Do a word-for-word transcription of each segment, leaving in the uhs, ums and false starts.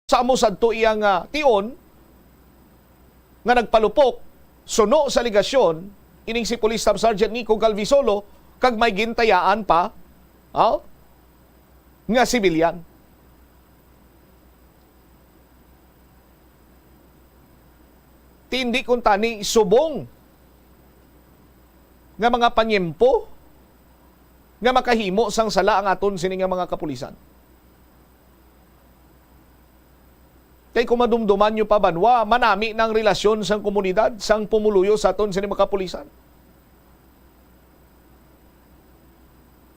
Sa amo sadto iyang, ah, tion nga nagpalupok suno sa alegasyon ining si Police Staff Sergeant Nico Galvisolo kag may gintayaan pa, ah, nga sibilyan. Ti indi kuntani subong nga mga panyempo nga makahimo sang sala ang aton sini nga mga kapulisan. Kay kung madumduman nyo pa, banwa, manami na ang relasyon sang komunidad, sang pumuluyo sa aton sini mga kapulisan.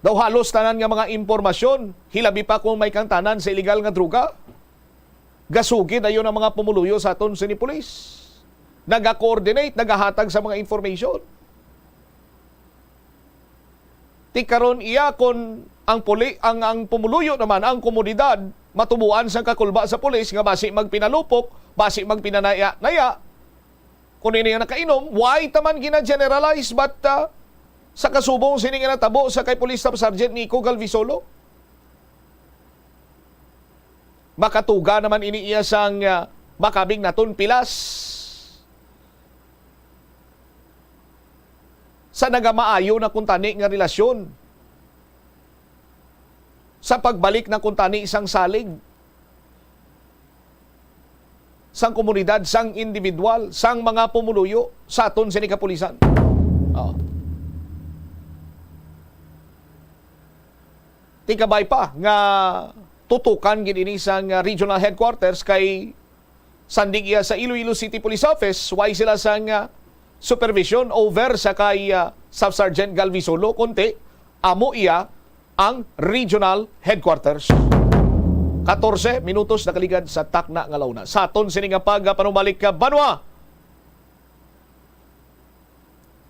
Daw halos tanan nga mga impormasyon, hilabi pa kung may kangtanan sa iligal nga droga, gasugid dayon ang mga pumuluyo sa aton sini pulis. Naga-coordinate, nagahatag sa mga information. Ti karon iya, kon ang puli-, ang, ang pumuluyo naman, ang komunidad, matuboan sang kakulba sa pulis nga basi magpinalupok, basi magpinanaya-naya, kung ini nga nakainom, why taman gina-generalize? But, ah, sa kasubong sini nga natabo sa kay Police Staff Sergeant Nico Galvisolo, makatuga naman ini iya sang, ah, makabig naton pilas sa nagamaayo na kuntani nga relasyon, sa pagbalik na kuntani sang salig sang komunidad, sang individual, sang mga pumuluyo sa aton sini kapulisan. Oh. Ti kabay pa nga tutukan gid ini sang, ah, regional headquarters, kay sandig iya sa Iloilo City Police Office, way sila sang, ah, supervision over sa kay, ah, Staff Sergeant Galvisolo, kundi amo iya ang regional headquarters. Katorse minutos nakaligad sa takna nga launa. Sa aton sini nga pagpanumbalik ka, banwa,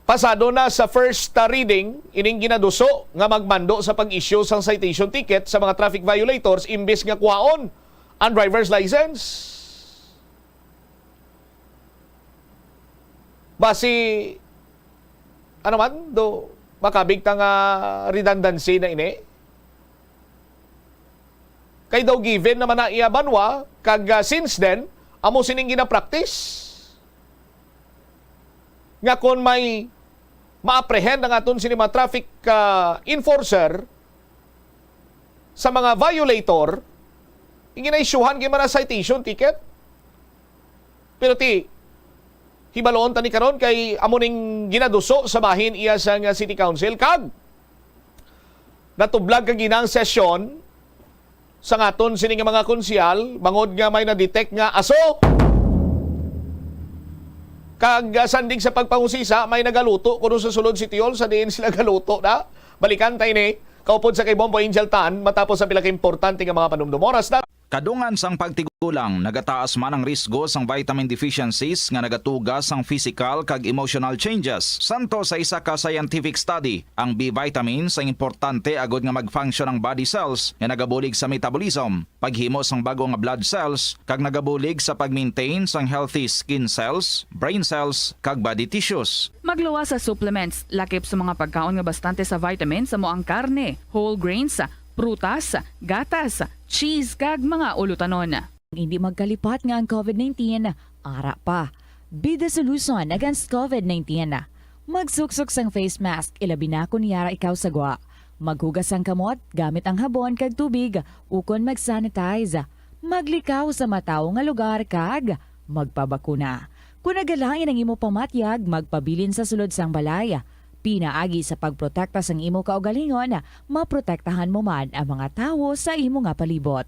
pasado na sa first, ah, reading ining ginaduso nga magmando sa pag-issue sang citation ticket sa mga traffic violators imbis nga kuhaon ang driver's license. Basi, ano man, do, makabig ta nga redundancy na ini? Kay daw given naman na iya banwa, kag, ah, since then, amo sining gina-practice. Nga kon may ma-apprehend ang aton sini mga traffic, ah, enforcer sa mga violator, ing gina-issuehan gid man ang citation ticket. Pero ti, hibaluon ta ni karon kay amo ning ginaduso sa bahin iya sang, ah, City Council, kag natublag kag ginang sesyon sa ngaton sini nga mga konsehal, bangod nga may na-detect nga aso. Kag, ah, sandig sa pagpangusisa, may nagaluto kuno sa sulod City Hall, sa diin sila galuto na. Balikan ta ini kaupod sa kay Bombo Angel Tan matapos ang pila ka importante nga mga panumdom. Oras na. Kadungan sang pagtigulang, nagataas man ang risgo sang vitamin deficiencies nga nagatuga sang physical kag emotional changes. Santo sa isa ka scientific study, ang B vitamins ang importante agod nga mag-function ang body cells nga nagabulig sa metabolism, paghimo sang bag-o nga blood cells, kag nagabulig sa pag-maintain sang healthy skin cells, brain cells, kag body tissues. Magluwas sa supplements, lakip sa mga pagkaon nga bastante sa vitamins amo ang karne, whole grains, prutas, gatas, cheese, kag mga ulutanon. Hindi magkalipat nga ang covid nineteen ara pa. Be the solution against covid nineteen. Magsuksok sang face mask, ilabi na kon yara ikaw sa gwa. Maghugas sang kamot gamit ang habon kag tubig, ukon mag-sanitize. Maglikaw sa matawo nga lugar kag magpabakuna. Kon nagalain ang imo pamatyag, magpabilin sa sulod sang balay. Pinaagi sa pagprotekta sang imo kaugalingon, maprotektahan mo man ang mga tawo sa imo nga palibot.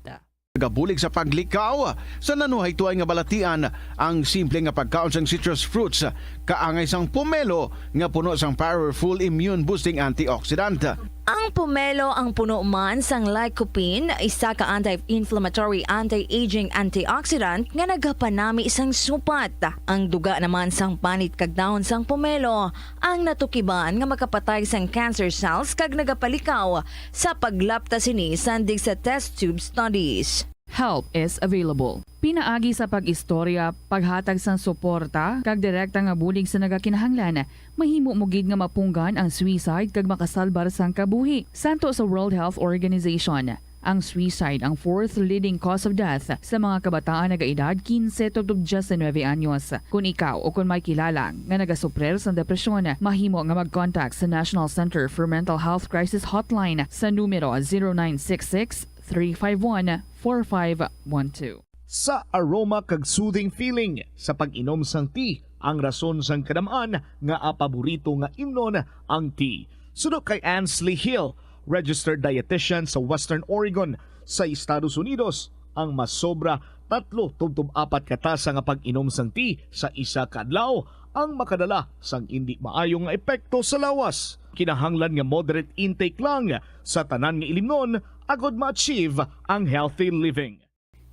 Nagabulig sa paglikaw sa nanuhaytoay nga balatian ang simple nga pagkaon sang citrus fruits, kaangay sang pomelo nga puno sang powerful immune boosting antioxidant. Ang pomelo ang puno man sang lycopene, isa ka anti-inflammatory, anti-aging antioxidant nga nagapanami sang supat. Ang duga naman sang panit kag dahon sang pomelo ang natukiban nga makapatay sang cancer cells kag nagapalikaw sa paglapta sini sandig sa test tube studies. Help is available. Pinaagi sa pag-istorya, paghatag sang suporta, kag direkta nga bulig sa nagakinahanglan, mahimo mo gid nga mapunggan ang suicide kag makasalbar sang kabuhi. Santo sa World Health Organization, Ang suicide ang fourth leading cause of death sa mga kabataan nagaedad quince tubtob diecinuebe anyos. Kung ikaw o kung may kilala nga nagasuprer sang depresyon, mahimo nga mag-contact sa National Center for Mental Health Crisis Hotline sa numero zero nine six six, three five one, four five one two. Sa aroma kag soothing feeling sa pag-inom sang tea, ang rason sang kadam-an nga paborito nga imnon ang tea. Suno kay Ansley Hill, registered dietitian sa Western Oregon sa Estados Unidos, ang masobra tatlo tubtob apat ka tasa nga pag-inom sang tea sa isa ka adlaw ang makadala sang indi maayo nga epekto sa lawas. Kinahanglan nga moderate intake lang sa tanan nga ilimnon agod ma-achieve ang healthy living.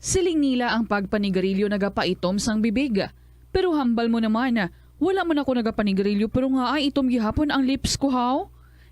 Siling nila ang pagpanigarilyo nagapaitom sang bibig. Pero hambal mo naman, wala man ako nagapanigarilyo pero nga ay itom gihapon ang lips ko, haw?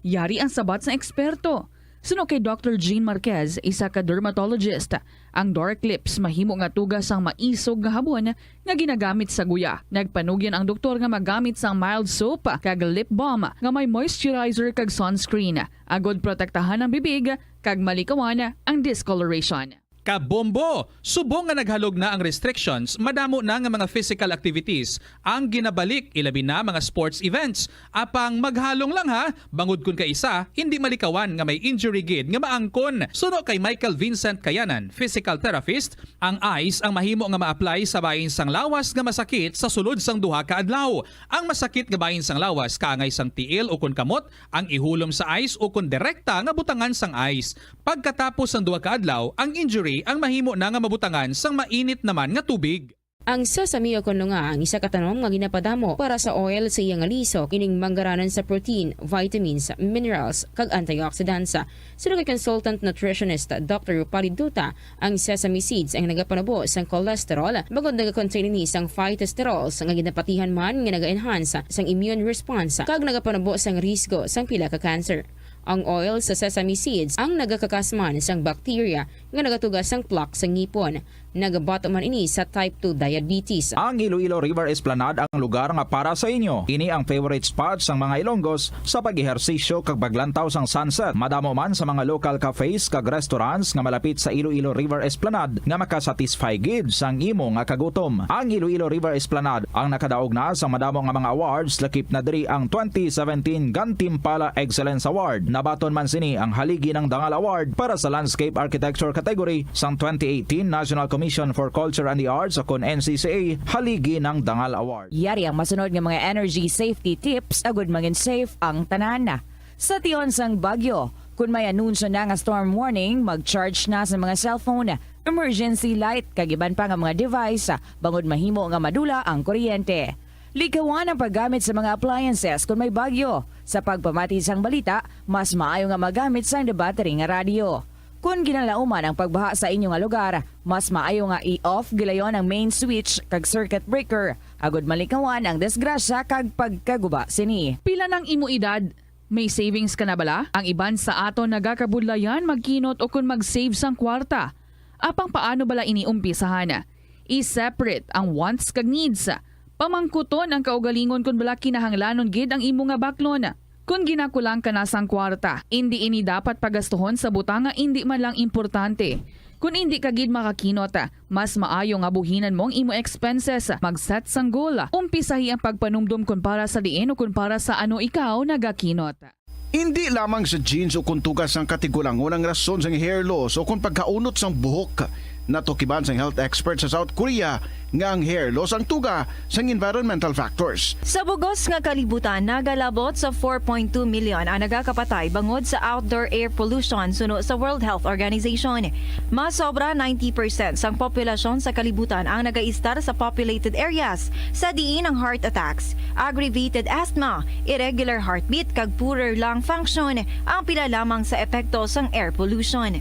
Yari ang sabat sang eksperto. Suno kay Doctor Jean Marquez, isa ka dermatologist, ang dark lips mahimo nga tuga sang maisog nga habon nga ginagamit sa guya. Nagpanugyan ang doktor nga magamit sang mild soap kag lip balm nga may moisturizer kag sunscreen, agod protektahan ang bibig kag malikawan ang discoloration. Kabombo! Subong nga naghalog na ang restrictions, madamo na nga mga physical activities ang ginabalik, ilabi na mga sports events. Apang maghalong lang ha, bangod kun kaisa, hindi malikawan nga may injury gid nga maangkon. Suno kay Michael Vincent Kayanan, physical therapist, ang ice ang mahimo nga ma-apply sa bahin sang lawas nga masakit sa sulod sang duha ka adlaw. Ang masakit nga bahin sang lawas kaangay sang tiil ukon kamot ang ihulom sa ice ukon direkta nga butangan sang ice. Pagkatapos sang duha ka adlaw, ang injury ang mahimo na nga mabutangan sang mainit naman nga tubig. Ang sesame o kon lunga ang isa ka tanom nga ginapadamo para sa oil sa iya nga lisok, ining manggaranan sa protein, vitamins, minerals, kag antioxidants. Suno kay consultant nutritionist Doctor Rupali Duta, ang sesame seeds ang nagapanubo sang cholesterol, bangod nagakontain ini sang phytosterols nga ginapatihan man nga naga-enhance sang immune response kag nagapanubo sang risgo sang pila ka cancer. Ang oil sa sesame seeds ang nagakakas man sang bacteria nga nagatuga sang plaque sa ngipon. Nagabato man ini sa type two diabetes. Ang Iloilo River Esplanade ang lugar nga para sa inyo. Ini ang favorite spot sang mga Ilonggos sa pag-ehersisyo kag paglantaw sang sunset. Madamo man sa mga local cafes kag restaurants nga malapit sa Iloilo River Esplanade nga makasatisfy gid sang imo nga kagutom. Ang Iloilo River Esplanade ang nakadaog na sa madamo nga mga awards, lakip na diri ang twenty seventeen Gantimpala Excellence Award. Nabaton man sini ang Haligi ng Dangal Award para sa Landscape Architecture category sang twenty eighteen National Commission for Culture and the Arts o kon N C C A Haligi ng Dangal Award. Yari ang masunod nga mga energy safety tips agud mangin safe ang tanan. Sa tion sang bagyo, kun may anunsyo na nga storm warning, mag-charge na sa mga cellphone, emergency light, kag iban pa nga mga device, bangod mahimo nga madula ang kuryente. Likawan ang paggamit sa mga appliances kun may bagyo. Sa pagpamati sang balita, mas maayo nga magamit sang battery nga radyo. Kun ginalauman ang pagbaha sa inyo nga lugar, mas maayo nga i-off gilayon ang main switch kag circuit breaker, agud malikawan ang disgrasya kag pagkaguba sini. Pila nang imo edad? May savings ka na bala? Ang iban sa aton nagakabudlayan magkinot ukon mag-save sang kwarta. Apang paano bala ini umpisahan? I-separate ang wants kag needs. Pamangkuton ang kaugalingon kon bala kinahanglanon gid ang imo nga baklon. Kon ginakulang ka na sang kwarta, indi ini dapat pagastuhon sa butang nga indi man lang importante. Kon indi ka gid makakinot, mas maayo nga buhinan mo ang imo expenses, mag-set sang goal, umpisahi ang pagpanumdom kon para sa diin o kon para sa ano ikaw nagakinot. Indi lamang sa genes o kon tuga sang katigulangon ang rason sang hair loss o kon pagkaunot sang buhok. Natukiban sang health expert sa South Korea nga ang hair loss ang tuga sang environmental factors. Sa bugos nga kalibutan, nagalabot sa four point two million ang nagakapatay bangod sa outdoor air pollution suno sa World Health Organization. Mas sobra ninety percent sang populasyon sa kalibutan ang nagaistar sa populated areas, sa diin ang heart attacks, aggravated asthma, irregular heartbeat, kag poorer lung function ang pila lamang sa epekto sang air pollution.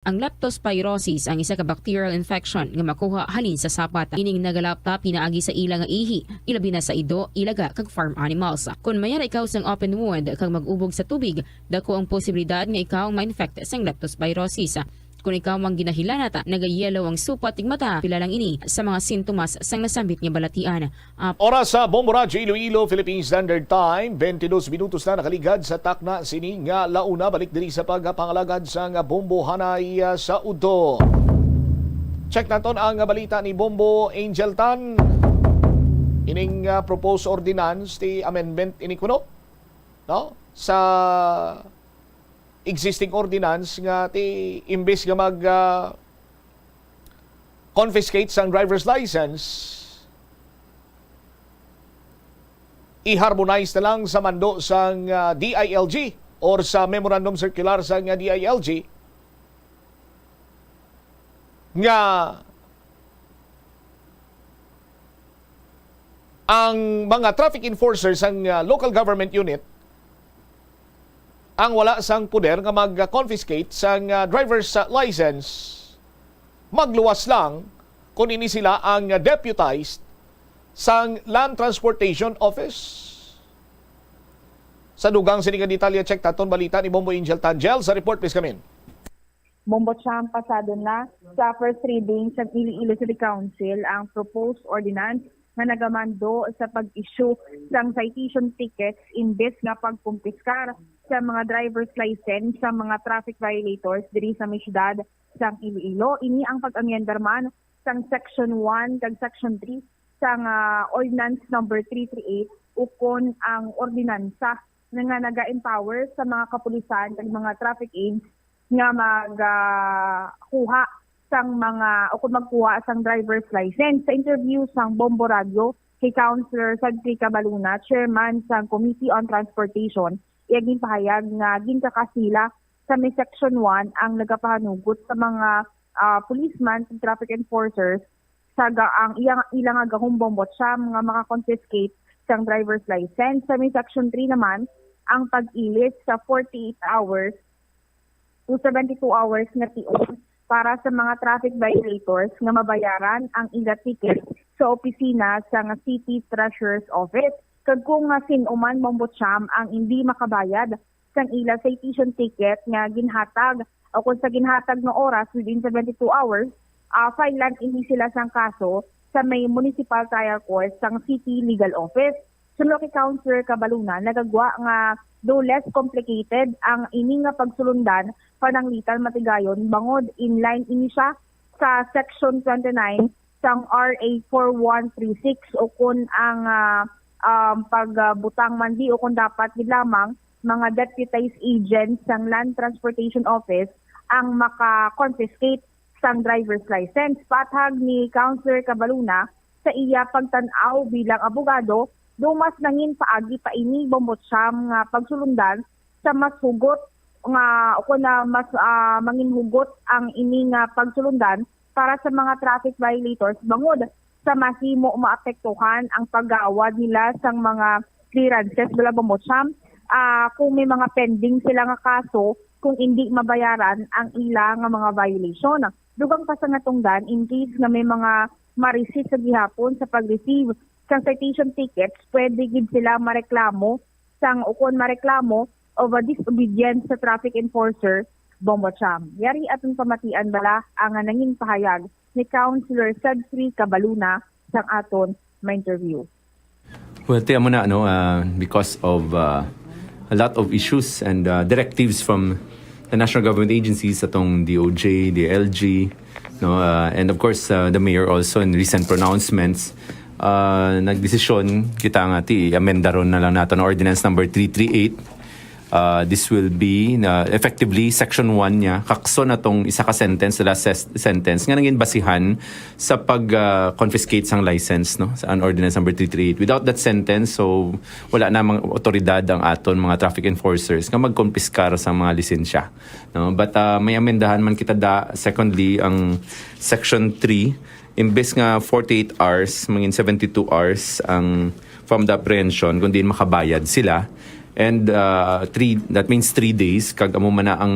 Ang leptospirosis ang isa ka bacterial infection nga makuha halin sa sapat. Ining nagalapta pinaagi sa ila nga ihi, ilabi na sa ido, ilaga, kag farm animals. Kon mayara ikaw sang open wound kag mag-ubog sa tubig, dako ang posibilidad nga ikaw ma-infect sang leptospirosis. Kon ikaw ang ginahilanat, nagayelaw ang supat ning mata, pila lang ini sa mga sintomas sang nasambit nga balatian. Ap- Oras sa Bombo Radyo Iloilo, Philippine Standard Time, twenty-dos minutos na nakaligad sa takna sini nga launa. Balik diri sa pagpangalagad sang bombohanay, ah, sa udto. Check naton ang balita ni Bombo Angel Tan. Ining, ah, proposed ordinance, ti amendment ini kuno, no? Sa existing ordinance nga ti imbis nga mag, ah, confiscate sang driver's license, i-harmonize na lang sa mando sang, ah, D I L G or sa memorandum circular sang, ah, D I L G nga ang mga traffic enforcers sang, ah, local government unit ang wala sang poder nga mag-confiscate sang, ah, driver's, ah, license, magluwas lang kon ini sila ang, ah, deputized sang Land Transportation Office. Sa dugang sini nga detalye, check ta aton balita ni Bombo Angel Tangel. Sa report, please come in. Bombo Champ, pasado na sa first reading sa Iloilo City Council ang proposed ordinance nga nagamando sa pag-issue sang citation tickets imbes nga pagkumpiskar sa mga driver's license sa mga traffic violators diri sa may siyudad sang Iloilo. Ini ang pag-amyendar man sang Section one kag Section three sang, ah, Ordinance Number three three eight, ukon ang ordinansa na nga naga-empower sa mga kapulisan kag mga traffic aides nga mag, ah, kuha sang mga, o kung magkuha sang driver's license. Sa interview sang Bombo Radio kay Councilor Cedric Cabaluna, chairman sang Committee on Transportation, iya ginpahayag nga ginkakasila sa may Section one ang nagapahanugot sa mga, ah, policeman ug traffic enforcers sa ga-, ang iya, ila nga gahom Bombo Champ nga maka-confiscate sang driver's license. Sa may Section three naman, ang pag-ilis sa forty-eight hours to seventy-two hours nga tion para sa mga traffic violators nga mabayaran ang ila ticket sa opisina sang City Treasurer's Office. Kag kung nga sin-o man, Bombo Champ, ang hindi makabayad sang ila citation ticket nga ginhatag, o kung sa ginhatag nga oras within seventy-two hours, ah, file-an ini sila sang kaso sa may Municipal Trial Court sang City Legal Office. Suno kay Councilor Cabaluna, nagagwa nga daw less complicated ang ini nga pagsulundan, pananglitan matigayon bangod in line ini siya sa Section twenty-nine sang R A four one three six, o kon ang, ah, um, pagbutang man di, o kon dapat gid lamang mga deputized agents sang Land Transportation Office ang maka-confiscate sang driver's license. Paathag ni Councilor Cabaluna, sa iya pagtan-aw bilang abogado, daw mas nangin paagi pa ini, Bombo Champ, nga pagsulundan sa mas hugot nga, o kon na mas, ah, manginhugot ang ini nga pagsulundan para sa mga traffic violators bangod sa mahimo maapektuhan ang paggawad nila sang mga clearances, bala, Bombo Champ, ah, kung may mga pending sila nga kaso, kung indi mabayaran ang ila nga mga violation. Dugang pa sa natungdan, in case nga may mga ma-resist sa gihapon sa pag-receive sang citation tickets, pwede gid sila mareklamo sang, o kon mareklamo of a disobedience sa traffic enforcer, Bombo Champ. Yari aton pamatian bala ang nangin pahayag ni Councilor Cedric Cabaluna sang aton ma-interview. Well, tiyan mo na, ano, ah, because of, ah, a lot of issues and, ah, directives from the national government agencies, atong D O J, D L G, no, ah, and of course, ah, the mayor also in recent pronouncements, ah, nagdesisyon kita nga ti amenda ron na lang nato ang ordinance number three three eight. Ah, this will be na effectively section one niya, kakson atong isa ka sentence, the last ses-, sentence nga nangin basihan sa pag, ah, confiscate sang license, no, sa an ordinance number three three eight. Without that sentence, so wala na mga otoridad ang aton mga traffic enforcers nga magkonpiskar sa mga lisensya, no? But, ah, may amendahan man kita da, secondly, ang section three, imbes nga forty-eight hours, mangin seventy-two hours ang from the apprehension kung diin makabayad sila. And, ah, three, that means three days, kag amo man na ang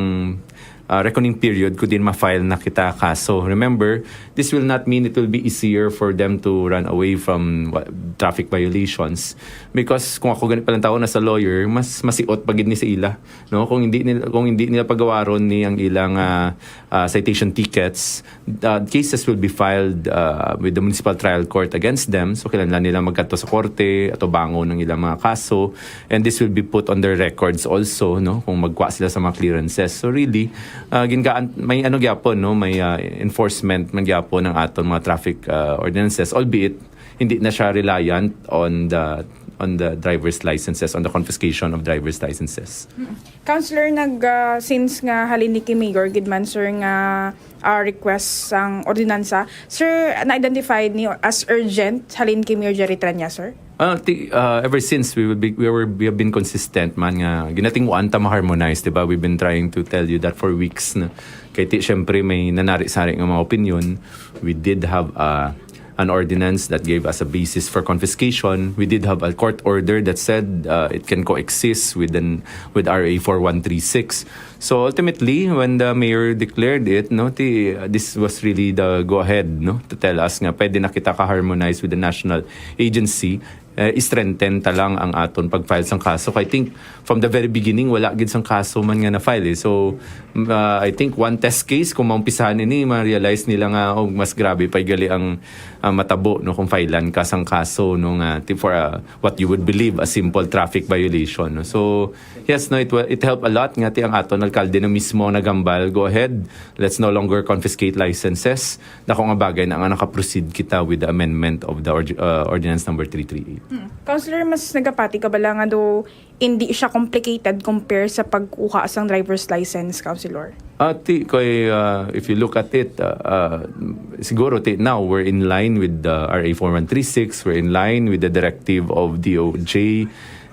uh, reckoning period, kung din ma-file na kita kaso. Remember, this will not mean it will be easier for them to run away from wa- traffic violations. Because kung ako gani palang tao na sa lawyer, mas masiot pa gid ni sa ila, no? Kung hindi nila, kung hindi nila pagawaron ni ang ilang, ah, ah, citation tickets, uh, cases will be filed, uh, with the municipal trial court against them. So, kailangan nila magkadto sa korte, atubangon ang ilang mga kaso. And this will be put on their records also, no? Kung magkuha sila sa mga clearances. So, really, uh, gingaan, may ano gyapon, no? May, uh, enforcement man gyapon ng aton mga traffic, uh, ordinances, albeit hindi na siya reliant on the, on the driver's licenses, on the confiscation of driver's licenses. Councilor, nag, ah, since nga halin ni ki Mayor gid man, sir, nga, ah, request sang ordinansa, sir, na-identified niyo as urgent halin ki Mayor Jerry Tranya, sir? Ah, ti, ah, ever since, we will be, we were, we have been consistent man nga ginatinguan ta ma-harmonize, di ba? We've been trying to tell you that for weeks na. Kay ti, syempre, may nanari-sari nga mga opinion. We did have, uh, an ordinance that gave us a basis for confiscation. We did have a court order that said, uh, it can coexist with an, with R A four one three six. So, ultimately, when the mayor declared it, no, ti, uh, this was really the go-ahead, no, to tell us nga pwede na kita ka-harmonize with the national agency, eh, i-strengthen ta lang ang aton pag-file sang kaso. I think from the very beginning, wala gid sang kaso man nga na-file, eh. So, m-, ah, I think one test case, kung maumpisahan ini, ma-realize nila nga, oh, mas grabe pa gali ang, ah, matabo, no, kung filean ka sang kaso, no, nga ti-, for a, what you would believe a simple traffic violation, no. So, yes, no, it wa-, it helped a lot nga ti ang aton alkalde na mismo ang naghambal, "Go ahead, let's no longer confiscate licenses." Dako nga bagay na nga naka-proceed kita with the amendment of the orgi-, uh, ordinance number three three eight. Councilor, mas nagapati ka bala nga do hindi siya complicated compare sa pagkuha sang driver's license, Councilor? Ati, kay, uh, if you look at it, uh, uh, siguro ti, now we're in line with the R A four one three six, we're in line with the directive of D O J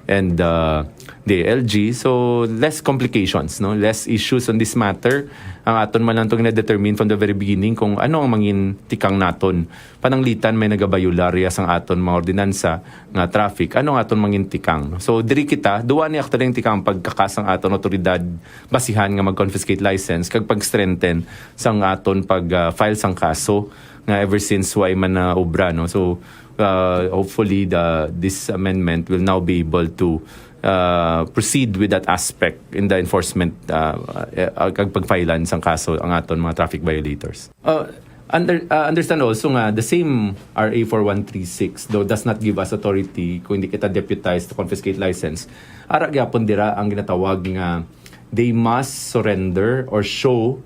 and the D I L G. So, less complications, no? Less issues on this matter. Ang aton man lang itong na-determine from the very beginning kung ano ang mangin tikang naton. Pananglitan may nagabayularya sang aton mga ordinansa nga traffic. Ano ang aton mangin tikang? So, diri kita, duwa ni actually ang tikang pagkakas ang aton otoridad basihan nga mag-confiscate license kag pag-strengthen sang aton pag, ah, file sang kaso nga ever since way man na obra, no? So, uh, hopefully the, this amendment will now be able to, uh, proceed with that aspect in the enforcement, uh, uh, kag pag-filean sang kaso ang aton mga traffic violators. Uh, under, uh, understand also nga the same R A four one three six, though, does not give us authority kung hindi kita deputized to confiscate license. Ara gyapon dira ang ginatawag nga they must surrender or show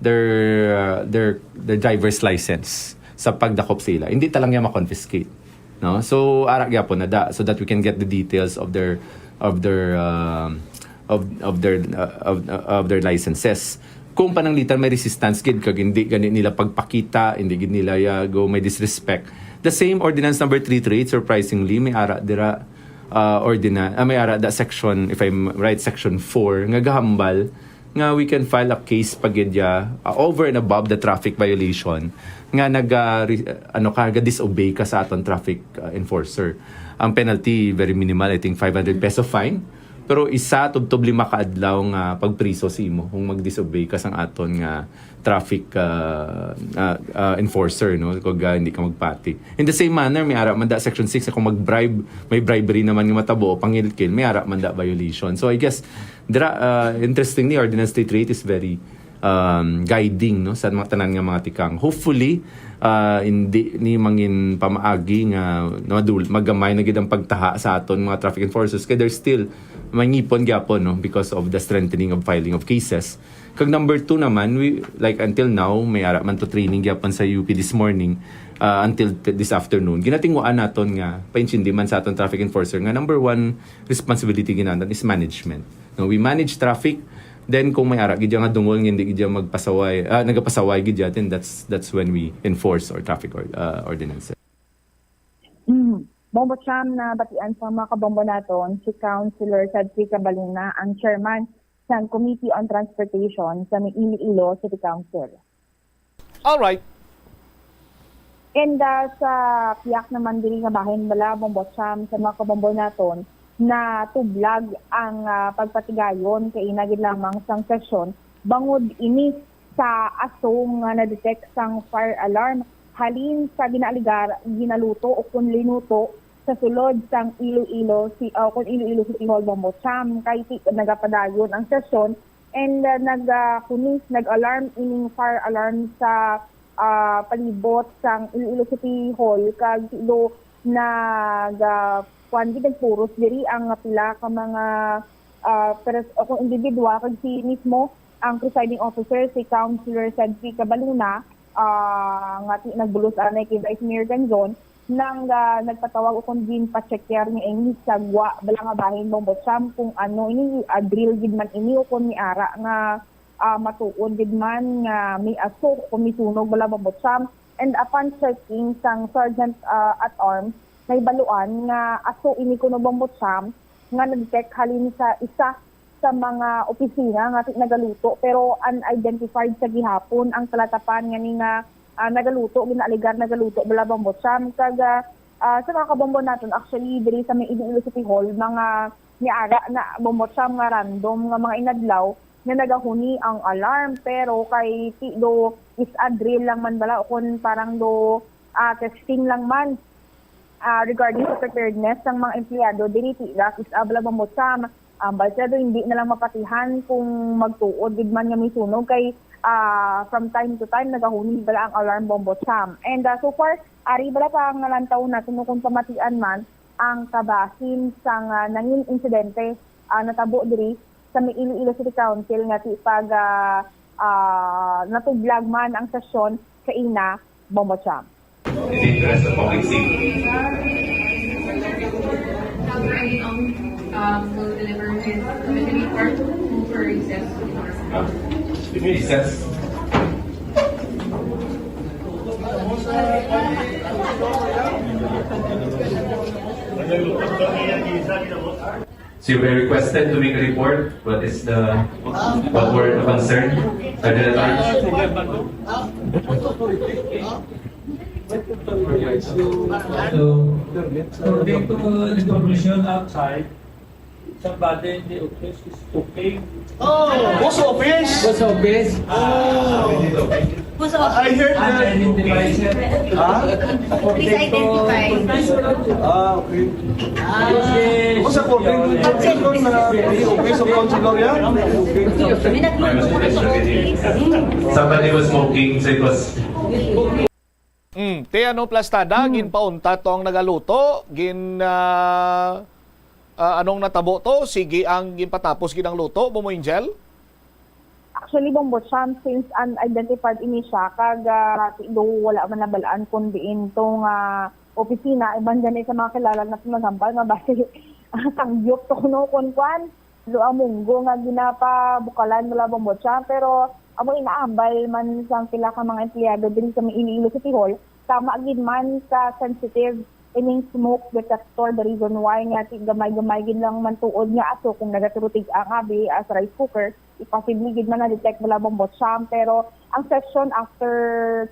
their, uh, their, their driver's license sa pagdakop sa ila. Hindi ta lang niya ma-confiscate, no? So, ara gyapon na da, so that we can get the details of their, of their, um, of, of their, uh, of, of their licenses. Kung pananglitan may resistance gid kag hindi gani nila pagpakita, hindi gid nila ya go may disrespect. The same ordinance number three three eight, surprisingly, may ara dira, uh, ordinance, ah, may ara da section, if I'm right, section four, nga gahambal nga we can file a case pa gid ya, uh, over and above the traffic violation nga naga, re-, ano ka, ga-disobey ka sa aton traffic, uh, enforcer. Ang penalty, very minimal, I think five hundred peso fine. Pero isa tubtob lima ka adlaw nga pagpriso sa imo kung mag-disobey ka sang aton nga traffic, uh, uh, uh, enforcer, no? Kung, uh, hindi ka magpati. In the same manner, may ara man da section six, kung mag-bribe, may bribery naman nga matabo o pangilkil, may ara man da violation. So I guess, dira, uh, interestingly, Ordinance three three eight is very, um, guiding, no, sa mga tanan nga mga tikang. Hopefully, uh, hindi ni mangin pamaagi nga madul-, magamay na gid ang pagtaha sa aton mga traffic enforcers kay there's still may ngipon gyapon, no, because of the strengthening of filing of cases. Kag number two naman, we, like, until now, may ara man to training gyapon sa U P this morning, uh, until t-, this afternoon. Ginatinguan naton nga paintindi man sa aton traffic enforcer nga number one responsibility gid naton is management. No, we manage traffic, then kung may ara gid nga dungol nga hindi gid magpasaway, ah, nagapasaway gid, then that's, that's when we enforce our traffic or, uh, ordinances. Mm. Bombo Cham, nabatian sa mga kabombo naton si Councilor Sadfi Cabalina, ang chairman sang Committee on Transportation sa Iloilo City Council. All right. And, ah, sa piyak naman diri nga bahin bala, Bombo Cham, sa mga kabombo naton, natublag ang, ah, pagpatigayon kaina gid lamang sang sesyon bangod ini sa aso nga na-detect sang fire alarm halin sa ginaaligar, ginaluto o kon linuto sa sulod sang Iloilo si o kon Iloilo City Hall, Bombo Cham, kay ti nagapadayon ang sesyon and uh, nag uh, kunis nag-alarm ining fire alarm sa uh, palibot sang Iloilo City Hall kag do nag uh, kuan gid nagpuros diri ang pila ka mga uh, pers- o kung individual kag si mismo ang presiding officer, si Councilor Cedric Cabaluna, ah, nga ti-, nagbulos anay kay Vice Mayor Ganzon, nang, ah, nagpatawag o kon ginpa-checker niya ini sa gwa bala nga bahin, Bombo Cham, kung ano ini, ah, drill gid man ini o kon may ara nga, ah, matuod gid man nga may aso o kon may sunog bala, Bombo Cham. And upon checking sang Sergeant, ah, at Arms, nahibaluan nga aso ini kuno, Bombo Cham, nga nag-detect halin sa isa sa mga opisina nga ti-, nagaluto, pero unidentified sa gihapon ang kalatapan nga ni nga, ah, nagaluto, ginaaligar nagaluto bala, Bombo Cham. Kag, ah, ah, sa mga kabombo naton, actually, diri sa may Iloilo City Hall, mga niara na, Bombo Cham, nga random nga mga inadlaw na nagahuni ang alarm, pero kay ti do is a drill lang man bala, o kon parang do, ah, testing lang man ah, regarding sa preparedness sang mga empleyado diri ti Rakis Abla Bambocham. Ang balsado hindi na lang mapatihan kung magtuod gid man nga may sunog kay, ah, from time to time nagahuni bala ang alarm, Bambocham. And, ah, so far, ari bala pa ang nalantaw natin kung pamatian man ang kabahin sang, ah, nangin insidente, ah, natabo diri sa may Iloilo City Council nga ti pag, ah, ah, natublag man ang sesyon sa ina, Bambocham. In the interest of public safety. Governor Ayong, um, will deliver his committee report for recess. Ah, recess. So you were requested to make a report. What is the, what were the concern? Sergeant at Arms? So, according to the information outside, somebody in the office is cooking. Oh, who's office? Who's office? Oh. Who's office? I heard that. Unidentified, sir. Ha? Please identify. Ah, okay. What's according to the office of councilor yan? Okay. May nagluto na sa office. Somebody was smoking, so it was Mm, ti ano, plastada, Hmm. ginpauntat to ang nagaluto, gin, ah, ah, anong natabo to? Sige ang ginpatapos gid ang luto, Bombo Angel? Actually, Bombo Cham, since unidentified ini siya, kag, ah, do wala man nabalaan kung diin to nga opisina, iban gani sa mga kilala natin maghambal nga basi sangyop to, no, kung kwan. Lo ang munggo nga ginapabukalan mula Bambocha, pero amo inaambal man sang pila ka mga empleyado diri sa may Iloilo City Hall, tama gid man ka sensitive ining smoke detector, the reason why nga ti-, gamay-gamay gid lang man tuod nga aso kung nagaturutig ang abi as rice cooker, i-, possibly gid man na-detect mula Bambocha, pero ang session after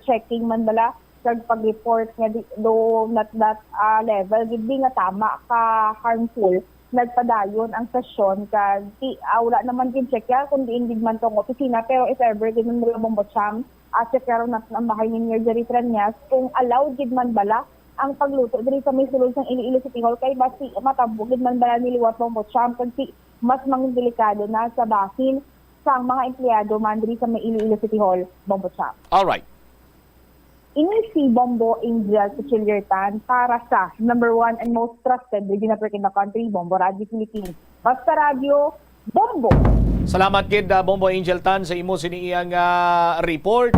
checking man bala, kag pag-report nga di, do not that, ah, level gid di nga tama ka harmful, nagpadayon ang sesyon kag ti, ah, wala naman gid check ya kung diin gid man tong opisina, pero if ever gid man mga Bambocham, ah, check ya ron natin ang bahay ni Mayor Jerry Treñas kung allowed gid man bala ang pagluto diri sa may sulod sang Iloilo City Hall kay basi matabo gid man bala ni liwat Bambocham kag ti mas mangin delikado na sa bahin sang mga empleyado man diri sa may Iloilo City Hall, Bambocham. All right. Ini si Bombo Angel Kuchillertan para sa number one and most trusted radio network in the country, Bombo Radio Philippines. Basta Radyo, Bombo! Salamat gid, ah, Bombo Angel Tan, sa imo sini iyang, ah, report.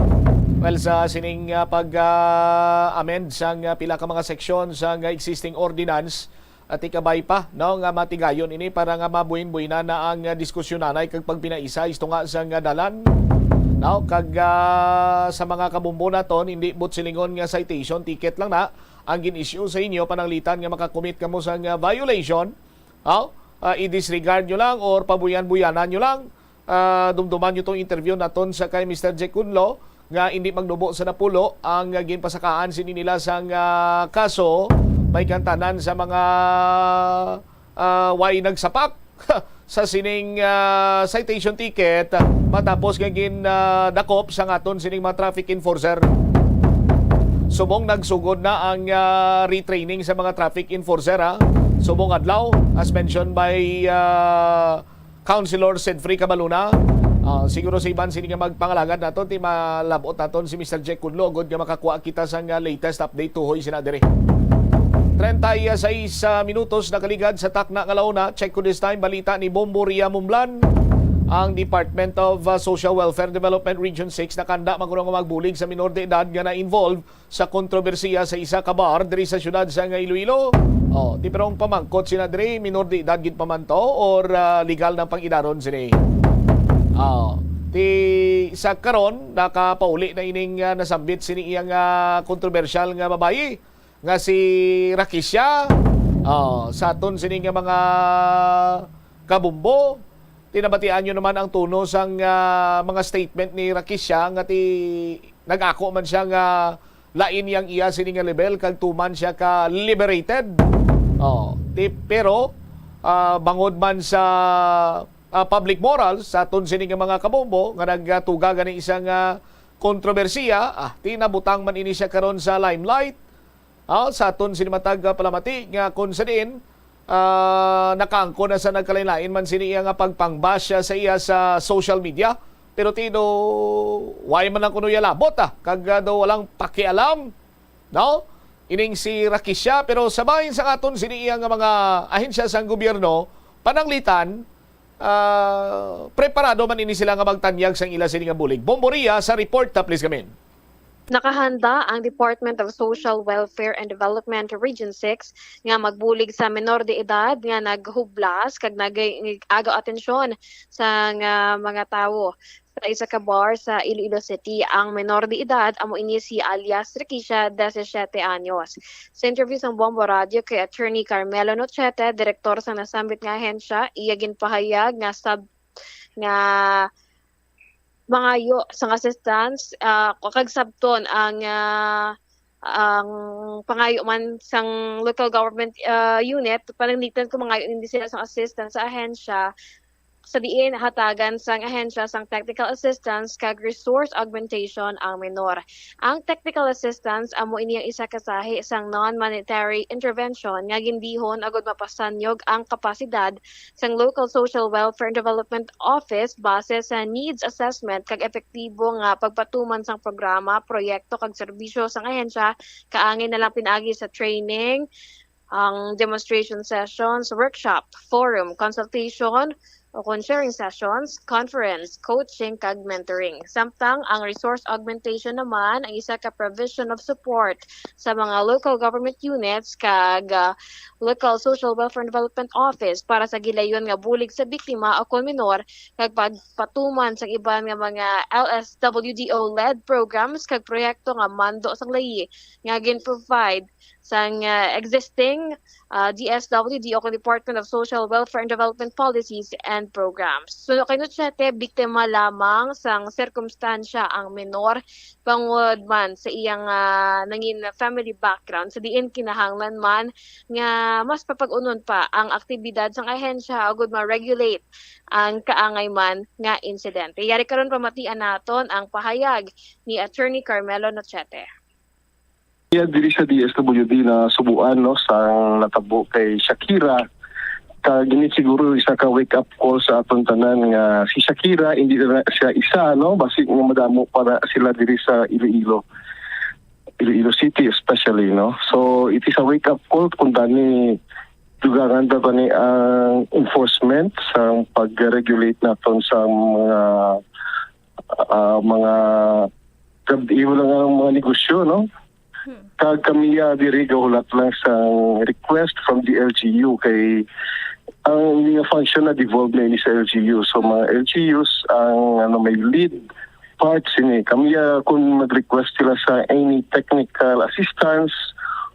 Well, sa sining, ah, pag, ah, amend sang, ah, pila ka mga seksyon sang, ah, existing ordinance, at ikabay pa, no, nga matigayon ini para nga mabuhin-buhinan na ang, ah, diskusyon anay kag pagpinaisa istunga sang, ah, dalan. No, kag, ah, sa mga kabombo naton, hindi buot silingon nga citation, ticket lang na ang gin-issue sa inyo, pananglitan nga makakomit kamo sang, ah, violation. No? Ah, i-disregard nyo lang or pabuyan-buyanan nyo lang. Ah, dumduman nyo tong interview naton sa kay Mister Jack Kunlo nga hindi magnubo sa napulo ang, ah, ginpasakaan sini nila sang, ah, kaso, may kantanan sa mga, ah, way nagsapak. sa sining, ah, citation ticket matapos nga gin, ah, dakop sang aton sining mga traffic enforcer. Subong nagsugod na ang, ah, retraining sa mga traffic enforcer, ha. Subong adlaw, as mentioned by, ah, Councilor Sedfrey Cabaluna. Ah, siguro sa iban sini nga magpangalagad naton, ti malabot naton si Mister Jack Kudlo, agud nga makakuha kita sang, ah, latest update tuhoy sina diri. Treinta y seis, ah, minutos nakaligad sa takna nga launa. Check ko this time, balita ni Bombo Ria Mumlan. Ang Department of, ah, Social Welfare and Development Region six nakahanda man kuno nga magbulig sa minor de edad nga na-involve sa kontrobersiya sa isa ka bar diri sa siyudad sang Iloilo. Oh, ti pero ang pamangkot sina diri, minor de edad gid pa man to or, ah, legal na ang pang-idaron sini? Oh, ti sa karon nakapauli na ining, ah, nasambit sini iyang, ah, kontrobersyal nga babayi nga si Rakisha. Oh, sa aton sini nga mga kabumbo, tinabatian nyo naman ang tono sang, ah, mga statement ni Rakisha nga ti nag-ako man siya nga lain yang iya sini nga level kag tuman siya ka liberated. Oh, ti, pero, ah, bangod man sa, ah, public morals sa aton sini nga mga kabombo nga nagatuga gani isang, ah, kontrobersiya, ah, ti nabutang man ini siya karon sa limelight. Ah, sa aton sini matag, ah, palamati nga kung sa diin, ah, nakaangkon na sa nagkalain-lain man sini iya nga pagpangbash, ah, sa iya sa social media. Pero ti do, why man lang kuno iya labot, ah? Kag, ah, do walang pakialam, no? Ining si Rakisha, pero sa bahin sa aton sini iya nga mga ahensya sang gobyerno, pananglitan, ah, preparado man ini sila nga magtanyag sang ila sini nga bulig. Bombo Ria sa report, ah, please come in. Nakahanda ang Department of Social Welfare and Development Region six nga magbulig sa menor de edad nga naghublas kag nag-agaw atensyon sa nga mga tawo sa isa ka bar sa Iloilo City. Ang menor de edad amo ini si alias Rikisha, disisiete anyos. Sa interview sang Bombo Radio kay Attorney Carmelo Nochete, direktor sang nasambit nga ahensya, iya ginpahayag nga sab-, nga mangayo sang assistance, ah, kag sabton ang, ah, ang pangayo man sang local government, ah, unit, pananglitan kung mangayo nindi sila sang assistance sa ahensya, sa diin hatagan sang ahensya sang technical assistance kag resource augmentation ang menor. Ang technical assistance amo ini ang isa ka sahi sang non-monetary intervention nga gindihon agud mapasanyog ang kapasidad sang Local Social Welfare and Development Office base sa needs assessment kag epektibo nga pagpatuman sang programa, proyekto kag serbisyo sang ahensya, kaangay na lang pinaagi sa training, ang demonstration sessions, workshop, forum, consultation, o kon sharing sessions, conference, coaching, kag mentoring. Samtang ang resource augmentation naman ang isa ka provision of support sa mga local government units kag, ah, Local Social Welfare and Development Office para sa gilayon nga bulig sa biktima o kon minor kag pagpatuman sa iban nga mga L S W D O-led programs kag proyekto nga mando sang layi nga gin-provide sang, ah, existing, ah, D S W D o kon Department of Social Welfare and Development Policies and Programs. Suno kay Nochete, biktima lamang sang sirkumstansya ang menor bangod man sa iyang, ah, nangin family background sa diin kinahanglan man nga mas papag-unon pa ang aktibidad sang ahensya agud ma-regulate ang kaangay man nga insidente. Yari karon pamatian naton ang pahayag ni Attorney Carmelo Nochete. Iya diri sa D S W D na subuan, no, sang natabo kay Shakira. Kag ini siguro isa ka wake-up call sa aton tanan nga si Shakira, hindi na siya isa, no? Basi nga madamo pa na sila diri sa Iloilo. Iloilo City especially, no? So, it is a wake-up call kung dani dugangan ta pa ni ang enforcement sa pag-regulate naton sa mga, ah, mga gab-, iwala nga mga negosyo, no? Hmm. Kag kami, ah, diri gahulat lang sa request from the L G U kay ang ining function na devolve na ini sa L G U. So, mga L G Us ang, ano, may lead part sini. Kami, ah, kung mag-request sila sa any technical assistance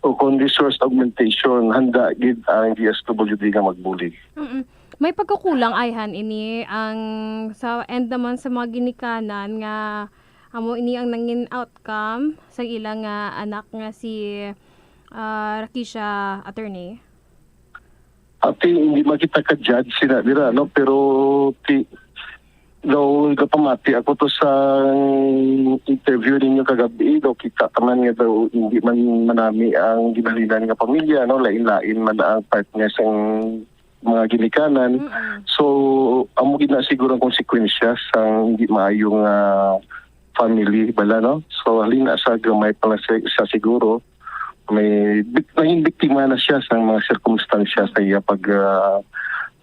o kung resource augmentation, handa gid ang D S W D nga magbulig. Mm-mm. May pagkakulang ayhan ini ang sa end naman sa mga ginikanan nga amo ini ang nangin outcome sa ila nga anak nga si, ah, Rakisha, attorney. Ati, hindi makita ka judge sila dira, no? Pero ti, daw gapamati ako to sa interview ninyo kagabi, daw kita ka man nga daw hindi man manami ang ginhalinan nga pamilya, no? Lain-lain man ang partner sang mga ginikanan. Mm-mm. So, amo gid na siguro ang konsekwensya sa hindi maayo nga family, bala, no? So, halin na sa gamay pa lang siya, siya siguro, may bik-, naging biktima na siya sa mga sirkumstansya sa iya pag, ah,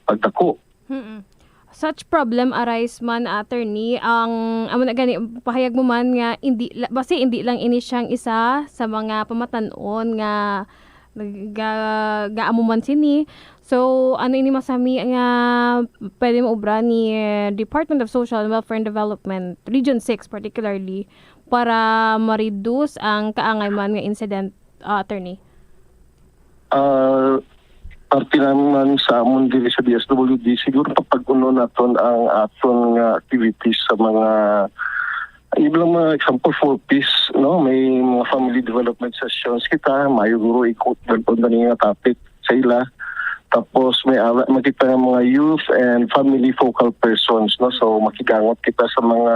pagdako. Mm-mm. Such problem arise man, attorney, ang amo na gani, pahayag mo man nga hindi la-, basi hindi lang ini siyang isa sa mga pamatan-on nga nag-, ga-, gaamo man sini. So, ano ini masami nga pwede maubra ni, eh, Department of Social Welfare and Development, Region six particularly, para ma-reduce ang kaangay man nga incident, ah, attorney? Ah, parte naman sa amon diri sa D S W D, siguro papag-uno naton ang aton nga activities sa mga, ilang mga example, four Ps, no? May mga family development sessions kita, mayo guro ikot dalpon na nga topic sa ila. Tapos may ala makita nga mga youth and family focal persons, no? So makigangot kita sa mga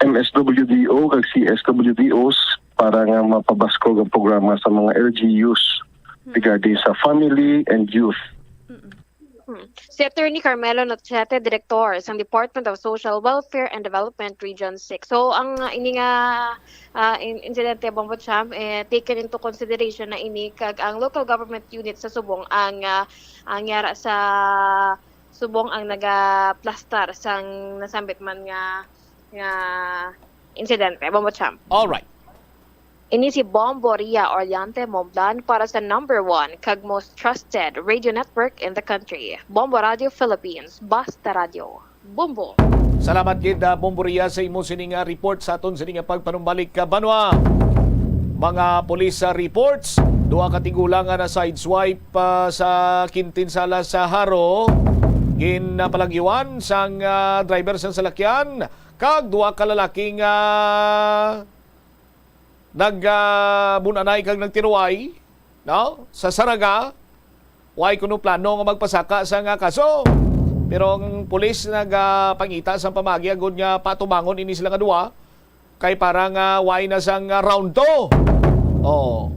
M S W D O kag C S W D Os para nga mapabaskog ang programa sa mga L G Us regarding sa family and youth. Hmm. Si Attorney Carmelo Nochete, Direktor sang Department of Social Welfare and Development Region six. So, ang, ah, ini nga, ah, in-, insidente, Bombo Champ, eh, taken into consideration na ini kag ang local government unit sa Subong ang, ah, ang yara sa Subong ang nagaplastar sang nasambit man nga, nga insidente, Bombo Champ. Alright. Ini si Bombo Ria Oriante Momblan para sa number one kag most trusted radio network in the country, Bombo Radio Philippines, Basta Radio. Bombo! Salamat gid, ah, Bombo Ria, sa imo sini nga report sa aton sini nga pagpanumbalik ka banwa. Mga police, ah, reports, duha ka tigulang nga na-sideswipe, ah, sa Quintin Sala sa Jaro, ginapalagyuan sang, ah, driver sang salakyan kag duha ka lalaki nga nag, ah, bun-anay kag nagtiruay, no? Sa Saraga, way kuno plano nga magpasaka sang, ah, kaso. Pero ang pulis nagapangita sang pamaagi agud nga patubangon ini sila nga duha kay para nga way na sang, ah, round two. Oh.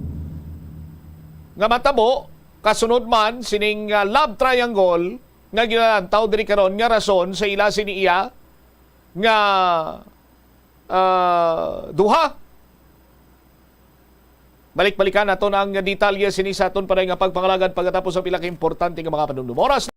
Nga matabo, kasunod man sining, ah, love triangle nga ginalantaw diri karon nga rason sa ila sini iya nga, ah, duha. Balik-balikan naton ang detalye sini sa aton pa nga pagpangalagad pagkatapos ang pila ka importante nga mga panumdum. Oras.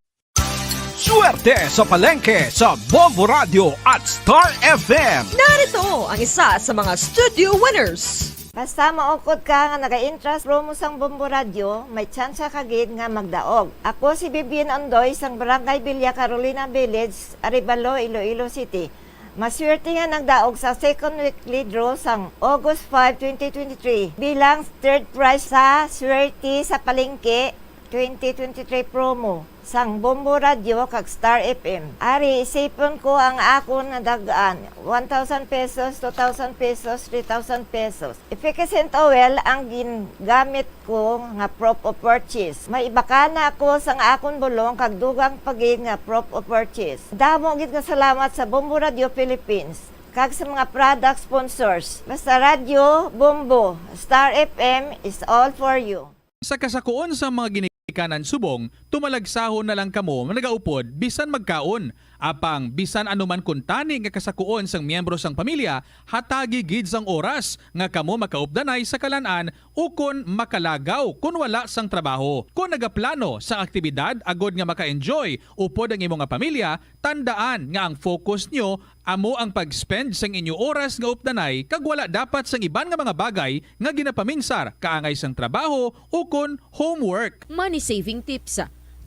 Swerte sa palengke sa Bombo Radio at Star F M. Narito ang isa sa mga studio winners. Basta maukod ka nga naga-interest promo sang Bombo Radyo, may tsansa ka gid nga magdaog. Ako si Vivian Ondoy sang Barangay Villa Carolina Village, Arevalo, Iloilo City. Maswerte nga nagdaog sa second weekly draw sang August five, twenty twenty-three bilang third prize sa Swerte sa Palengke twenty twenty-three promo sang Bombo Radyo kag Star F M. Ari, isipon ko ang akon nga dag-an, one thousand pesos, two thousand pesos, three thousand pesos. Efficascent oil ang gingamit ko nga proof of purchase. May ibakana ako sang akon bulong kag dugang pa gid nga proof of purchase. Damo gid nga salamat sa Bombo Radyo Philippines kag sa mga product sponsors. Basta Radyo, Bombo, Star F M is all for you. Sa kasakuon sang mga ginikanan subong, tumalagsahon na lang kamo nga nagaupod bisan magkaon. Apang bisan ano man kuntani nga kasakuon sang miyembro sang pamilya, hatagi gid sang oras nga kamo makaupdanay sa kalan-an ukon makalagaw kon wala sang trabaho. Kon nagaplano sang aktibidad agod nga maka-enjoy upod ang imo nga pamilya, tandaan nga ang focus nyo amo ang pag-spend sang inyo oras nga updanay kag wala dapat sang iban nga mga bagay nga ginapaminsar kaangay sang trabaho ukon homework. Money saving tips.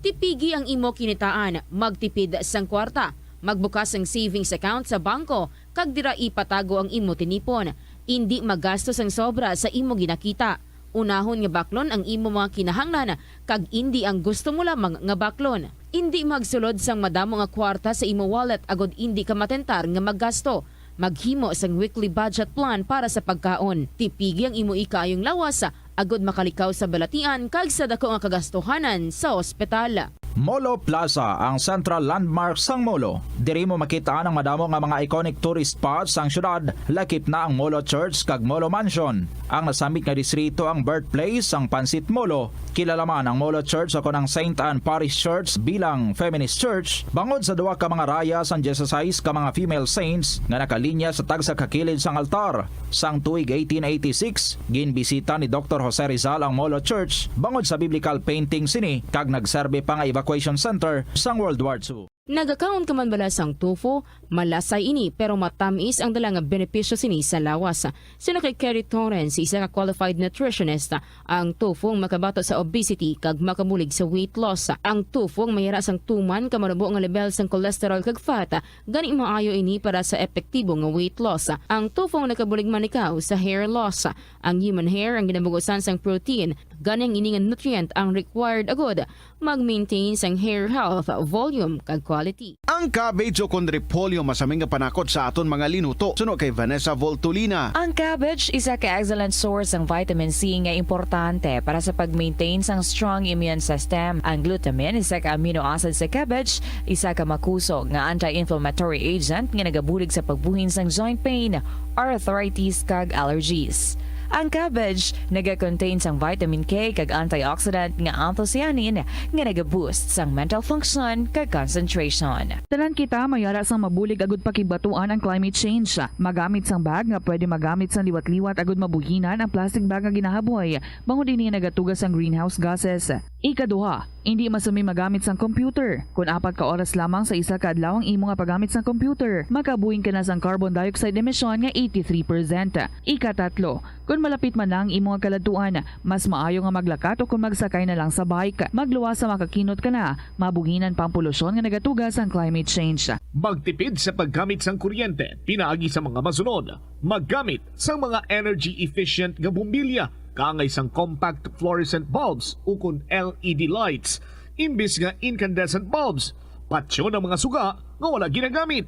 Tipigi ang imo kinitaan, magtipid sang kwarta, magbukas sang savings account sa bangko, kag dira ipatago ang imo tinipon. Indi magasto sang sobra sa imo ginakita. Unahon nga baklon ang imo mga kinahanglan kag indi ang gusto mo lamang nga baklon. Indi magsulod sang madamo nga kwarta sa imo wallet agod indi ka matentar nga maggasto. Maghimo sang weekly budget plan para sa pagkaon. Tipigi ang imo ikaayong lawas agud makalikaw sa balatian kag sa dako nga kagastuhanan sa ospital. Molo Plaza, ang central landmark sang Molo. Diri mo makit-an ang madamo nga mga iconic tourist spots sang syudad, lakip na ang Molo Church kag Molo Mansion. Ang nasambit nga distrito ang birthplace sang Pansit Molo. Kilala man ang Molo Church o kon ang Saint Anne Parish Church bilang feminist church bangod sa duha ka mga raya sang dieciséis ka mga female saints nga nakalinya sa tagsa ka kilid sang altar. Sang tuig eighteen eighty-six, ginbisita ni Doktor Jose Rizal ang Molo Church bangod sa biblical painting sini kag nagserbi pa nga evacuation center sang World War Two. Nagakaon ka man bala sang tofu? Malasay ini pero matamis ang dala nga benepisyo sini sa lawas. Suno kay Kerry Torrens, isa ka qualified nutritionist, ang tofu ang makabato sa obesity kag makabulig sa weight loss. Ang tofu ang mayara sang tuman ka manubo nga level sang cholesterol kag fat, gani maayo ini para sa epektibo nga weight loss. Ang tofu ang nakabulig manikaw sa hair loss. Ang human hair ang ginabugusan sang protein, gani ang ini nga nutrient ang required agud mag-maintain sang hair health, volume, kag quality. Ang cabbage o kon repolyo masami nga panakot sa aton mga linuto, suno kay Vanessa Voltolina. Ang cabbage isa ka excellent source sang vitamin C nga importante para sa pag-maintain sang strong immune system. Ang glutamine, isa ka amino acid sa cabbage, isa ka makusog nga anti-inflammatory agent nga nagabulig sa pagbuhin sang joint pain, arthritis, kag allergies. Ang cabbage naga-contain sang vitamin K kag antioxidant nga anthocyanin nga naga-boost sang mental function kag concentration. Tanan kita mayara sang mabulig agud pakigbatuan ang climate change. Magamit sang bag nga pwede magamit sang liwat-liwat agud mabuhinan ang plastic bag nga ginahaboy, bangod ini nagatuga sang greenhouse gases. Ikaduha, indi masami magamit sang computer. Kon apat ka oras lamang sa isa ka adlaw ang imo nga paggamit sang computer, makabuhin ka na sang carbon dioxide emission nga eighty-three percent. Ikatatlo, kon malapit man na ang imo nga kaladtuan, mas maayo nga maglakat o kon magsakay na lang sa bike. Magluwas sa makakinot ka na, mabuhinan pa ang polusyon nga nagatuga sang climate change. Magtipid sa paggamit sang kuryente pinaagi sa mga masunod. Maggamit sang mga energy efficient nga bombilya kaangay sang compact fluorescent bulbs ukon L E D lights imbis nga incandescent bulbs. Patyon ang mga suga nga wala ginagamit.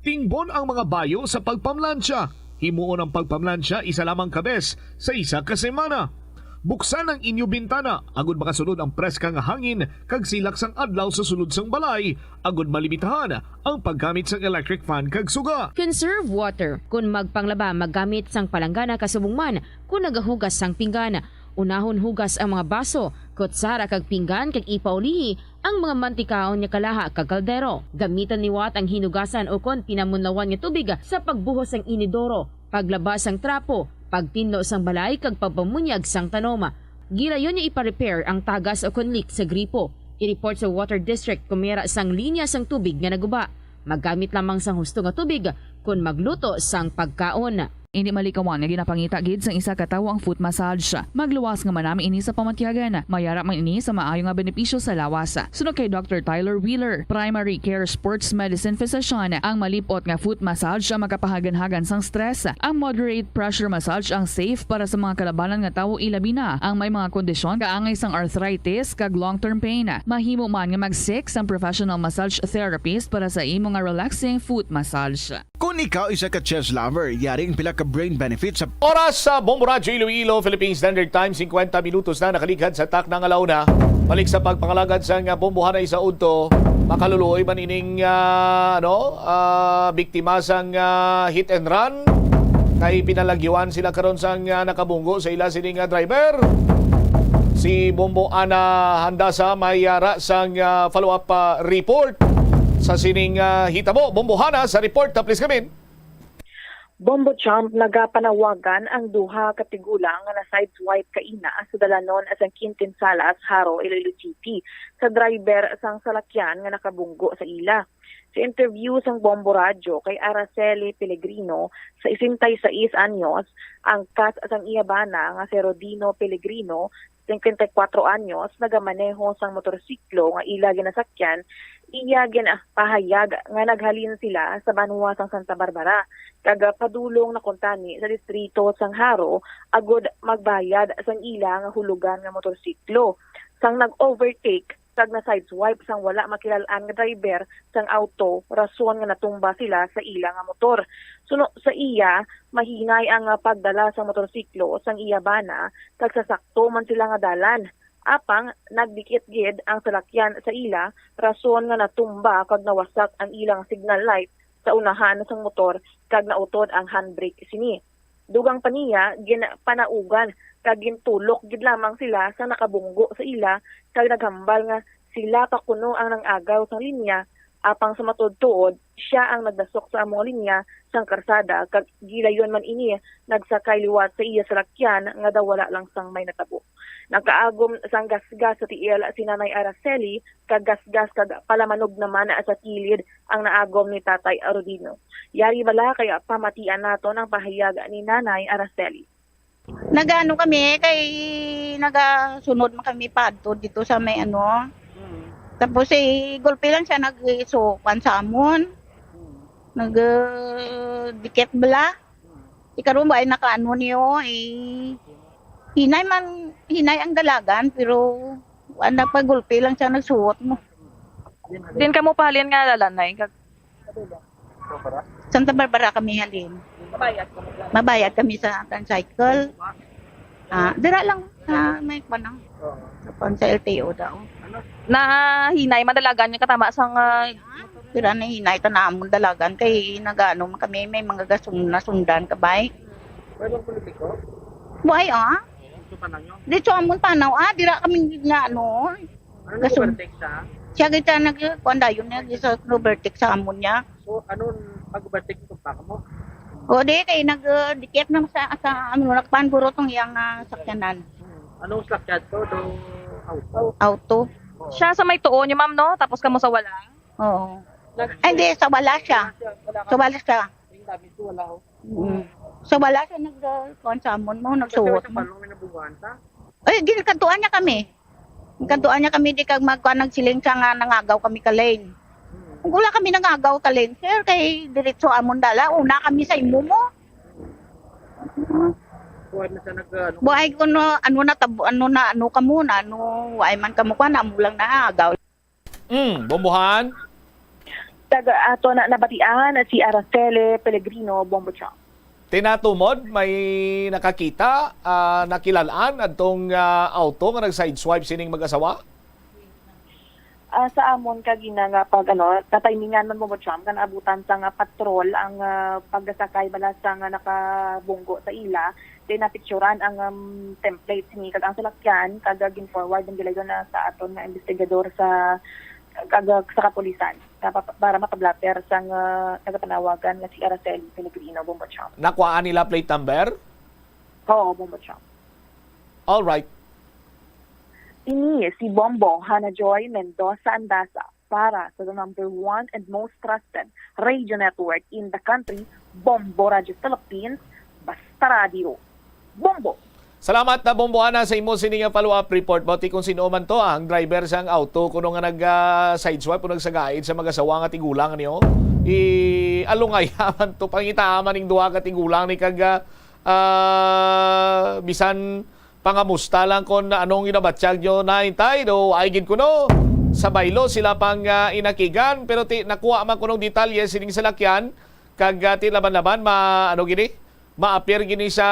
Tingbon ang mga bayo sa pagpamlansya. Himuon ang pagpamlansya isa lamang ka bes sa isa ka semana. Buksan ang inyo bintana agud makasulod ang preska nga hangin kag silak sang adlaw sa sulod sang balay, agud malimitahan ang paggamit sang electric fan kag suga. Conserve water. Kon magpanglaba, maggamit sang palanggana kasubong man kon nagahugas sang pinggan. Unahon hugas ang mga baso, kutsara kag pinggan kag ipaulihi ang mga mantikaon nga kalaha kag kaldero. Gamitan liwat ang hinugasan ukon pinamunlawan nga tubig sa pagbuhos sang inidoro, paglaba sang trapo, pagtinlo sang balay kag pagpamunyag sang tanom. Gilayon nga ipa-repair ang tagas ukon leak sa gripo. I-report sa water district kon mayara sang linya sang tubig nga naguba. Maggamit lamang sang husto nga tubig kon magluto sang pagkaon. Indi malikawan nga ginapangita gid sang isa ka tawo ang foot massage. Magluwas nga manami ini sa pamatyagan. Mayara man ini sa maayo nga benepisyo sa lawas. Suno kay Doctor Tyler Wheeler, primary care sports medicine physician, ang malip-ot nga foot massage ang makapahaganhagan sang stress. Ang moderate pressure massage ang safe para sa mga kalabanan nga tawo, ilabi na ang may mga kondisyon kaangay sang arthritis kag long-term pain. Mahimo man nga mag-seek sang professional massage therapist para sa imo nga relaxing foot massage. Kon ikaw isa ka chess lover, yari ang pila ka brain benefits sa Oras sa Bombo Radyo Iloilo, Philippine Standard Time, singkwenta minutos na nakalighad sa takna nga launa. Balik sa pagpangalagad sang bombohanay sa udto, makaluluoy man ining, ah, ano, ah, biktima sang, ah, hit and run. Kay pinalagyuan sila karon sang, ah, nakabunggo sa ila sini nga driver. Si Bombo Ana Handasa may ara sang, ah, follow-up, ah, report sa sining, ah, hitabo. Bombo Hana sa report, ah, please come in. Bombo Champ, nagapanawagan ang duha ka tigulang nga na-sideswipe kaina sa dalanon sang Quintin Salas, Jaro, Iloilo City, sa driver sang salakyan nga nakabunggo sa ila. Sa interview sang Bombo Radyo kay Araceli Pellegrino, sesenta y seis anyos, ang kas sang iya bana nga si Rodino Pellegrino, singkwenta y kwatro anyos, nagamaneho sang motorsiklo nga ila ginasakyan, iya ginpahayag nga naghalin sila sa banwa sang Santa Barbara kag padulong na kuntani sa distrito sang Jaro agud magbayad sang ila nga hulugan nga motorsiklo. Sang nag-overtake kag na-sideswipe sang wala makilal-an nga driver sang auto, rason nga natumba sila sa ila nga motor. Suno sa iya, mahinay ang, ah, pagdala sang motorsiklo sang iya bana, kag sa sakto man sila nga dalan. Apang nagdikit gid ang salakyan sa ila, rason nga natumba kag nawasak ang ilang signal light sa unahan sang motor kag nautod ang handbrake sini. Dugang pa niya, ginpanaugan kag gintulok gid lamang sila sa nakabunggo sa ila, kag naghambal nga sila pa kuno ang nang-agaw sang linya, apang sa matuod-tuod, sia ang nagdasok sa among linya sang karsada, kag gilayon man ini nagsakay liwat sa iya salakyan nga daw wala lang sang may natabo. Nakaagom sang gasgas sa tiil si Nanay Araceli, kag gasgas kag palamanog naman sa kilid ang naagom ni Tatay Rodino. Yari bala kay pamatian naton ang pahayag ni Nanay Araceli. Nagaano kami, kay nagasunod man kami paadto dito sa may ano. Mm. Tapos, eh, gulpi lang siya nagsukan sa amon. Mm. Nag, uh, dikit bala. Mm. Ikaron ba ay nakaano niyo, eh, hinay man, hinay ang dalagan, pero wala pa, gulpi lang siya nagsuot mo. Din kamo pahalin nga lalanay, kag Santa Barbara kami halin. Mabayad kamo lang. Mabayad kami sa tricycle. Ah, dira lang sa may panang. Oo. Sa pang sa L T O daw. Ano? Nahinay man dalagan nga katama sang, ah, Dira na hinay ta namon dalagan kay nagaano man kami, may mga gasong nasundan ka bay. May bang politiko? Buhay, ah. Gusto pa lang yun. Dito amon panaw, ah, dira kami nga ano. Ano Gasun- nag-overtake siya? Siya kita nag-, kuwan dayon niya, sa overtake sa amon niya. So, anong pag-overtake ito pa mo? O, di, kay nag, uh, dikit na sa, sa, ano, nagpanguro tong iyang, ah, sakyanan. Hmm. Anong sakyan to? Do auto? Auto. Oo. Siya sa may tuo niyo, ma'am, no? Tapos kamo sa wala? Oo. Nag- Ay, hindi, sa wala siya. Wala siya, wala ka- Sa wala siya. Yung gamit ko, wala, oh. Mm. Sa wala siya nag, uh, kuwan sa amon mo, Kasi nagsuot may mo. Sa palong may nabubuhan ta? Ay, ginkantuan niya kami. Ginkantuan niya kami, di kag magkuan, nagsiling siya nga nangagaw kami ka lane. Hmm. Kung wala kami nangagaw ka lane, sir, kay diretso amon dala, una kami sa imo mo. Kuwan na siya nag, ano, Buhay ko no, ano na, tabo, ano na, ano ka mo na, ano, ay man ka mo, kuwan, amo lang na, agaw. Mm, Bombohan. Taga ato na nabatian si Araceli Pellegrino, Bombo Chong. Tinatumod, may nakakita, ah, nakilalaan adtong, ah, auto nga nag-sideswipe sining mag-asawa? Ah, sa amon kagina nga pag, ano, katimingan man, Bombo Chong, nga naabutan sa nga patrol ang, ah, pagsakay bala sa nga nakabunggo sa ila, kay napicturan ang, um, template sini kag ang salakyan, kag gin-forward ang gilayon na sa aton nga investigador sa, kag, sa kapulisan, sa pa-, para makablotter sang, uh, nagapanawagan nga si Araceli Pellegrino, Bombo Chong. Nakuhaan nila plate number? Oo, Bombo Chong. All right. Ini si Bombo Hana Joy Mendoza Andaza para sa the number one and most trusted radio network in the country, Bombo Radio Philippines, Basta Radio. Bombo! Salamat na, Bombo Hana, sa imo sini nga follow-up report. Bati kung sino man to, ah, ang driver sang auto kuno nga nag, ah, sideswipe o nagsagaid sa mag-asawa nga tigulang niyo. I alungay man to, pangitaa man ning duha ka tigulang ni kag, ah, ah, bisan pangamusta lang kon anong ginabatyag nyo na, intay, do ay gid kuno sa baylo sila pang, ah, inakigan, pero ti nakuha man kunong detalye sining salakyan, kag, ah, ti laban-laban ma, ano gini, ma-appear gini sa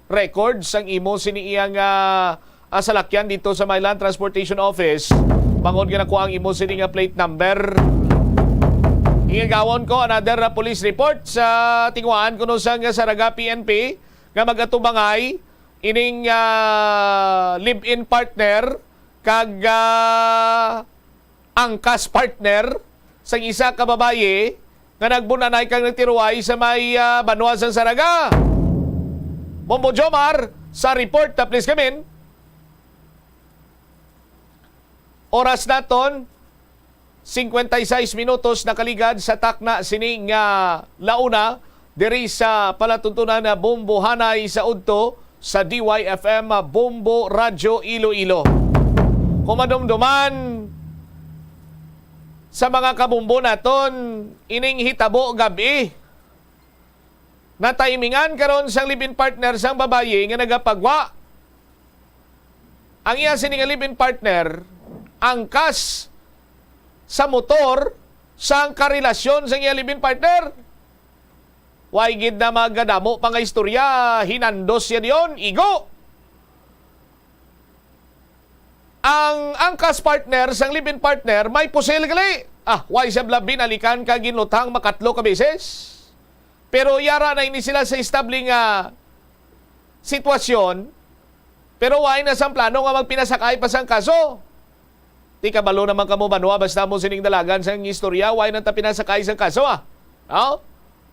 record sang imo sini iyang, ah, ah, salakyan dito sa may Land Transportation Office, bangod nga nakuha ang imo sini nga plate number. Ingagawon ko another, ah, police report sa tinguhaan kuno sang Saraga P N P nga magatubangay ining, ah, live-in partner kag, ah, angkas partner sang isa ka babayi nga nagbun-anay kag nagtiruay sa may, ah, banwa sang Saraga. Bombo Jomar, sa report na, please come in. Oras naton, singkwenta y seis minutos nakaligad sa takna sini nga launa diri sa palatuntunan na Bombo Hanay sa udto sa D Y F M Bombo Radyo Iloilo. Kung madumduman sa mga kabombo naton, ining hitabo gab-i, natimingan karon sang live-in partner sang babayi nga nagapagwa. Ang iya sini nga live-in partner, angkas sa motor sang karelasyon sang iya live-in partner. Way gid na magadamo pa nga istorya, hinandos siya diyon, igo. Ang angkas partner sang live-in partner may pusil gali. Ah, way siya bala binalikan kag ginluthang makatlo ka beses. Pero yara na ini sila sa estable nga sitwasyon, pero way na sang plano nga magpinasakay pa sang kaso. Ti kabalo naman kamo, banwa, basta mo sining dalagan sang istorya, way na ta pinasakay sang kaso, ah. No?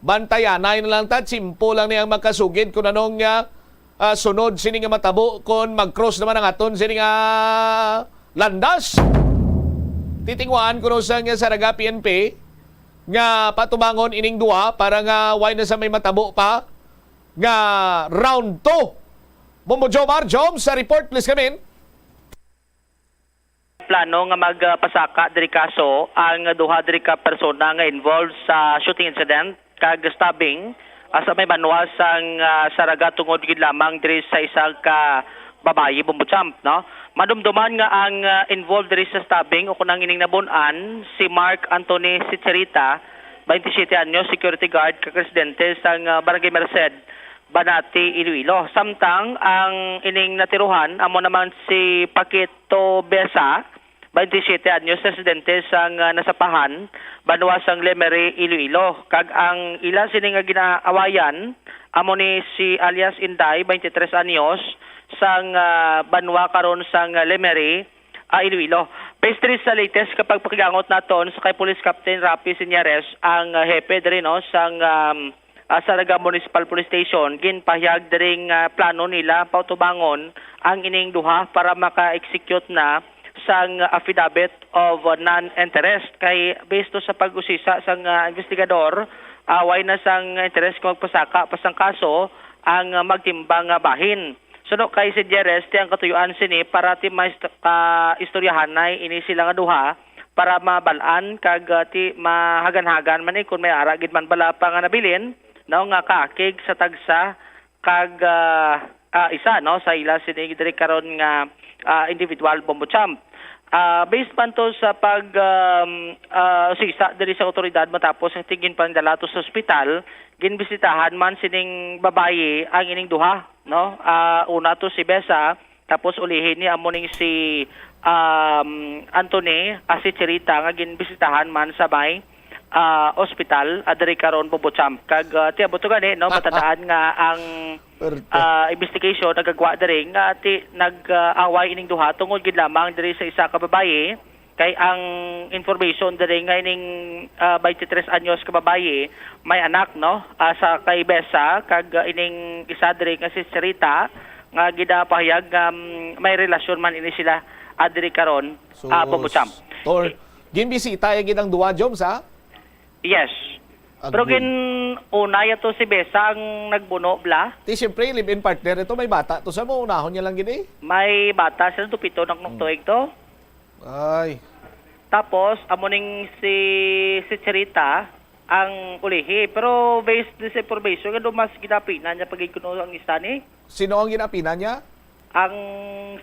Bantayanay na lang ta, tsimpo lang ni ang makasugid kung anong, ah, ah, sunod sini nga matabo kung mag-cross naman ang aton sini nga landas. Titingwaan ko no sang Saraga P N P nga patubangon ining duha para nga way na sa may matabo pa nga round two. Bombo Jomar, Jom, sa report, please, kamin. Plano nga magpasaka diri kaso ang duha diri ka persona nga involved sa shooting incident kag stabbing, ah, sa may banwa sang, ah, Saraga tungod gid lamang diri sa isa ka babayi, Bombo Champ, no? Madumduman nga ang, ah, involved diri sa stabbing o kung ang ining nabun-an si Mark Anthony Sicherita, twenty-siyete anyos, security guard kag residente sang, ah, Barangay Merced, Banati, Iloilo. Samtang ang ining natiruhan amo naman si Paquito Besa, twenty-siyete anyos, residente sang, ah, Nasapahan, banwa sang Lemery, Iloilo. Kag ang ila sini nga ginaawayan amo ni si alias Inday, twenty-tres anyos, sang, ah, banwa karon sang Lemery, ah, Iloilo. Based diri sa latest nga pagpakigangot naton sa kay Police Captain Rafi Siñares, ang, ah, hepe diri, no, sang, um, ah, Saraga Municipal Police Station, ginpahayag diri nga plano nila pautubangon ang ining duha para maka-execute na sang affidavit of non-interest. Kay based to sa pag-usisa sang, ah, investigador, ah, way na sang interest kung magpasaka pa sang kaso ang, ah, magtimbang nga bahin. Suno kay Siñares, ti ang katuyuan sini para ti mas ka istoryahanay ini sila nga duha para mabal-an kag, ah, ti mahaganhagan man ni kung may ara gid man bala pa nga nabilin, no, nga kaakig sa tagsa kag, ah, ah, isa, no, sa ila sini diri karon nga, ah, individual, Bombo Champ. Ah, based man to sa pag, um, ah, usisa diri sa awtoridad matapos ang tigin pangdala to sa ospital, ginbisitahan man sining babayi ang ining duha, no? Ah, una to si Besa, tapos ulihi ni amo ning si, um, Anthony, ah, si Cherita nga ginbisitahan man sa may, ah, ospital, ah, diri karon, Bombo Champ. Kag, ah, ti abot to gani, no, matandaan nga ang, Perte. ah, investigation nagagwa diri nga ti nag, ah, away ining duha tungod gid lamang diri sa isa ka babayi. Kay ang information diri nga ining, ah, twenty-three anyos ka babayi may anak, no? Ah, sa kay Besa, kag, ah, ining isa diri nga si Sarita nga ginapahayag nga, mm, may relasyon man ini sila, ah, diri karon, So, ah, Bombo Champ. Tor, ginbisita ya gid ang duwa, Joms, ha? Yes. Pero Agbo. gin-una ya to si Besa ang nagbuno, bla? Ti, siyempre, live-in partner ito, may bata to sa mo, unahon niya lang gid eh. May bata sila, to pito na kung Hmm. tuig to. Ay. Tapos, amo ning si, si Cherita ang ulihi. Pero based din sa information, nga mas ginapina niya pag kuno ang isa ni. Sino ang ginapina niya? Ang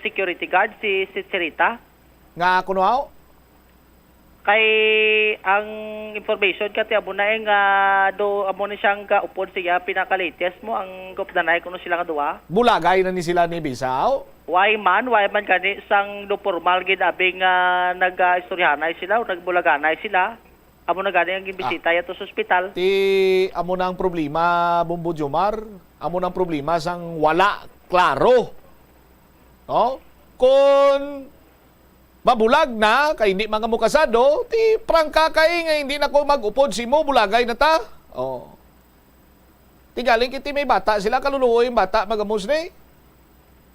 security guard, si, si Cherita. Nga kuno, aw? Kay ang information kati amo na eh nga do amo ni siyang kaupod siya pinaka-latest mo ang gupdanay kuno sila nga duha. Bulagay na ni sila ni Bisa, aw? Why man, why man gani sang do formal gid abi nga nag-istoryahanay sila o nagbulaganay sila. Amo na gani ang Ah. gimbisita yato sa ospital. Ti, amo na ang problema, Bombo Jomar. Amo na ang problema sang wala klaro. No? Kung mabulag na, kay hindi man kamo kasado, ti prangka kay nga hindi na ko mag-upod simo, bulagay na ta. Oh. Ti galing kiti may bata sila, kaluluoy ang bata, magamos ni.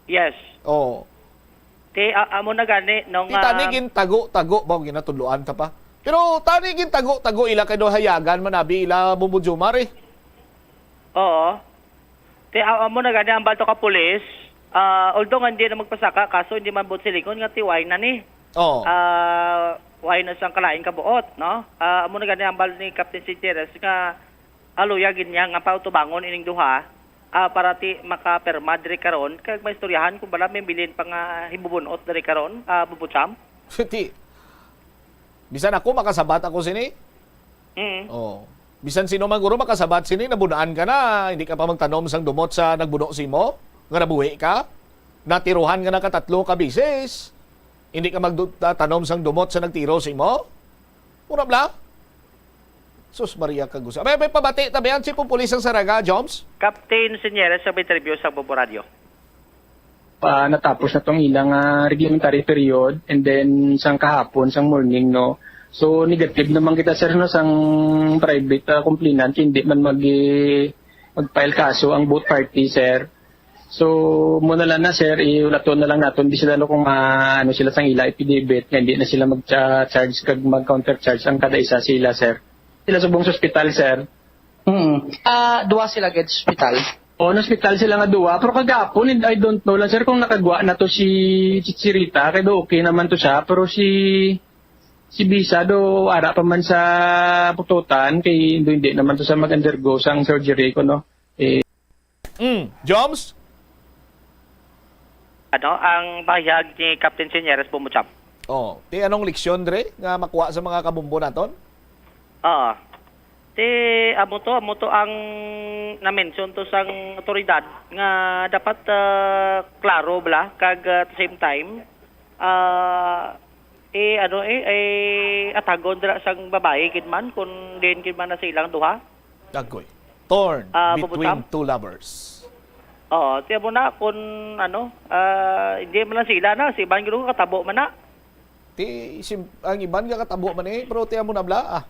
Yes. Oh. Ti, a-, amo na gani, no, Ti nga tani gintago-tago ba, ginatudloan ta pa? Pero tani gintago-tago ila kay do hayagan man abi ila, Bombo Jomar, eh. Oo. Ti, a-, amo na gani ang balto ka pulis. Ah, although nga hindi na magpasaka, kaso hindi man buot silingon nga ti way na ni. Oo. Ah, way na sang kalain ka buot, no? Ah, amo na gani ang bal ni Captain Sinteres nga aluya gid niya nga pautubangon ining duha, ah, para ti makapirma diri karon, kag maistoryahan kung bala may bilin pa nga hibubunot diri karon, ah, Bubucham. Ti, bisan ako, makasabat ako sini. Mm. Oh. Bisan sino man guro makasabat sini, nabunaan ka na, hindi ka pa magtanom sang dumot sa nagbuno sa imo, nga nabuhi ka. Natirohan ka na katatlo ka bisis, hindi ka magtanom sang dumot sa nagtiro sa imo. Mura bala? Sus Maria, kagusa. May, may pabati ta ba yan, Chief of Police ang Saraga, Joms? Captain Senyera sa may interview sa Bobo Radio. Ah, natapos na tong ilang, ah, reglementary period, and then sang kahapon, sang morning, no. So, negative naman kita, sir, no, sang private, ah, complainant, hindi man mag, mag-file kaso ang both party, sir. So, mo na lang na, sir, iulaton na lang naton, di sila, no, kung ma-, ano sila sang ila affidavit, nga hindi na sila mag-charge kag mag-counter charge ang kada isa sila, sir. Sila subong sa ospital, sir. Mm. Ah, duha sila gid sa ospital. O, na-hospital sila nga duwa. Pero kagapon, and I don't know lang, sir, kung nakagwa na to si Chichirita. Kay do okay naman to siya. Pero si, si Bisa do ara pa man sa pututan. Kay do hindi naman to sa mag-undergo sang surgery ko, no? Eh, Mm. Joms? Ano ang pahayag ni Captain Senyera sa Bumbo Cham? Oh, ti anong leksyon, Dre, nga makuha sa mga kabumbo naton? Oo. Ti, amo to, amo to ang na-mention to sang otoridad nga dapat, ah, klaro bala kag, ah, at the same time, ah, eh, ano, eh, eh, atagon dira sang babayi gid man kung diin gid man na sa ilang duha. Agoy. Torn Ah, between bubutang? two lovers. Oo, tiyan mo na kung ano, ah, hindi man lang sila na, si Ivan Giro katabo man na. Ti, sim-, ang iban nga katabo man eh, pero tiyan mo na bala, ah.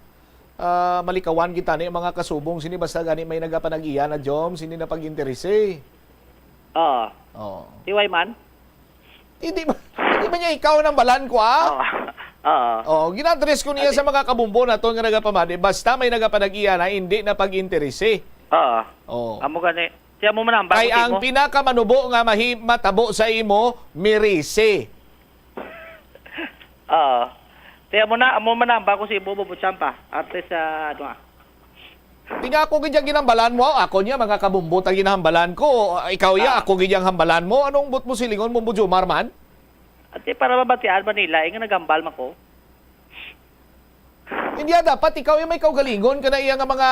Ah, malikawan kita ni mga kasubong sini basta gani may nagapanag-iya na Jom, sini na pag-interese. Oo. Oo. Ti why man? Hindi ba, hindi ba niya ikaw nang balan ko, ah? Oo. Oo. Oh, ginadress ko niya Adi. Sa mga kabumbo naton nga nagapamadi, basta may nagapanag-iya na hindi na pag-interese. Oo. Oh. Amo gani. Siya mo manambal Kay ko ang timo. Pinakamanubo nga mahi-, matabo sa imo, mirisi. Oo. Kaya mo na, amo manambal ko si Bobo Butsampa. Arte sa, ano ah. Di nga ako gid ang ginambalan mo, ako niya, mga kabumbo, ta ginahambalan ko. Ikaw ya, Ah. Ako gid ang hambalan mo. Anong but mo silingon mo, Bujumar man? Ate, para mabatian ba nila, eh, nga nagambal man ko? Hindi, ah, dapat ikaw yung may kaugalingon ka na iya nga mga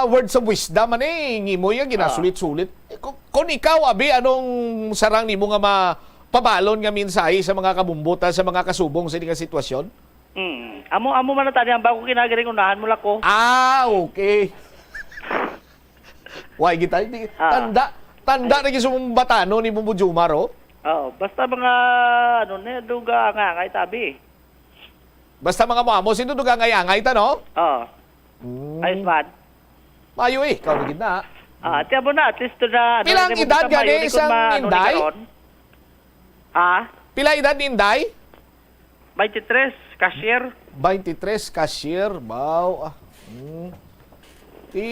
words of wisdom, ano eh, ngimo iya, Ah. ginasulit-sulit. Eh, ku-, kung ikaw, abi, anong sarang nimo nga mapabalon nga mensahe sa mga kabumbutan, sa mga kasubong sa ini nga sitwasyon? Mm. Amo, amo man na tani, ang bago kinagaling unahan mo lako. Ah, okay. Why kita? Hindi, Ah. tanda, tanda Ay. Na gisumbatano ni Bumbo Jumar, oh. Oo, basta mga, ano na, duga nga, nga itabi. Basta mga muamo, sino duga nga angay ta, no? Oo. Mm. Ayos man. Mayo eh, ikaw na gid na. Ah, tiyan mo na, at least to na, ano, Pilang hindi mo edad ka gani mayo kung isang ma-, ano, ni Inday? Karon. Ah? Pila edad ni Inday? Twenty-three, cashier. Twenty-three, cashier, wow. Ah. Hmm. Ti,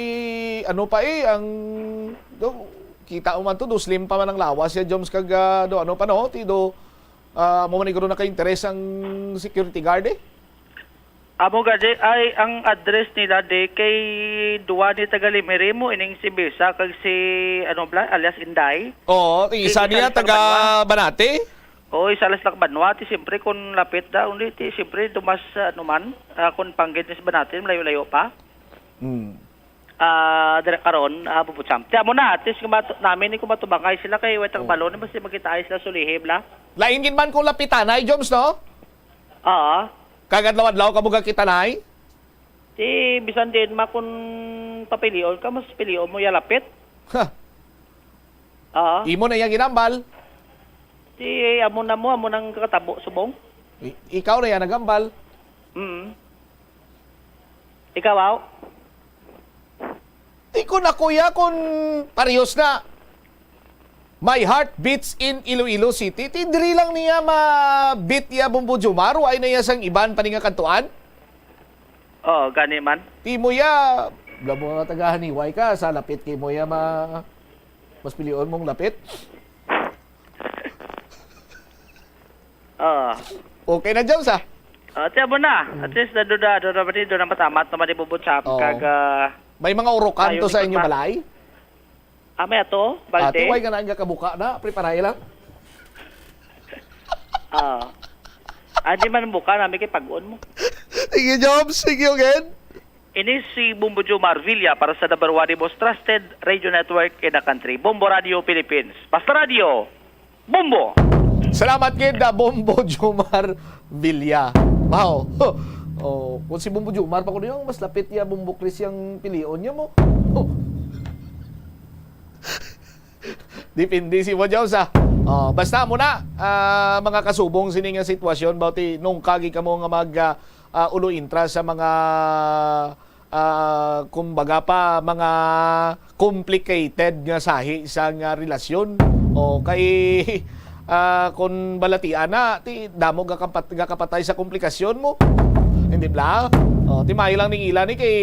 ano pa eh, ang, do, kita mo man to, do slim pa man ang lawas siya, Joms, kag, ah, do, ano pa, no? Ti, do, ah, mo man siguro naka-interes ang security guard eh. Amo gadi ay ang address nila di kay duwa ni taga Limirimo, ining si Bisa kag si, ano bala, alias Inday. Oo, isa Isa niya lang taga taga Banwa. Banate? Oo, isa lang sa taga Banwa. Ti siyempre kung lapit da, undi ti siyempre dumas, ano man, ah, kung panggit ni sa Banate, malayo-layo pa. Hmm. Ah, dira karon, ah, Bubutsam. Ti amo na, at least kumatu-, namin ni kumatubangay sila kay way taga Oo. Balon, basta magkitaay sila sulihi bala. Lain gid man kung lapitanay, Joms, no? Oo. Kag adlaw-adlaw kamo gakita na, ay? Ti, bisan din ma, kun papilion ka, mas pilion mo ya lapit. Ha. Oo. Imo na iya ginambal? Ti, amo na mo, amo nang kakatabo subong. I-, ikaw na iya nagambal? Mm. Ikaw, aw? Di ko na, kuya, kung parehas na. My heart beats in Iloilo City. Ti diri lang niya ma-beat iya, Bumbo Jomar, wa ay na iya sang iban pa ni nga kantuan? Oo, gani man. Ti mo ya, bla mo nga taga Haniway ka, sa lapit kay mo ya ma-, mas pilion mong lapit. Oo. Okay na, Jones, ah. Ah, tiyan mo na. Hmm. At least, nado na, nado na, nado na matamat naman ni Bubot Sam. Oo. Kag, ah, May mga urukan ayun, to sa ikot inyo pa. Balay? Ah, may ato? Balde? Ate, way ka na nga kabuka na. Preparay lang. Ah. Adi man ang buka namin kay pag-on mo. Sige, Jobs. Sige, again. Ini si Bombo Jomar Villa para sa number one, the most trusted radio network in the country, Bombo Radio Philippines. Basta Radio, Bombo! Salamat gid, ah, Bombo Jomar Villa. Wow. Oh, kung si Bombo Jomar pa ko niyo, mas lapit niya Bombo Chris yung pilion niya mo. Oh. Depende si Wajaw sa. Oh, basta mo na, ah, mga kasubong sini nga sitwasyon, bauti nung kagi kamo nga mag, ah, ah, ulo intra sa mga, ah, kumbaga pa, mga complicated nga sahi sa nga relasyon. O kay, ah, kung balatian na, ti damo gakapat-, gakapatay sa komplikasyon mo. Hindi bla? O, ti may lang ning ila ni kay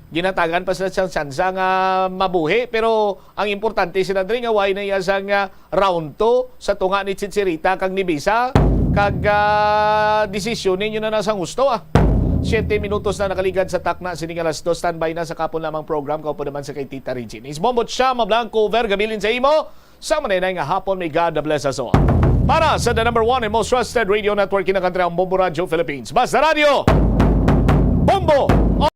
ginatagan pa sila siyang tsansa nga mabuhi, pero ang importante sila diri nga way na iya sang, ah, round two sa tunga ni Chichirita kag ni Bisa, kag, ah, desisyon ninyo na na sang husto, ah. Siyete minutos na nakaligad sa takna sini nga alas dos. Standby na sa kapon lamang program, kaupo naman sa kay Tita Regine. Isbombo siya, mablang cover, gabilin sa imo. Sa manenay nga hapon, may God bless us all. Para sa the number one and most trusted radio network in the country, ang Bombo Radio Philippines. Basta Radio, Bombo!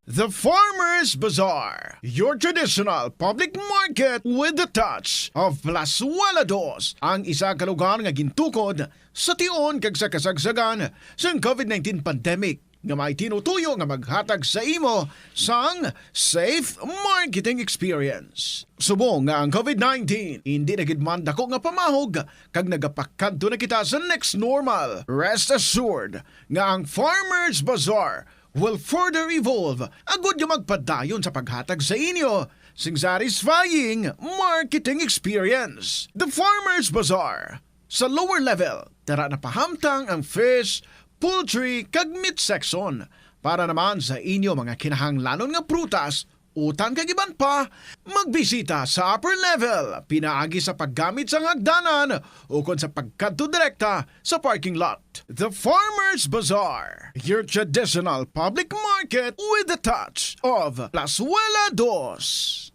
The Farmers Bazaar, your traditional public market with the touch of Plazuela Dos, ang isa ka lugar nga gintukod sa tion kag sa kasagsagan sang covid nineteen pandemic, nga may tinutuyo nga maghatag sa imo sang safe marketing experience. Subong nga ang covid nineteen indi na gid man dako nga pamahog kag nagapakadto na kita sa next normal, rest assured nga ang Farmers Bazaar will further evolve agud nga magpadayon sa paghatag sa inyo sing satisfying marketing experience. The Farmers Bazaar, sa lower level, tara na pahamtang ang fish, poultry, kag meat section. Para naman sa inyo mga kinahanglanon nga prutas, utan kag iban pa, magbisita sa upper level, pinaagi sa paggamit sang hagdanan ukon sa pagkadto direkta sa parking lot. The Farmers Bazaar, your traditional public market with the touch of Plazuela Dos.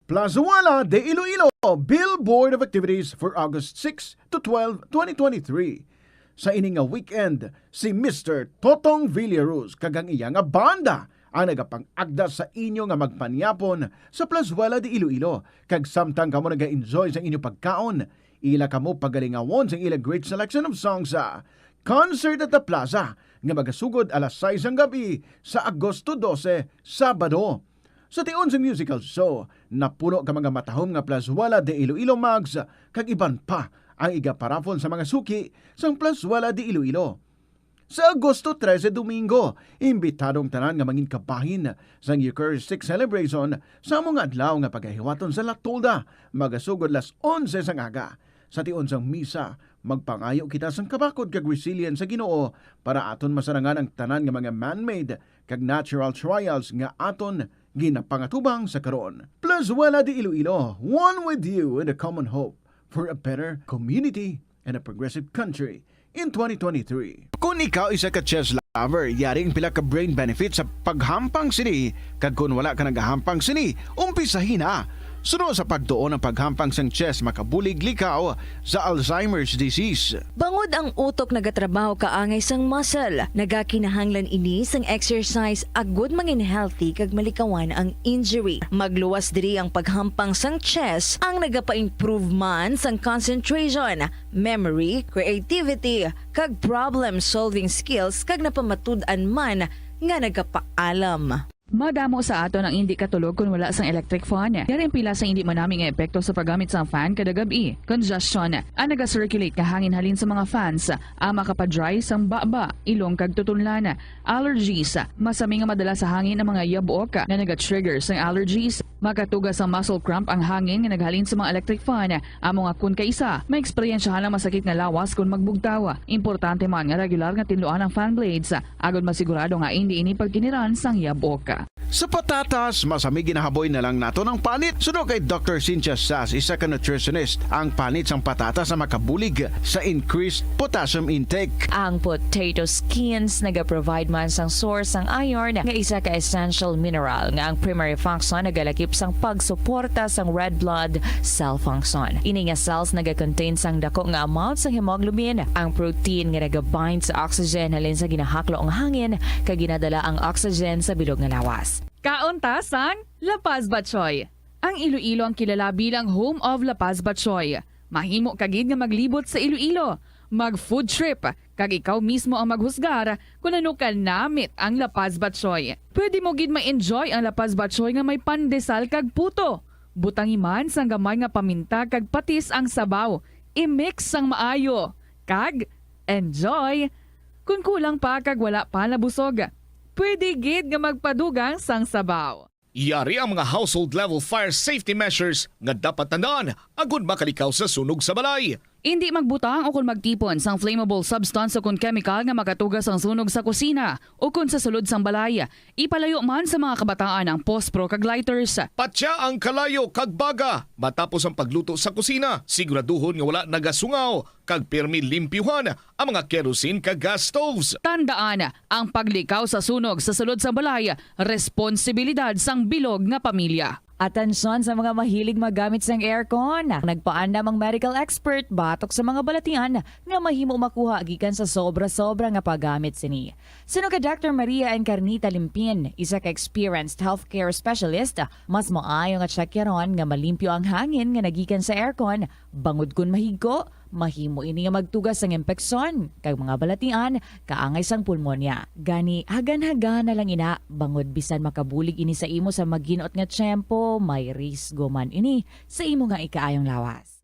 Plazuela de Iloilo, Billboard of Activities for August six to twelve, twenty twenty-three. Sa ini nga weekend, si Mister Totong Villaruz kag ang iya nga banda ang nagapang-agda sa inyo nga magpanyapon sa Plazuela de Iloilo, kag samtang kamo naga-enjoy sa inyo pagkaon, ila kamo pagalingawon sa ila great selection of songs sa Concert at the Plaza nga magasugod alas sais sang gab-i sa Agosto dose, Sabado. Sa tion sang musical show, napuno ka mga matahom nga Plazuela de Iloilo mugs kag iban pa ang igaparaffle sa mga suki sang Plazuela de Iloilo. Sa Agosto trese, Domingo, imbitado ang tanan nga mangin kabahin sang Eucharistic Celebration sa amo nga adlaw nga pagahiwaton sa La Tolda, magasugod las onse sang aga. Sa tion sang misa, magpangayo kita sang kabakod kag resilience sa Ginoo para aton masarangan ang tanan nga mga man-made kag natural trials nga aton ginapangatubang sa karon. Plazuela de Iloilo, one with you in the common hope for a better community and a progressive country in twenty twenty-three. Kon ikaw isa ka chess lover, yari ang pila ka brain benefits sa paghampang sini, kag kon wala ka nagahampang sini, umpisahi na. Suno sa pagtuon ang paghampang sang chess makabulig likaw sa Alzheimer's disease. Bangod ang utok nagatrabaho kaangay sang muscle, nagakinahanglan ini sang exercise agud mangin healthy kag malikawan ang injury. Magluwas diri ang paghampang sang chess, ang nagapa-improve man sang concentration, memory, creativity, kag problem-solving skills, kag napamatud-an man nga nagapaalam. Madamo sa aton ang indi katulog kon wala sang electric fan. Yari ang pila sa indi manami nga epekto sa paggamit sang fan kada gab-i. Congestion, ang naga-circulate nga hangin halin sa mga fans, ang makapa-dry sang baba, ilong kag tutunlan. Allergies, masami nga madala sa hangin ang mga yabok nga naga-trigger sang allergies. Makatuga sang muscle cramp ang hangin nga naghalin sa mga electric fan. Amo nga kon kaisa, maeksperiensyahan ang masakit nga lawas kon magbugtaw. Importante man nga regular nga tinluan ang fan blades, agud masigurado nga indi ini pagkiniran sang yabok. Sa patatas, masami ginahaboy na lang naton ang panit. Suno kay Doctor Cynthia Sass, isa ka nutritionist, ang panit sang patatas ang makabulig sa increased potassium intake. Ang potato skins nagaprovide man sang source sang iron, nga isa ka essential mineral nga ang primary function nagalakip sang pagsuporta sang red blood cell function. Ini nga cells nagakontain sang dako nga amount sang hemoglobin, ang protein nga nagabind sa oxygen halin sa ginahaklo nga hangin kag ginadala ang oxygen sa bilog nga lawas. Kaon ta sang La Paz Batchoy. Ang Iloilo ang kilala bilang home of La Paz Batchoy. Mahimo ka gid nga maglibot sa Iloilo, mag food trip, kag ikaw mismo ang maghusgar kon ano ka namit ang La Paz Batchoy. Pwede mo gid ma-enjoy ang La Paz Batchoy nga may pandesal kag puto. Butangi man sang gamay nga paminta kag patis ang sabaw. I-mix sang maayo. Kag enjoy! Kon kulang pa kag wala pa nabusog, pwede gid nga magpadugang sang sabaw. Yari ang mga household level fire safety measures nga dapat tandaan agud makalikaw sa sunog sa balay. Indi magbutang o kon magtipon sang flammable substance o kon chemical nga makatuga sang sunog sa kusina o kon sa sulod sang balay. Ipalayo man sa mga kabataan ang pospro kag lighters. Patya ang kalayo kag baga matapos ang pagluto sa kusina. Siguraduhon nga wala nagasungaw kag pirmi limpyuhan ang mga kerosene kag gas stoves. Tandaan, ang paglikaw sa sunog sa sulod sang balay, responsibilidad sang bilog nga pamilya. Atensyon sa mga mahilig magamit sang aircon. Nagpaandam ang medical expert batok sa mga balatian nga mahimo makuha gikan sa sobra-sobra nga paggamit sini. Suno kay Doctor Maria Encarnita Limpin, isa ka experienced healthcare specialist, mas maayo nga tsakyaron nga malimpyo ang hangin nga nagikan sa aircon, bangod kon mahigko, mahimo ini nga magtuga sang impeksyon kag mga balatian kaangay sang pulmonya. Gani, hagan-hagana lang ina, bangod bisan makabulig ini sa imo sa maginot nga tiyempo, may risgo man ini sa imo nga ikaayong lawas.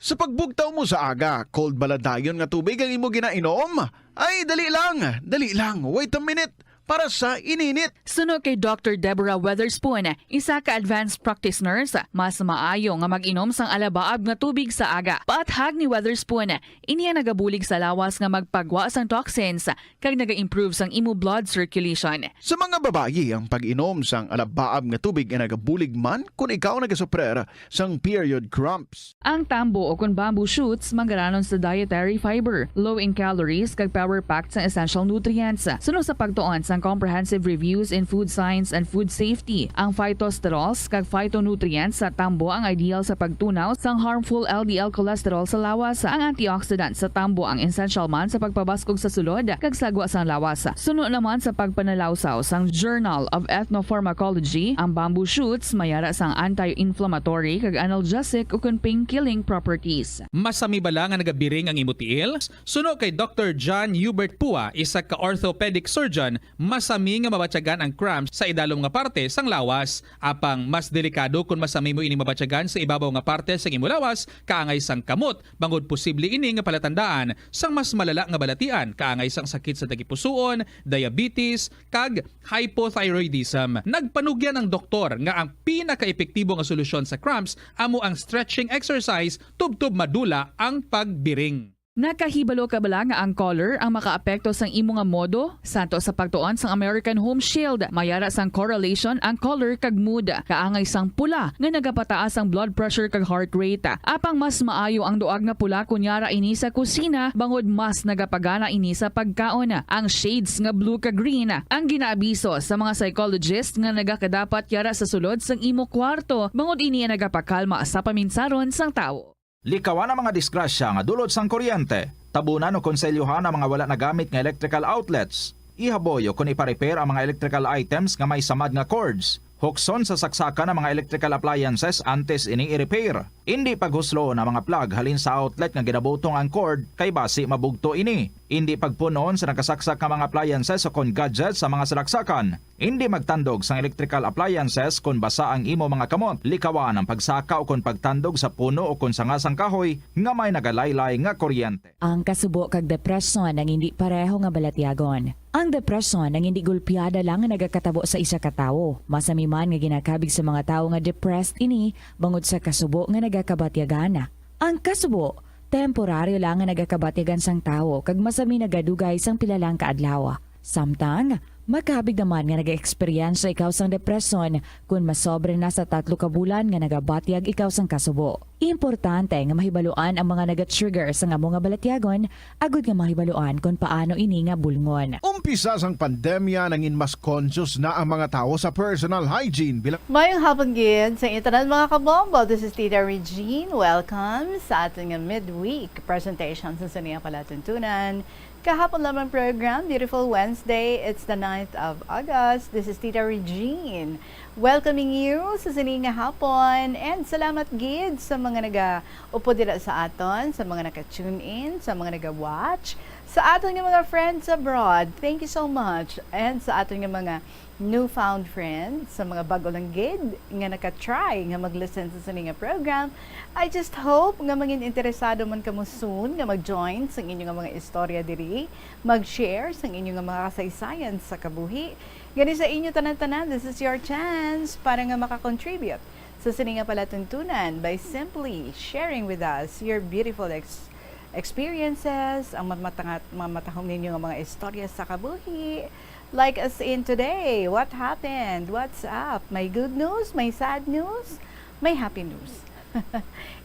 Sa pagbugtaw mo sa aga, cold bala dayon nga tubig ang imo ginainom? Ay, dali lang, dali lang, wait a minute, para sa ininit. Suno kay Doctor Deborah Weatherspoon, isa ka advanced practice nurse, mas maayo nga mag-inom sang alabaab nga tubig sa aga. Paathag ni Weatherspoon, ini ang nagabulig sa lawas nga magpagwa sang toxins kag naga-improve sang imo blood circulation. Sa mga babayi, ang pag-inom sang alabaab nga tubig ay nagabulig man kon ikaw nagasuprer sang period cramps. Ang tambo o kon bamboo shoots manggaranon sa dietary fiber, low in calories, kag power-packed sang essential nutrients. Suno sa pagtuon sang Comprehensive Reviews in Food Science and Food Safety, ang phytosterols kag phytonutrients sa tambo ang ideal sa pagtunaw sang harmful L D L cholesterol sa lawas. Ang antioxidant sa tambo ang essential man sa pagpabaskog sa sulod kag sagwa sang lawas. Suno naman sa pagpanalawsaw sang Journal of Ethnopharmacology, ang bamboo shoots may ara sang anti-inflammatory kag analgesic ukon pain-killing properties. Masami bala nga nagabiring ang imo tiil? Suno kay Doctor John Hubert Pua, isa ka orthopedic surgeon, masami nga mabatyagan ang cramps sa idalom nga parte sang lawas. Apang mas delikado kon masami mo ini mabatyagan sa ibabaw nga parte sang imo lawas, kaangay sang kamot, bangod posible ini nga palatandaan sang mas malala nga balatian, kaangay sang sakit sa tagipusoon, diabetes, kag hypothyroidism. Nagpanugyan ang doktor nga ang pinakaepektibo nga solusyon sa cramps amo ang stretching exercise tubtob madula ang pagbiring. Nakahibalo ka bala nga ang color ang makaapekto sang imo nga modo? Santo sa pagtuon sang American Home Shield, may ara sang correlation ang color kag mood. Kaangay sang pula nga nagapataas ang blood pressure kag heart rate. Apang mas maayo ang duag nga pula kon yara ini sa kusina, bangod mas nagapagana ini sa pagkaon. Ang shades nga blue kag green ang ginaabiso sa mga psychologist nga nagakadapat yara sa sulod sang imo kwarto, bangod ini ang nagapakalma sa paminsaron sang tawo. Likawan ang mga disgrasya nga dulot sang kuryente. Tabunan o konselyuhan ang mga wala nagamit nga electrical outlets. Ihaboy o kon ipa-repair ang mga electrical items nga may samad nga cords. Hukson sa saksakan ang mga electrical appliances antes ini i-repair. Indi paghusloon ang mga plug halin sa outlet nga ginabutong ang cord, kay basi mabugto ini. Indi pagpun-on sa nakasaksak nga mga appliances o kon gadgets sa mga salaksakan. Indi magtandog sang electrical appliances kon basa ang imo mga kamot. Likawan ang pagsaka o kon pagtandog sa puno o kon sanga sang kahoy nga may nagalaylay nga kuryente. Ang kasubo kag depresyon ang indi pareho nga balatyagon. Ang depresyon ang indi gulpiada lang nga nagakatabo sa isa ka tawo. Masami man nga ginakabig sa mga tawo nga depressed ini bangod sa kasubo nga nagakabatyagan. Ang kasubo, temporaryo lang nga nagakabatyagan sang tawo kag masami nagadugay sang pila lang ka adlaw. Samtang, Makabig naman nga nag-eksperyensya ikaw sang depresyon kon masobra na sa tatlo ka bulan nga nagabatyag ikaw sang kasubo. Importante nga mahibaluan ang mga naga-trigger sang amo nga balatyagon agud nga mahibaluan kon paano ini nga bulngon. Umpisa sang pandemya, nangin mas conscious na ang mga tawo sa personal hygiene, bilang Mayong hapon gid sa inyo tanan, mga kabombo. This is Tita Regine. Welcome sa aton nga midweek presentation sa sini nga palatuntunan. Kahapon lamang program, beautiful Wednesday. It's the ninth of August. This is Tita Regine, welcoming you sa sini nga hapon. And salamat gid sa mga nagaupod dira sa aton, sa mga naka-tune in, sa mga naga-watch, sa aton nga mga friends abroad. Thank you so much. And sa aton nga mga newfound friends, sa mga bag-o lang gid nga naka-try nga mag-listen sa sini nga program, I just hope nga mangin interesado man kamo soon nga mag-join sang inyo nga mga istorya diri, mag-share sang inyo nga mga kasaysayan sa kabuhi. Gani sa inyo tanan-tanan, this is your chance para nga maka-contribute sa sini nga palatuntunan by simply sharing with us your beautiful ex-, experiences, ang mamatanga-, mamatahom ninyo nga mga istorya sa kabuhi. Like as in today, what happened? What's up? May good news? May sad news? May happy news?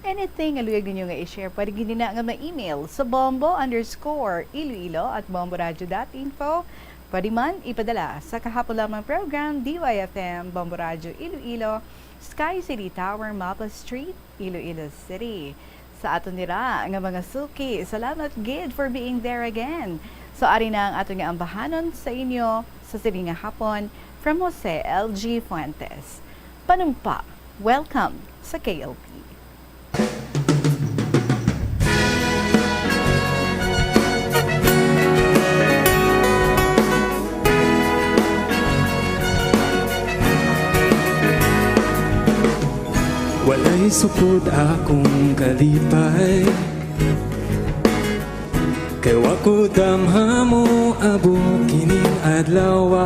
Anything nga luyag ninyo nga i-share, pwede gid na nga ma-email sa bombo underscore iloilo at bomboradio dot info. Pwede man ipadala sa kahapon lamang program, D Y F M, Bombo Radio Iloilo, Sky City Tower, Mapa Street, Iloilo City. Sa aton dira nga mga suki, salamat gid for being there again. So, ari na ang aton nga ambahanon sa inyo sa sini nga hapon from Jose L G Fuentes. Panumpa, welcome sa K L P. Walay supod akong kalipay, kay wa ko damha mo abot kining adlaw.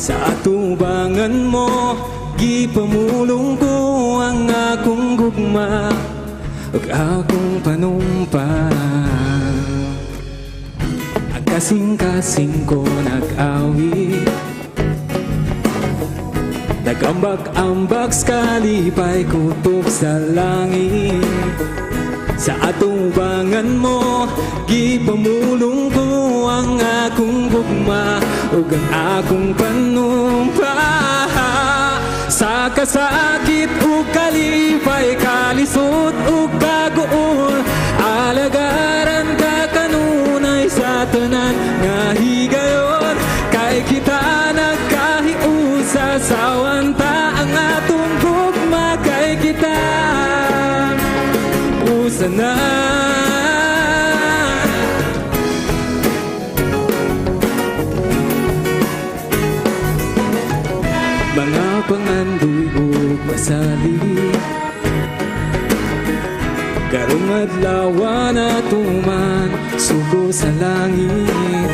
Sa atubangan mo, gipamulong ko ang akong gugma ug akong panumpa. Ang kasing-kasing ko nag-awit, nag-ambak-ambak sa kalipay kutob sa langit. Sa atubangan mo, gipamulong ko ang akong gugma ug ang akong panumpa. Sa kasakit ug kalipay, kalisod ug kaguol, alagaran ka kanunay sa tanan nga higayon. Kay kita nagkahiusa, sawan ta ang atong gugma, kay kita usa na. Mga pangandoy ug pasalig, karong adlaw natuman sugo sa langit.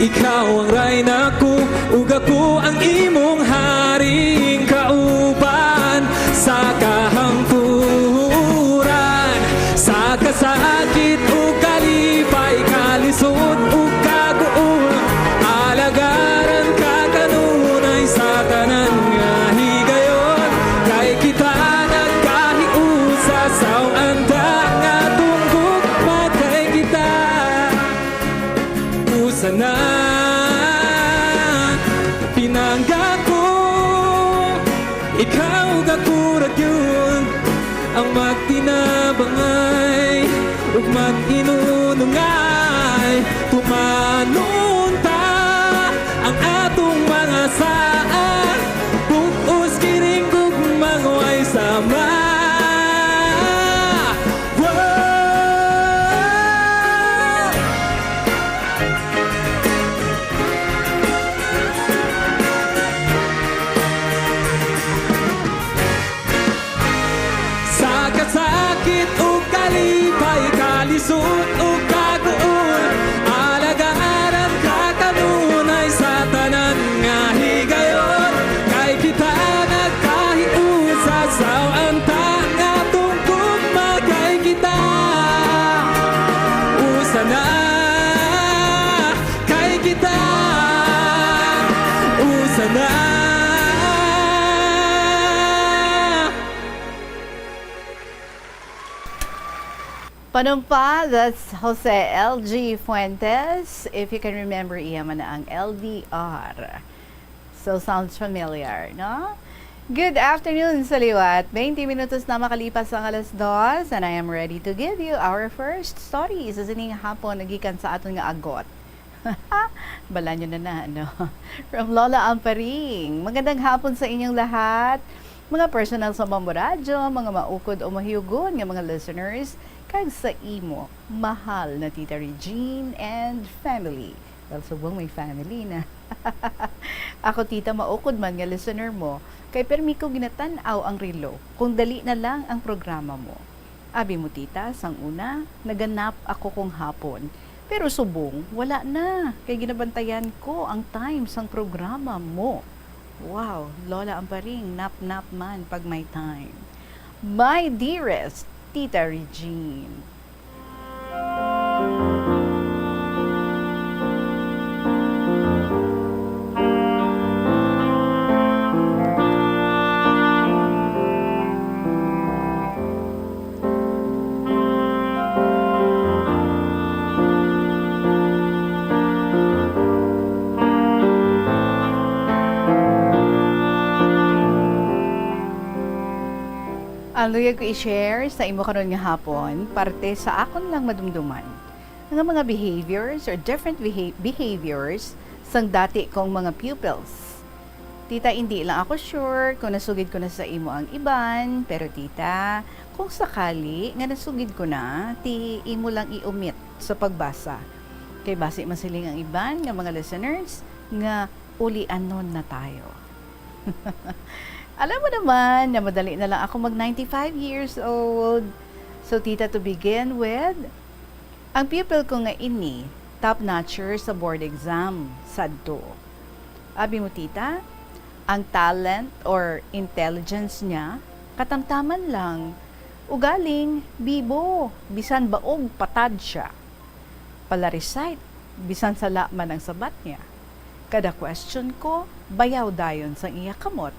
Ikaw ang rayna ko, ug ako ang imong haring kauban sa kahangturan. Sa kasakit ug kalipay, kalisod ug kaguol, alagaran ka kanunay sa tanan nga higayon. Kay kita nagkahiusa, sawan ta ang atong gugma, kay kita usa na. Pinangga ko, ikaw ug ako ra gyud ang magtinabangay ug mag-inunungay. Tumanon ta ang atong mga saad, bug-os kining gugmang way sama. Wow! Sa kasakit ug kalipay, kalisod ug kaguol, alagaran ka kanunay sa tanan nga higayon. Kay kita nagkahiusa, sawan ta ang atong gugma, kay kita usa na. Kay kita Ano pa? That's Jose L G Fuentes. If you can remember, iya man na ang L D R. So, sounds familiar, no? Good afternoon sa liwat. Twenty minutos na makalipas ang alas dos, and I am ready to give you our first story sa sining hapon, nagikan sa aton nga agot. Bala nyo na na, no? From Lola Amparing. Magandang hapon sa inyong lahat. Mga personal sa Bombo Radyo, mga maukod o mahiugon nga mga listeners, kag sa imo, mahal na Tita Regine and family. Well, subong may family na. Ako, tita, maukod man nga listener mo, kay permi ko ginatan-aw ang relo kung dali na lang ang programa mo. Abi mo, tita, sang una, naganap ako kung hapon. Pero subong, wala na, kay ginabantayan ko ang time sang programa mo. Wow, Lola Amparing, nap-nap man pag may time. My dearest Tita Regine. Ang luyag ko i-share sa imo karon nga hapon, parte sa akon lang madumduman, nga mga behaviors or different beha-, behaviors sang dati kong mga pupils. Tita, hindi lang ako sure kung nasugid ko na sa imo ang iban, pero tita, kung sakali nga nasugid ko na, ti imo lang i-omit sa pagbasa. Kay basi masiling ang iban nga mga listeners nga ulianon na tayo. Alam mo naman na madali na lang ako mag ninety-five years old. So, tita, to begin with, ang pupil ko nga ini, top notcher sa board exam, sadto. Abi mo, tita, ang talent or intelligence niya, katamtaman lang. Ugaling, bibo, bisan baog, patad siya. Pala-recite, bisan sala man ang sabat niya. Kada question ko, bayaw dayon sang iya kamot.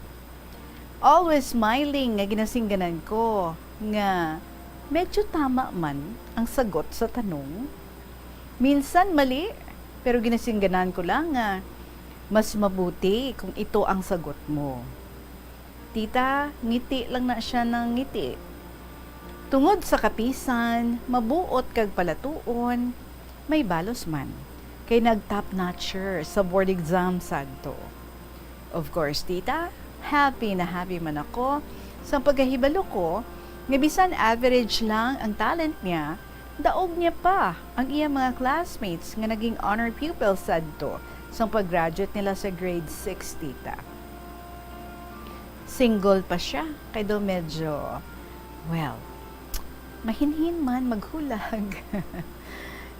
Always smiling nga ginasingganan ko nga medyo tama man ang sagot sa tanong. Minsan mali, pero ginasingganan ko lang nga mas mabuti kung ito ang sagot mo. Tita, ngiti lang na siya ng ngiti. Tungod sa kapisan, mabuot kag palatuon, may balos man, kay nag-top notcher sa board exam sadto. Of course, tita, happy na happy man ako sa pagkahibalo ko nga bisan average lang ang talent niya, daog niya pa ang iya mga classmates nga naging honor pupil sadto sang pag-graduate nila sa grade six, tita. Single pa siya, kay daw medyo, well, mahinhin man maghulag.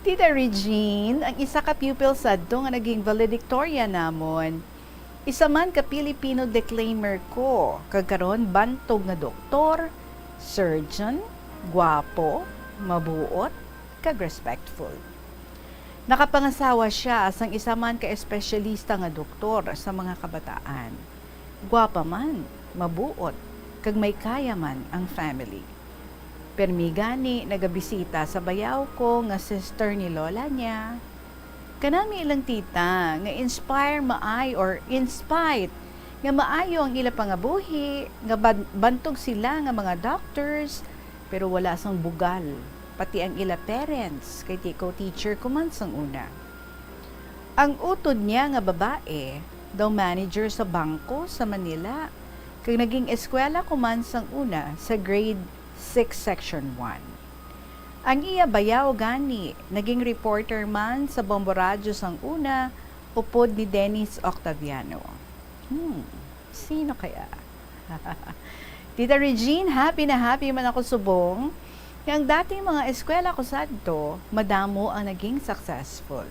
Tita Regine, ang isa ka pupil sadto nga naging valedictorian namon, isa man ka Filipino declaimer ko, kag karon bantog nga doktor, surgeon, gwapo, mabuot, kag respectful. Nakapangasawa sia sang isa man ka espesyalista nga doktor sa mga kabataan. Gwapa man, mabuot, kag may kaya man ang family. Permi gani nagabisita sa bayaw ko nga sister ni lola niya. Kanami lang, tita, nga inspire maay or in spite nga maayo ang ila pangabuhi, nga ban-, bantog sila nga mga doctors, pero wala sang bugal, pati ang ila parents, kay ti-, ko teacher ko man sang una. Ang utod niya nga babae, daw manager sa bangko sa Manila, kag naging eskwela ko man sang una sa grade six, section one. Ang iya bayaw gani, naging reporter man sa Bombo Radyo sang una, upod ni Dennis Octaviano. Hmm, sino kaya? Tita Regine, happy na happy man ako subong nga ang dating mga eskwela ko sadto, madamo ang naging successful.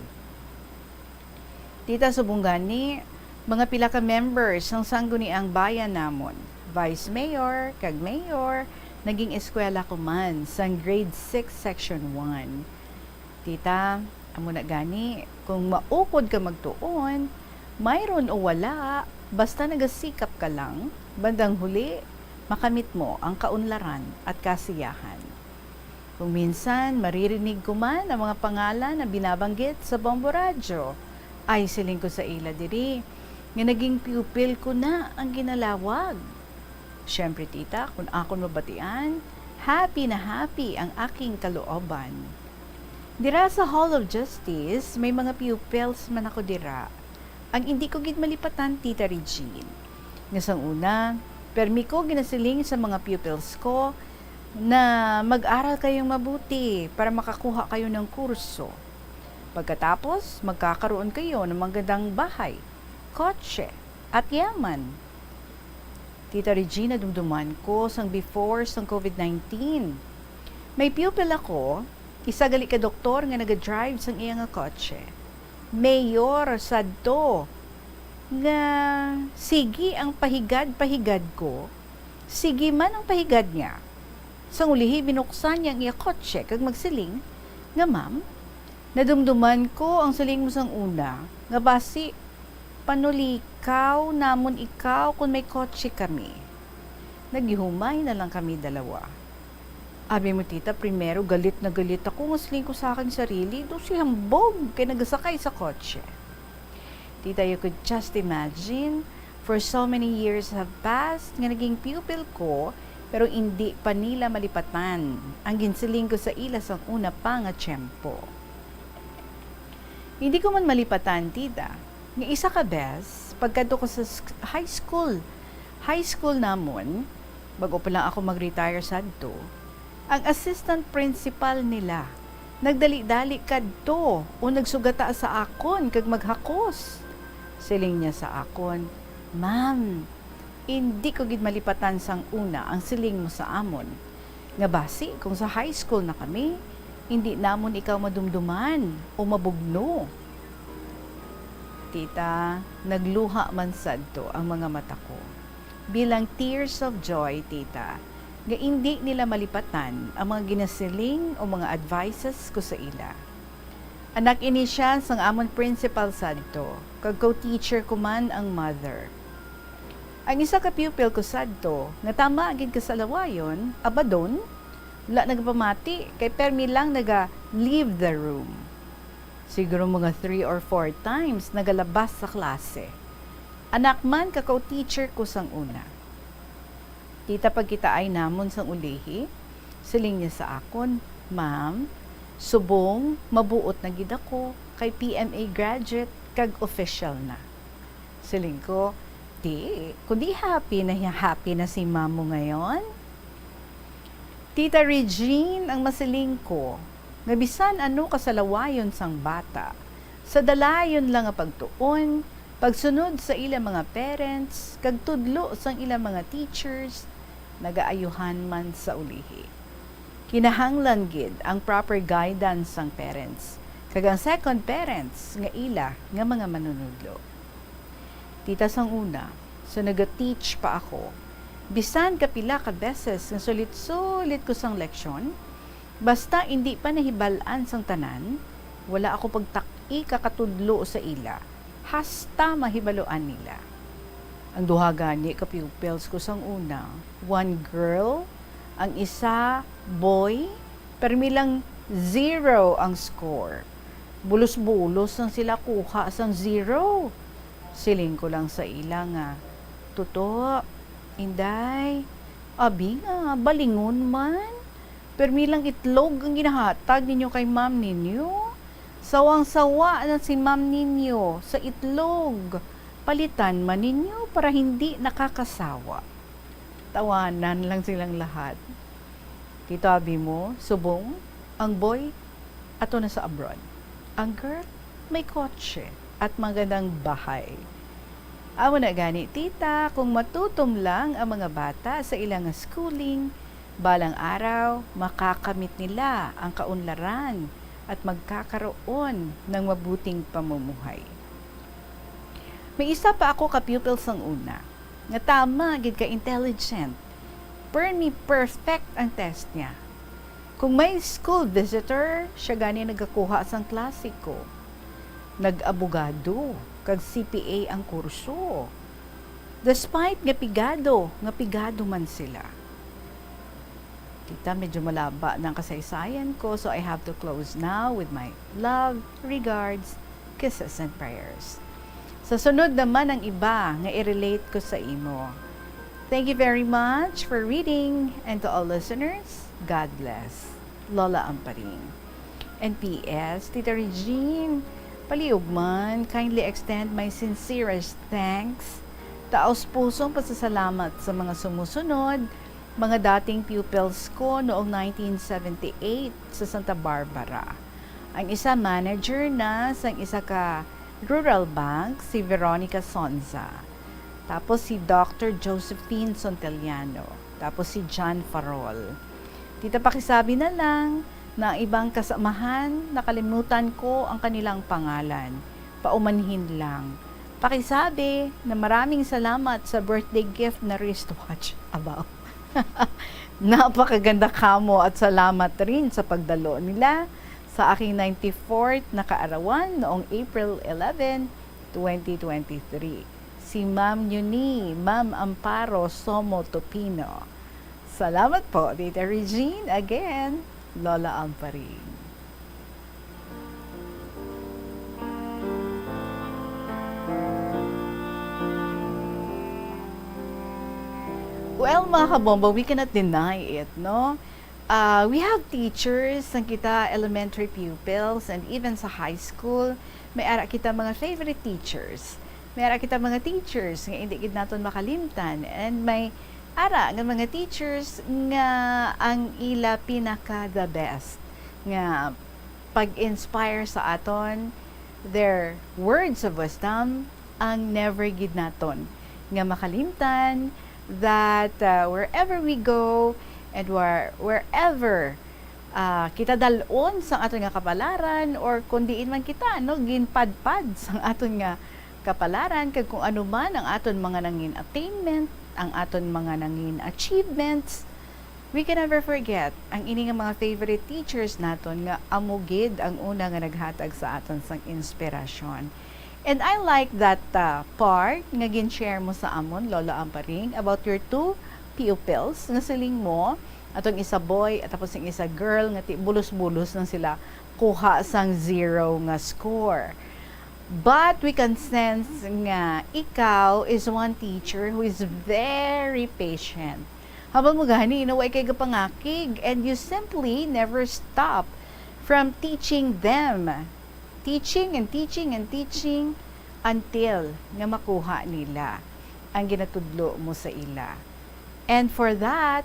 Tita, subong gani, mga pila ka members sang Sangguniang Bayan namon, vice mayor, kag mayor, naging eskwela ko man sang grade six, section one. Tita, amo na gani, kung maukod ka magtuon, mayroon o wala, basta nagasikap ka lang, bandang huli, makamit mo ang kaunlaran at kasiyahan. Kung minsan maririnig ko man ang mga pangalan na binabanggit sa Bombo Radyo, ay siling ko sa ila diri nga naging pupil ko na ang ginalawag. Siyempre, tita, kung akon mabatian, happy na happy ang aking kalooban. Dira sa Hall of Justice, may mga pupils man ako dira. Ang indi ko gid malipatan, Tita Regine, nga sang una, permi ko ginasiling sa mga pupils ko na mag-aral kayong mabuti para makakuha kayo ng kurso. Pagkatapos, magkakaroon kayo ng magandang bahay, kotse, at yaman. Tita Regina, dumduman ko sang before sang COVID nineteen. May pupil ako, isa gali ka doktor nga naga-drive sang iya nga kotse. Mayor sadto nga sige ang pahigad-pahigad ko, sige man ang pahigad niya. Sang ulihi, binuksan niya ang iya kotse kag magsiling nga, "Ma'am, nadumduman ko ang siling mo sang una nga basi panulikaw namon ikaw kon may kotse kami." Naghihumay na lang kami dalawa. Abi mo, tita, primero galit na galit ako nga siling ko sa aking sarili, daw si hambog kay nagasakay sa kotse. Tita, you could just imagine, for so many years have passed nga naging pupil ko, pero indi pa nila malipatan ang ginsiling ko sa ila sang una pa nga tiyempo. Hindi ko man malipatan, tita, nga isa ka bes, pagkadto ko sa sk-, high school, high school namon, bago pa lang ako mag-retire sadto, ang assistant principal nila nagdali-dali kadto o nagsugata sa akon kag maghakos. Siling niya sa akon, "Ma'am, indi ko gid malipatan sang una ang siling mo sa amon, nga basi kung sa high school na kami, indi namon ikaw madumduman o mabugno." Tita, nagluha man sadto ang mga mata ko bilang tears of joy, tita, nga indi nila malipatan ang mga ginasiling o mga advices ko sa ila. Anak ini sia sang amon principal sadto, kag co-teacher ko man ang mother. Ang isa ka pupil ko sadto, nga tama gid ka sa lawayon, abadon, wala nagapamati, kay permi lang naga-leave the room. Siguro mga three or four times nagalabas sa klase. Anak man ka co-teacher ko sang una. Tita, pagkitaay namon sang ulihi, siling niya sa akon, "Ma'am, subong mabuot na gid ako kay P M A graduate kag official na." Siling ko, "Di, kundi happy na, happy na si ma'am mo ngayon." Tita Regine, ang masiling ko, nga bisan ano ka sa lawayon sang bata, sa dalayon lang nga pagtuon, pagsunod sa ila mga parents, kag tudlo sang ila mga teachers, nagaayuhan man sa ulihi. Kinahanglan gid ang proper guidance sang parents, kag ang second parents nga ila nga mga manunudlo. Tita, sang una, sa naga-teach pa ako, bisan kapila ka beses nga sulit-sulit ko sang leksyon, basta indi pa nahibal-an sang tanan, wala ako pagtak-i kakatudlo sa ila, hasta mahibaluan nila. Ang duha gani ka pupils ko sang una, one girl, ang isa boy, permi lang zero ang score. Bulos-bulos lang sila kuha sang zero. Siling ko lang sa ila nga, "Tuto, Inday, abi nga balingon man. Permi lang itlog ang ginahatag ninyo kay ma'am ninyo. Sawang-sawa na si ma'am ninyo sa itlog. Palitan man ninyo para hindi nakakasawa." Tawanan lang silang lahat. Kita abi mo, subong, ang boy ato na sa abroad. Ang girl, may kotse at magandang bahay. Amo na gani, tita, kung matutom lang ang mga bata sa ila nga schooling, balang araw, makakamit nila ang kaunlaran at magkakaroon ng mabuting pamumuhay. May isa pa ako ka pupil sang una, nga tama gid ka intelligent. Permi perfect ang test niya. Kung may school visitor, siya gani nagakuha sang klase ko. Nag-abogado kag C P A ang kurso. Despite nga pigado, nga pigado man sila. Tita, medyo malaba na ang kasaysayan ko, so I have to close now with my love, regards, kisses, and prayers. Sa sunod naman ang iba nga i-relate ko sa imo. Thank you very much for reading, and to all listeners, God bless. Lola Amparing. And P S, Tita Regine, palihog man, kindly extend my sincerest thanks, taos-pusong pasasalamat sa mga sumusunod, mga dating pupils ko noong nineteen seventy-eight sa Santa Barbara. Ang isa manager na sang isa ka rural bank, si Veronica Sonza. Tapos si Doctor Josephine Sonteliano. Tapos si John Farol. Tita, pakisabi na lang na ang ibang kasamahan, nakalimutan ko ang kanilang pangalan. Paumanhin lang. Pakisabi na maraming salamat sa birthday gift na wristwatch. Abaw. Napakaganda kamo at salamat rin sa pagdalo nila sa aking ninety-fourth na kaarawan noong April eleven, twenty twenty-three. Si Ma'am Yuni, Ma'am Amparo Somo Tupino. Salamat po, Tita Regine. Again, Lola Amparing. Well, mga kabombo, we cannot deny it, no? Ah, we have teachers, sang kita elementary pupils, and even sa high school, may ara kita mga favorite teachers. May ara kita mga teachers nga hindi gid naton makalimtan, and may ara nga mga teachers nga ang ila pinaka the best nga pag-inspire sa aton, their words of wisdom, ang never gid naton nga makalimtan, that, uh, wherever we go and where, wherever, uh, kita dal-on sang aton nga kapalaran, or kung diin man kita, no, ginpadpad sang aton nga kapalaran, kag kung ano man ang aton mga nangin attainment, ang aton mga nangin achievements, we can never forget ang ini nga mga favorite teachers naton nga amo gid ang una nga naghatag sa aton sang inspirasyon. And I like that, uh, part nga gin-share mo sa amon, Lola Amparing, about your two pupils nga siling mo, atong isa boy at tapos ang isa girl, nga ti-, bulos-bulos lang sila kuha sang zero nga score. But we can sense nga ikaw is one teacher who is very patient. Habang mo gani, no, way kay gapangakig, and you simply never stop from teaching them. Teaching and teaching and teaching until nga makuha nila ang ginatudlo mo sa ila. And for that,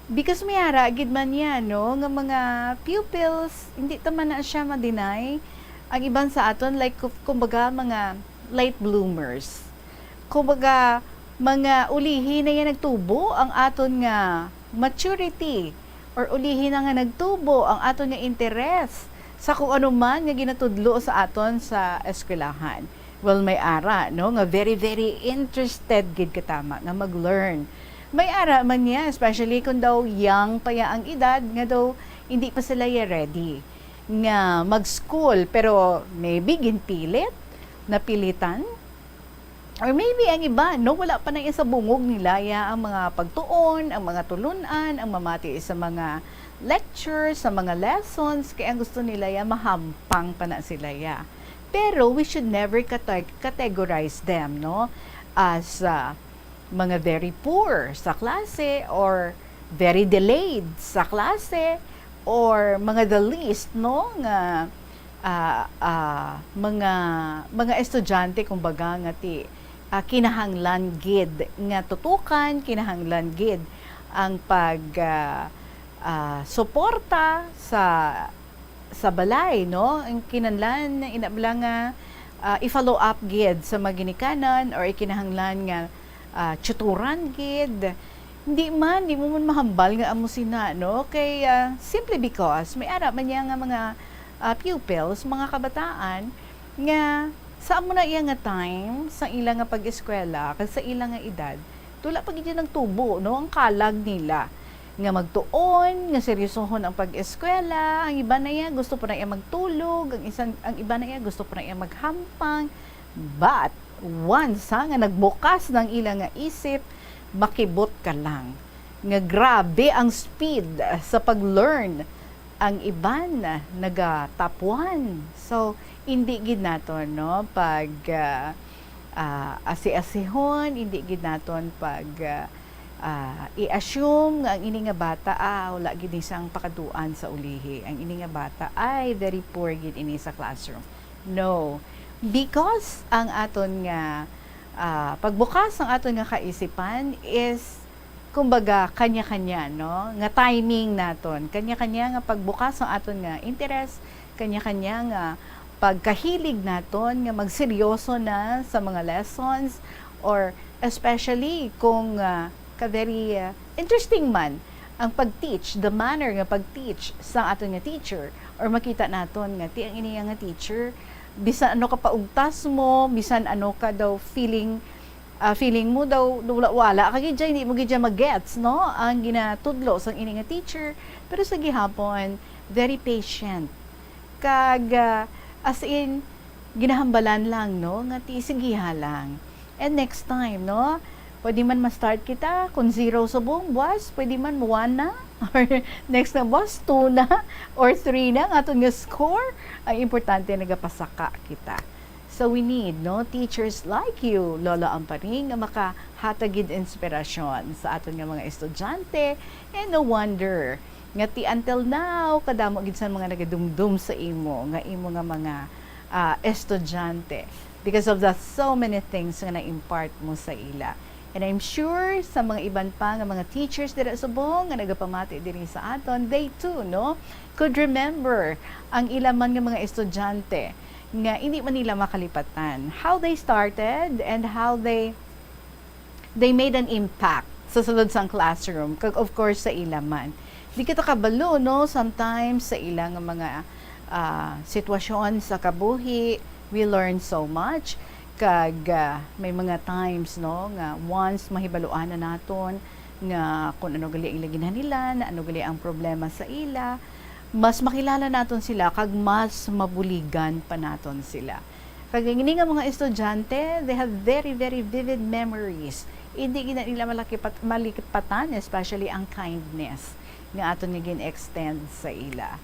because may ara gid man niya, no, nga mga pupils, hindi ta man na siya ma-deny. Ang iban sa aton, like, ku-, kumbaga, mga late bloomers. Kumbaga, mga ulihi na yan nagtubo ang aton nga maturity, or ulihi na nga nagtubo ang aton nga interes sa kung ano man nga ginatudlo sa aton sa eskwelahan. Well, may ara, no, nga very, very interested gid katama nga mag-learn. May ara man niya, especially kung daw young pa ya ang edad, nga daw hindi pa sila ya ready nga mag-school, pero maybe ginpilit, napilitan, or maybe ang iba, no, wala pa na iya sa bungog nila ya ang mga pagtuon, ang mga tulun-an, ang mamati sa mga lectures, sa mga lessons, kay ang gusto nila ya mahampang pa na sila ya. Pero we should never cate-, categorize them, no, as, ah, mga very poor sa klase or very delayed sa klase or mga the least, no, nga, ah, ah, mga, mga estudyante, kumbaga, nga ti-, ah, kinahanglan gid nga tutukan, kinahanglan gid ang pag, ah, ah, suporta sa, sa balay, no? Ang kinahanglan, ina bala nga, ah, i-follow up gid sa mga ginikanan or ikinahanglan nga, ah, tutoran gid. Hindi man, di mo man mahambal nga amo sina, no? Kay, ah, simply because may ara man niya nga mga, ah, pupils, mga kabataan, nga sa amo na iya nga time, sa ila nga pag-eskwela, kag sa ila nga edad, wala pa gid nagtubo, no, ang kalag nila nga magtuon, nga seryosohon ang pag-eskwela. Ang iba na iya gusto pa na iya magtulog, ang isan, ang iba na iya gusto pa na iya maghampang. But once, ha, nga nagbukas ng ila nga isip, makibot ka lang nga grabe ang speed sa pag-learn, ang iban naga top one. So, hindi gid naton, no, pag, ah, ah, asi-asihon, hindi gid naton pag, ah, ah, i-assume nga ang ini nga bata, ah, wala gid ni sang pakaduan sa ulihi. Ang ini nga bata ay very poor gid ini sa classroom. No. Because ang aton nga, ah, pagbukas ang aton nga kaisipan is, kumbaga, kanya-kanya, no? Nga timing naton. Kanya-kanya nga pagbukas ang aton nga interes, kanya-kanya nga pagkahilig naton nga magseryoso na sa mga lessons, or especially kung, ah, ka very, ah, interesting man ang pag-teach, the manner nga pag-teach sa aton nga teacher, or makita naton nga ti ang ini nga teacher, bisan ano ka paugtas mo, bisan ano ka daw feeling, ah, feeling mo daw wala, wala ka gid dyan, hindi mo gid dyan magets, no, ang ginatudlo sang ini nga teacher, pero sa gihapon, very patient. Kag, ah, as in, ginahambalan lang, no, nga ti, sigiha lang. And next time, no, pwede man ma-start kita, kung zero subong, buwas, pwede man mo one na, or next na buwas, two na, or three na, ang aton nga score. Ang importante, nagapasaka kita. So we need, no, teachers like you, Lola Amparing, nga makahatag gid inspirasyon sa aton nga mga estudyante. And no wonder nga ti until now, kadamo gid sa mga nagadumdum sa imo, nga imo nga mga, ah, estudyante, because of the so many things nga na-impart mo sa ila. And I'm sure sa mga iban pa nga mga teachers dira subong nga nagapamati diri sa aton, they too, no, could remember ang ila man nga mga estudyante nga hindi man nila makalipatan. How they started and how they they made an impact sa sulod sang classroom, kag of course sa ila man. Di kita kabalo, no, sometimes sa ila nga mga, ah, sitwasyon sa kabuhi, we learn so much. Kag, ah, may mga times, no, nga once mahibaluan na naton nga kung ano gali ang ila ginhalilan, ano gali ang problema sa ila, mas makilala naton sila kag mas mabuligan pa naton sila. Kag ini nga mga estudyante, they have very, very vivid memories. Hindi gid na nila malakipat-, malikpatan, especially ang kindness nga aton nga gin-extend sa ila.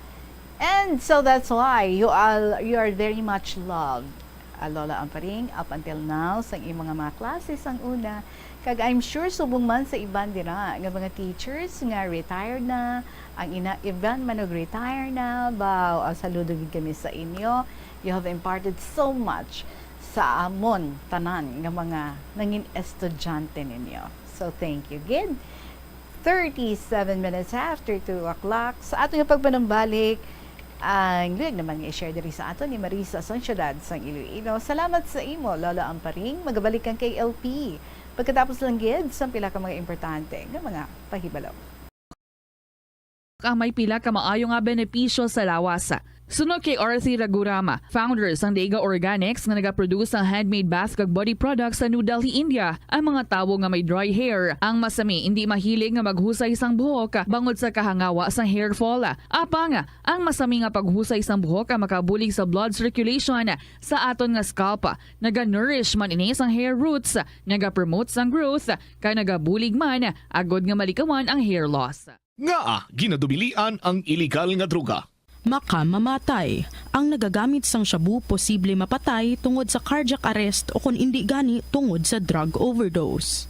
And so that's why you are, you are very much loved, ah, Lola Amparing, up until now, sa iyong mga, mga klase sang una. Kag I'm sure subong man sa iban dira nga mga teachers nga retired na, ang ina-, iban man nag-retire na, baw, ah, saludo gid kami sa inyo. You have imparted so much sa amon tanan nga mga nangin estudyante ninyo. So, thank you gid. Thirty-seven minutes after two o'clock. Sa aton nga pagpanumbalik, ang luyag naman nga i-share diri sa aton ni Marisa sang siyudad sang Iloilo. Salamat sa imo, Lola Amparing. Magabalik ang K L P pagkatapos lang gid sang pila ka mga importante nga mga pahibalo. Ang may pila ka maayo nga benepisyo sa lawas. Suno kay Arthi Ragurama, founder sang Dega Organics nga nagaproduce sang handmade bath kag body products sa New Delhi, India, ang mga tawo nga may dry hair, ang masami, indi mahilig nga maghusay sang buhok bangod sa kahangawa sang hair fall. Apang, ang masami nga paghusay sang buhok ang makabulig sa blood circulation sa aton nga scalp. Naga-nourish man ini sang hair roots, naga-promote sang growth, kag nagabulig man agod nga malikawan ang hair loss. Ngaa ginadubilian ang iligal nga droga? Makamamatay. Ang nagagamit sang shabu posible mapatay tungod sa cardiac arrest o kon indi gani tungod sa drug overdose.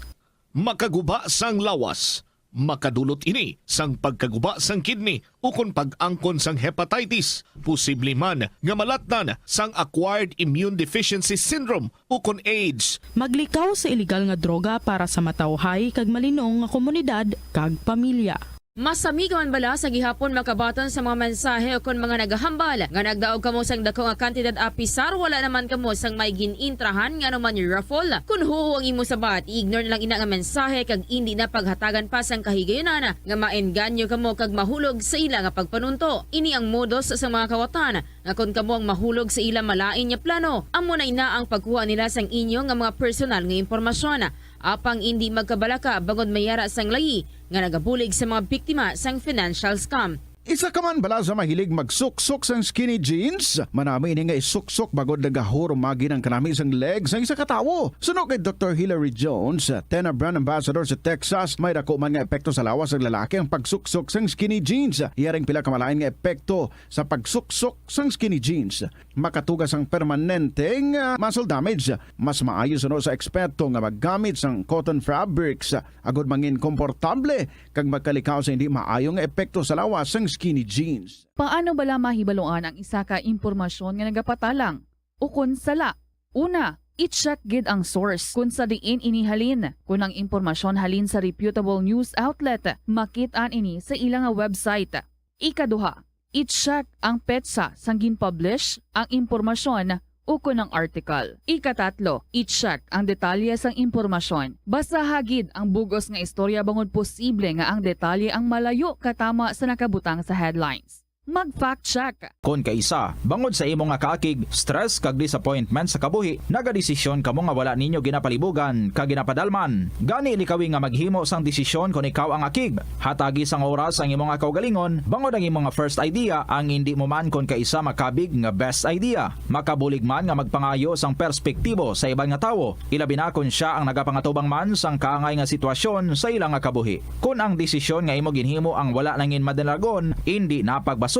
Makaguba sang lawas. Makadulot ini sang pagkaguba sang kidney ukon pag-angkon sang hepatitis, posible man nga malatnan sang acquired immune deficiency syndrome ukon AIDS. Maglikaw sa iligal nga droga para sa matawhay kag malinong nga komunidad kag pamilya. Masami ka man bala sa gihapon makabaton sa mga mensahe ukon mga nagahambal nga nagdaog kamo sang dako nga kantidad apisar wala naman kamo sang may gin-intrahan nga anuman raffle? Kon huo ang imo sabat, i-ignore na lang ina nga mensahe kag indi na paghatagan pa sang kahigayunan nga maengganyo kamo kag mahulog sa ila nga pagpanunto. Ini ang modus sa mga kawatan nga kon kamo ang mahulog sa ila malain nga plano, amo na ina ang pagkuha nila sang inyo nga mga personal nga impormasyon. Apang indi magkabalaka bangod may ara sang layi nga nagabulig sa mga biktima sang financial scam. Isa ka man bala sa mahilig magsuksok sang skinny jeans? Manami ini nga isuksok bangod nagahurumagi ang kanami sang leg sang isa ka tawo. Suno kay Doktor Hilary Jones, Tena brand ambassador sa Texas, may dako man nga epekto sa lawas sang lalaki ang pagsuksok sang skinny jeans. Yaring pila ka malain nga epekto sa pagsuksok sang skinny jeans. Makatuga sang permanenteng, ah, muscle damage. Mas maayo suno sa eksperto nga maggamit sang cotton fabrics, ah, agod mangin komportable kag makalikaw sa hindi maayo nga epekto sa lawas sang skinny jeans. Paano bala mahibaluan ang isa ka impormasyon nga nagapatalang ukon sala? Una, i-check gid ang source kon sa diin ini halin. Kon ang impormasyon halin sa reputable news outlet, makit-an ini sa ila nga website. Ikaduha, i-check ang petsa sang gin-publish ang impormasyon ukon ang article. Ikatatlo, i-check ang detalye sang impormasyon. Basaha gid ang bug-os nga istorya bangod posible nga ang detalye ang malayo katama sa nakabutang sa headlines. Mag-fact check. Kon kaisa, bangod sa imo nga kaakig, stress kag disappointment sa kabuhi, nagadesisyon kamo nga wala ninyo ginapalibugan kag ginapadalman. Gani, likawi nga maghimo sang desisyon kon ikaw ang akig. Hatagi sang oras ang imo nga kaugalingon, bangod ang imo nga first idea ang indi mo man kon kaisa makabig nga best idea. Makabulig man nga magpangayo sang perspektibo sa iban nga tawo, ilabi na kon sia ang nagapangatubang man sang kaangay nga sitwasyon sa ila nga kabuhi. Kon ang desisyon nga imo ginhimo ang wala nangin madalagon, indi na pagbasulon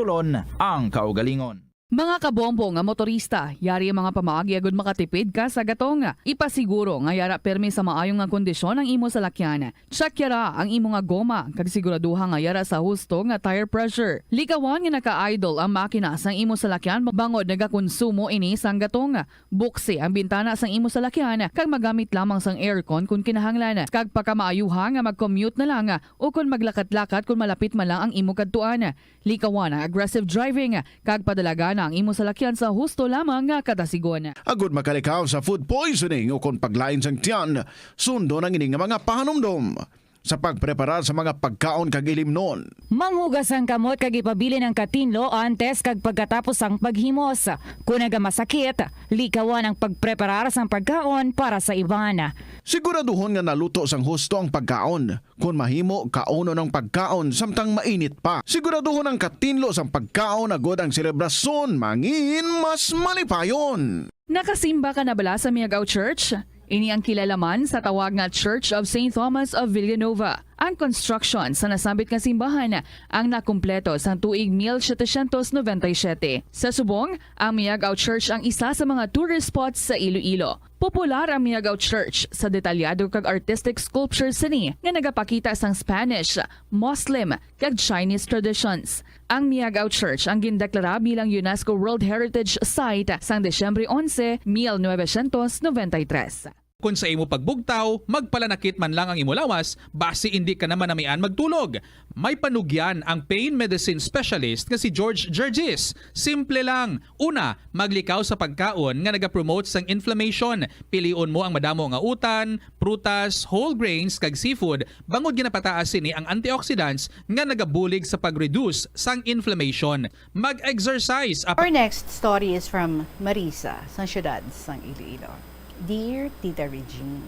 ang kaugalingon. Mga kabombo nga motorista, yari ang mga pamaagi agud makatipid ka sa gatong. Ipasiguro nga yara pirmi sa maayo nga kondisyon ang imo salakyan. Check yara ang imo nga goma, kag siguraduha nga yara sa husto nga tire pressure. Likawan nga naka-idle ang makina sang imo salakyan bangod nagakonsumo ini sang gatong. Buksi ang bintana sang imo salakyan kag magamit lamang sang aircon kon kinahanglan, kag pakamaayuha nga mag-commute na lang o kon maglakat-lakat kon malapit man lang ang imo kadtuan. Likawan ang aggressive driving kag padalagan ang imo salakyan sa husto lamang nga kadasigon. Agud makalikaw sa food poisoning o kon paglain sang tiyan, sundon ang ini nga mga pahanumdom sa pagpreparar sa mga pagkaon kag ilimnon. Manghugas ang kamot kag ipabilin ang katinlo antes kag pagkatapos sang paghimos. Kon nagamasakit, likawan ang pagpreparar sang pagkaon para sa iban. Siguraduhon nga naluto sang husto ang pagkaon. Kon mahimo, kaunon ang pagkaon samtang mainit pa. Siguraduhon ang katinlo sang pagkaon agud ang selebrasyon mangin mas malipayon. Nakasimba ka na bala sa Miagao Church? Ini ang kilala man sa tawag nga Church of Saint Thomas of Villanova. Ang construction sa nasambit nga simbahan ang nakumpleto sang tuig mil setecientos noventa y siete. Sa subong, ang Miagao Church ang isa sa mga tourist spots sa Iloilo. Popular ang Miagao Church sa detalyado kag artistic sculptures sini nga nagapakita sang Spanish, Muslim, kag Chinese traditions. Ang Miagao Church ang gindeklara bilang UNESCO World Heritage Site sang Disyembre onse, mil novecientos noventa y tres. Kon sa imo pagbugtaw, magpalanakit man lang ang imo lawas, basi indi ka na manamian magtulog. May panugyan ang pain medicine specialist nga si George Gergis. Simple lang. Una, maglikaw sa pagkaon nga nagapromote sang inflammation. Pilion mo ang madamo nga utan, prutas, whole grains, kag seafood, bangod ginapataas sini ang antioxidants nga nagabulig sa pag-reduce sang inflammation. Mag-exercise. Ap- Our next story is from Marisa, sa siyudad sang Iloilo. Dear Tita Regine.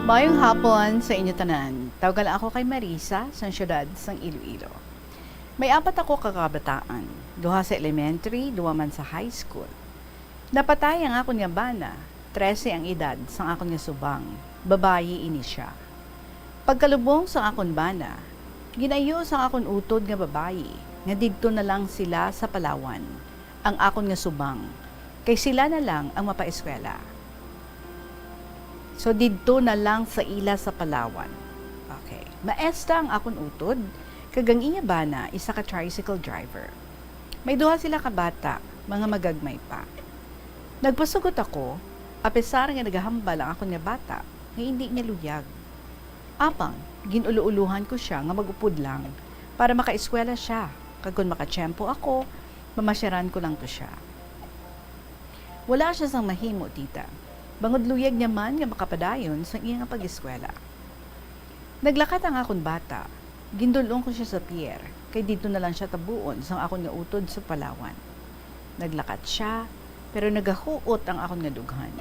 Maayong hapon sa inyo tanan. Tawag lang ako kay Marisa, sa siyudad sang Iloilo. May apat ako ka kabataan, duha sa elementary, duha man sa high school. Napatay ang akon nga bana, trese ang edad sang akon nga subang, babayi ini sia. Pagkalubong sang akon bana, gin-ayo sang akon utod nga babayi nga didto na lang sila sa Palawan, ang akon nga subang, kay sila na lang ang mapaeskwela. So, didto na lang sa ila sa Palawan. Okay. Maestra ang akon utod, kag ang iya bana isa ka tricycle driver. May duha sila ka bata, mga magagmay pa. Nagpasugot ako, apisar nga nagahambal ang akon nga bata, nga indi niya luyag. Apang, gin-ulo-ulohan ko sia nga mag-upod lang para makaeskwela sia, kag kon makatiyempo ako, mamasyaran ko lang to sia. Wala sia sang mahimo, tita, bangod luyag niya man nga makapadayon sang iya nga pag-eskwela. Naglakat ang akon bata, Gindul-ong ko sia sa pier, kay didto na lang sia tabuon sang akon nga utod sa Palawan. Naglakat sia, pero nagahuot ang akon nga dughan.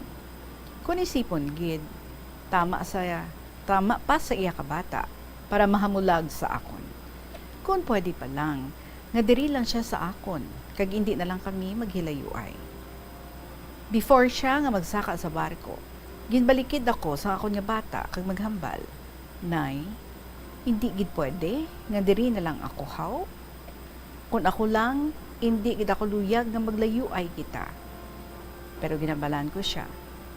Kon isipon gid, tama sa, tama pa sa iya ka bata para mahamulag sa akon. Kon pwede pa lang, nga diri lang sia sa akon, kag indi na lang kami maghilayuay. Before sia nga magsaka sa barko, ginbalikid ako sa akon nga bata kag maghambal, "Nay, indi gid pwede nga diri na lang ako, haw? Kon ako lang, indi gid ako luyag nga maglayuay kita." Pero ginhambalan ko sia.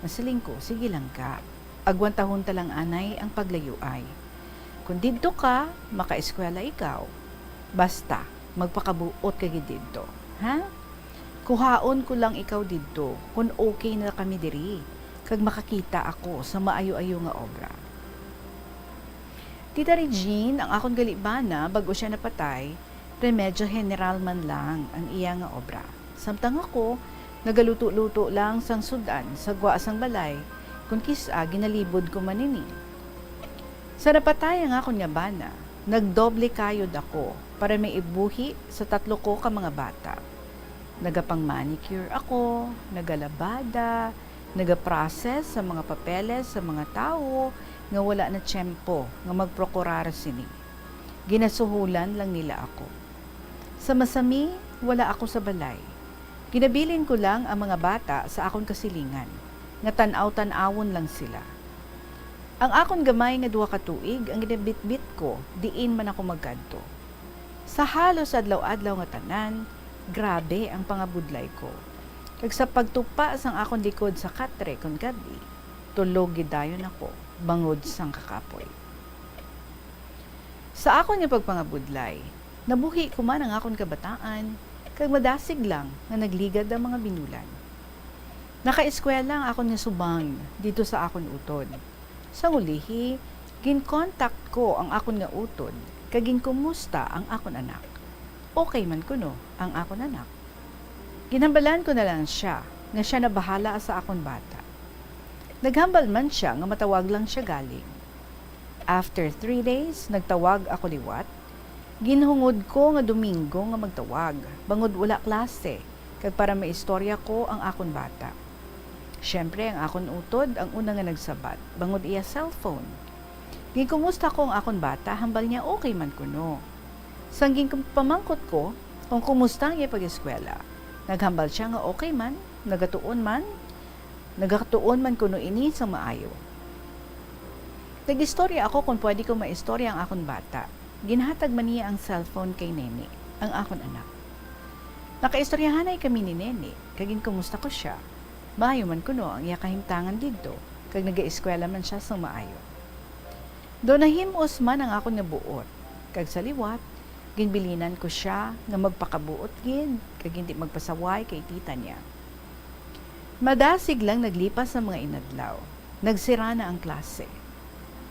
Nasiling ko, "Sige lang ka. Agwantahon ta lang anay ang paglayuay. Kon didto ka, makaeskwela ikaw. Basta, magpakabuot ka gid didto, ha? Kuhaon ko lang ikaw didto kon okay na kami diri, kag makakita ako sa maayo-ayo nga obra." Tita Regine, ang akon gali bana, bag-o sia napatay, remedyo general man lang ang iya nga obra. Samtang ako, nagaluto-luto lang sang sud-an sa gwa sang balay, kon kis-a ginalibod ko man ini. Sa napatay ang akon nga bana, nagdoble kayod ako para may ibuhi sa tatlo ko ka mga bata. Nagapang-manicure ako, nagalabada, nagaprocess sa mga papeles sa mga tawo nga wala na tiyempo nga magprokurar sini. Ginasuhulan lang nila ako. Sa masami, wala ako sa balay. Ginabilin ko lang ang mga bata sa akon kasilingan, nga tan-aw-tan-awon lang sila. Ang akon gamay nga duha ka tuig ang ginabitbit ko diin man ako magkadto. Sa halos adlaw-adlaw nga tanan, grabe ang pangabudlay ko. Kag sa pagtupa sang akon likod sa katre kon gab-i, tulog gid dayon ako bangod sang kakapoy. Sa akon nga pagpangabudlay, nabuhi ko man ang akon kabataan, kag madasig lang nga nagligad ang mga binulan. Nakaeskwela ang akon nga subang didto sa akon utod. Sang ulihi, ginkontak ko ang akon nga utod kag ginkumusta ang akon anak. Okay man kuno ang akon anak. Ginhambalan ko na lang sia nga sia na bahala sa akon bata. Naghambal man sia nga matawag lang sia galing. After three days, nagtawag ako liwat. Ginhungod ko nga Domingo nga magtawag, bangod wala klase, kag para maistorya ko ang akon bata. Siyempre, ang akon utod ang una nga nagsabat, bangod iya cellphone. Ginkumusta ko ang akon bata, hambal niya okay man kuno. Sang ginpamangkot ko kung kumusta ang iya pag-eskwela, naghambal sia nga okay man, nagatuon man, nagatuon man kuno ini sang maayo. Nag-istorya ako kung pwede ko maistorya ang akon bata. Ginhatag man niya ang cellphone kay Neni, ang akon anak. Nakaistoryahanay kami ni Neni, kag ginkumusta ko sia. Maayo man kuno ang iya kahimtangan didto, kag nagaeskwela man sia sang maayo. Daw nahim-os man ang akon nga buot, kag sa liwat, ginbilinan ko sia nga magpakabuot gid kag indi magpasaway kay tita niya. Madasig lang naglipas ang mga inadlaw, nagsira na ang klase.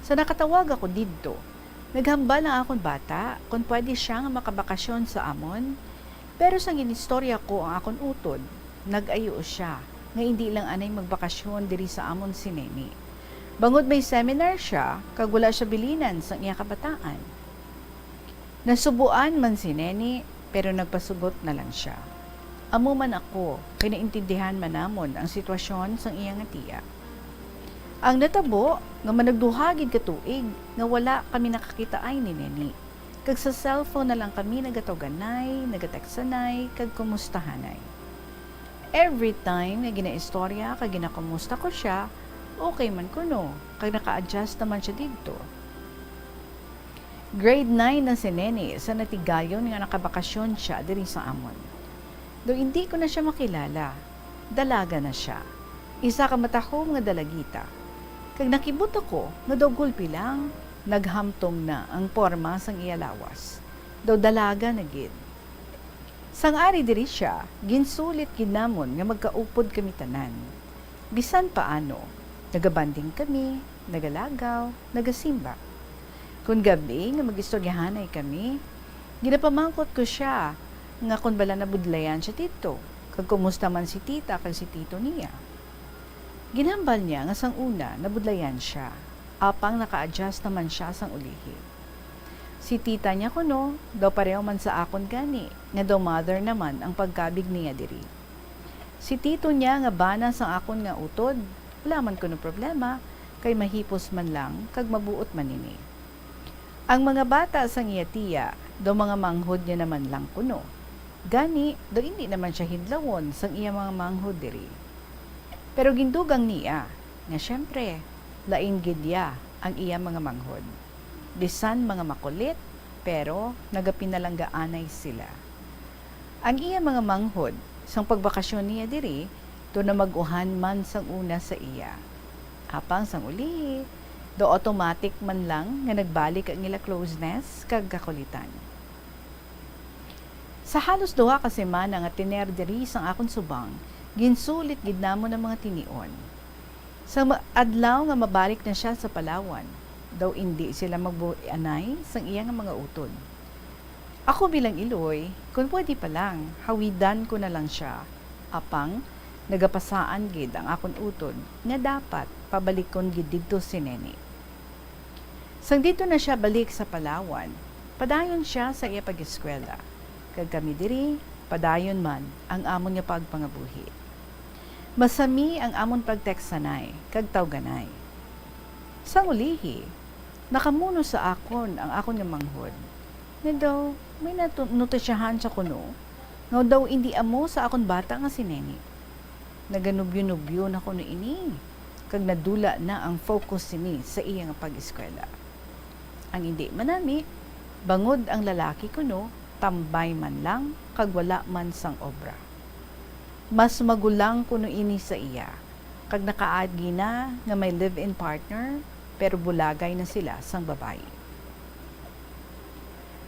Sa nakatawag ako didto, naghambal ang akon bata kon pwede sia nga makabakasyon sa amon, pero sang ginistorya ko ang akon utod, nag-ayo sia nga indi lang anay magbakasyon diri sa amon si Neni. Bangod may seminar sia kag wala sia bilinan sang iya kabataan. Nasubuan man si Neni, pero nagpasugot na lang sia. Amo man ako, kay naintindihan man namon ang sitwasyon sang iya nga tiya. Ang natabo nga managduha gid ka tuig nga wala kami nakakitaay ni Neni. Kag sa cellphone na lang kami nagatawganay, nagateksanay, kag kumustahanay. Every time nga ginaistorya kag ginakumusta ko sia, okay man kuno, kag naka-adjust naman sia didto. Grade nine na si Neni sa natigayon nga nakabakasyon sia diri sa amon. Daw indi ko na sia makilala. Dalaga na sia. Isa ka matahom nga dalagita. Kag nakibot ako nga daw gulpi lang, naghamtong na ang porma sang iya lawas. Daw dalaga na gid. Sang ari diri sia, ginsulit gid namon nga magkaupod kami tanan. Bisan paano, nagabanding kami, nagalagaw, nagasimba. Kon gab-i nga mag-istoryahanay kami, ginapamangkot ko sia nga kon bala nabudlayan sia didto, kag kumusta man si tita kag si tito niya. Ginhambal niya nga sang una nabudlayan sia, apang naka-adjust naman sia sang ulihi. Si tita niya kuno daw pareho man sa akon gani, nga daw mother naman ang pagkabig niya diri. Si tito niya nga bana sang akon nga utod, wala man kuno problema, kay mahipos man lang kag mabuot man ini. Ang mga bata sang iya tiya daw mga manghod niya naman lang kuno. Gani, daw indi naman siya hidlawon sang iya mga manghod diri. Pero gindugang niya nga siyempre, lain gid ya ang iya mga manghod. Bisan mga makulit, pero nagapinalanggaanay sila. Ang iya mga manghod, sang pagbakasyon niya diri, daw namag-uhan man sang una sa iya. Apang sang ulihi, daw automatic man lang nga nagbalik ang ila closeness kag kakulitan. Sa halos duha ka semana nga tiner diri sang akon subang, ginsulit gid namon ang mga tinion. Sa ma-, adlaw nga mabalik na siya sa Palawan, daw indi sila magbuanay sang iya nga mga utod. Ako bilang iloy, kon pwede pa lang, hawidan ko na lang siya. Apang, nagapasaan gid ang akon utod nga dapat pabalikon gid didto si Neni. Sang didto na siya balik sa Palawan, padayon siya sa iya pag-eskwela, kag kami diri, padayon man ang amon nga pagpangabuhi. Masami ang amon pagteksanay kag tawganay. Sang ulihi, nakamuno sa akon ang akon nga manghod nga daw may natu-, notisyahan siya kuno nga daw indi amo sa akon bata nga si Neni. Naganubyo-nubyo na kuno ini, kag nadula na ang focus sini sa iya nga pag-eskwela. Ang indi manami, bangod ang lalaki kuno tambay man lang kag wala man sang obra. Mas magulang kuno ini sa iya, kag nakaagi na nga may live-in partner, pero bulagay na sila sang babayi.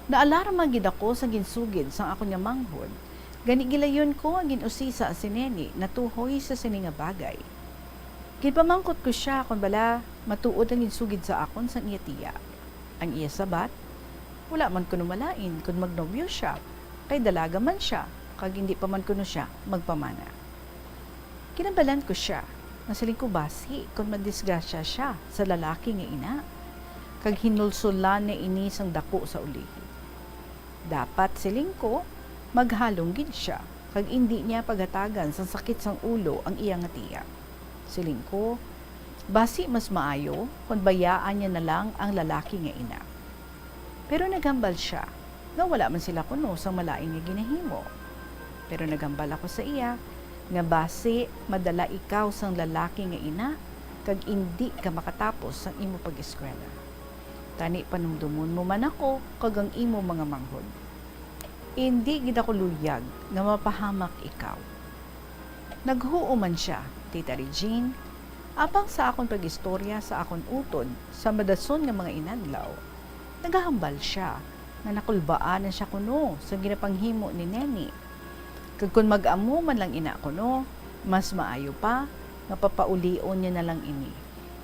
Naalarma gid ako sa ginsugid sang akon nga manghod, gani gilayon ko ang gin-usisa si Neni natuhoy sa sini nga bagay. Ginpamangkot ko sia kon bala matuod ang ginsugid sa akon sang iya tiya. Ang iya sabat, wala man kuno malain kon magnobyo sia, kay dalaga man sia, kag indi pa man kuno sia magpamana. Kinambalan ko sia, nga siling ko basi kon madisgrasya sia sa lalaki nga ina, kag hinulsolan niya ini sang daku sa ulihi. Dapat, siling ko, maghalong gid sia, kag indi niya paghatagan sang sakit sang ulo ang iya nga tiya. Siling ko, basi mas maayo kon bayaan niya na lang ang lalaki nga ina. Pero naghambal sia nga wala man sila kuno sang malain nga ginahimo. Pero naghambal ako sa iya nga basi madala ikaw sang lalaki nga ina kag indi ka makatapos sang imo pag-eskwela. Tani panumdomon mo man ako kag ang imo mga manghod. Indi gid ako luyag nga mapahamak ikaw. Naghuo man sia, Tita Regine, apang sa akon pag-istorya sa akon utod sa madason nga mga inadlaw, nagahambal sia nga nakulbaan na sia kuno sa ginapanghimo ni Neni. Kag kon mag-amo man lang ina kuno, mas maayo pa nga papaulion niya na lang ini,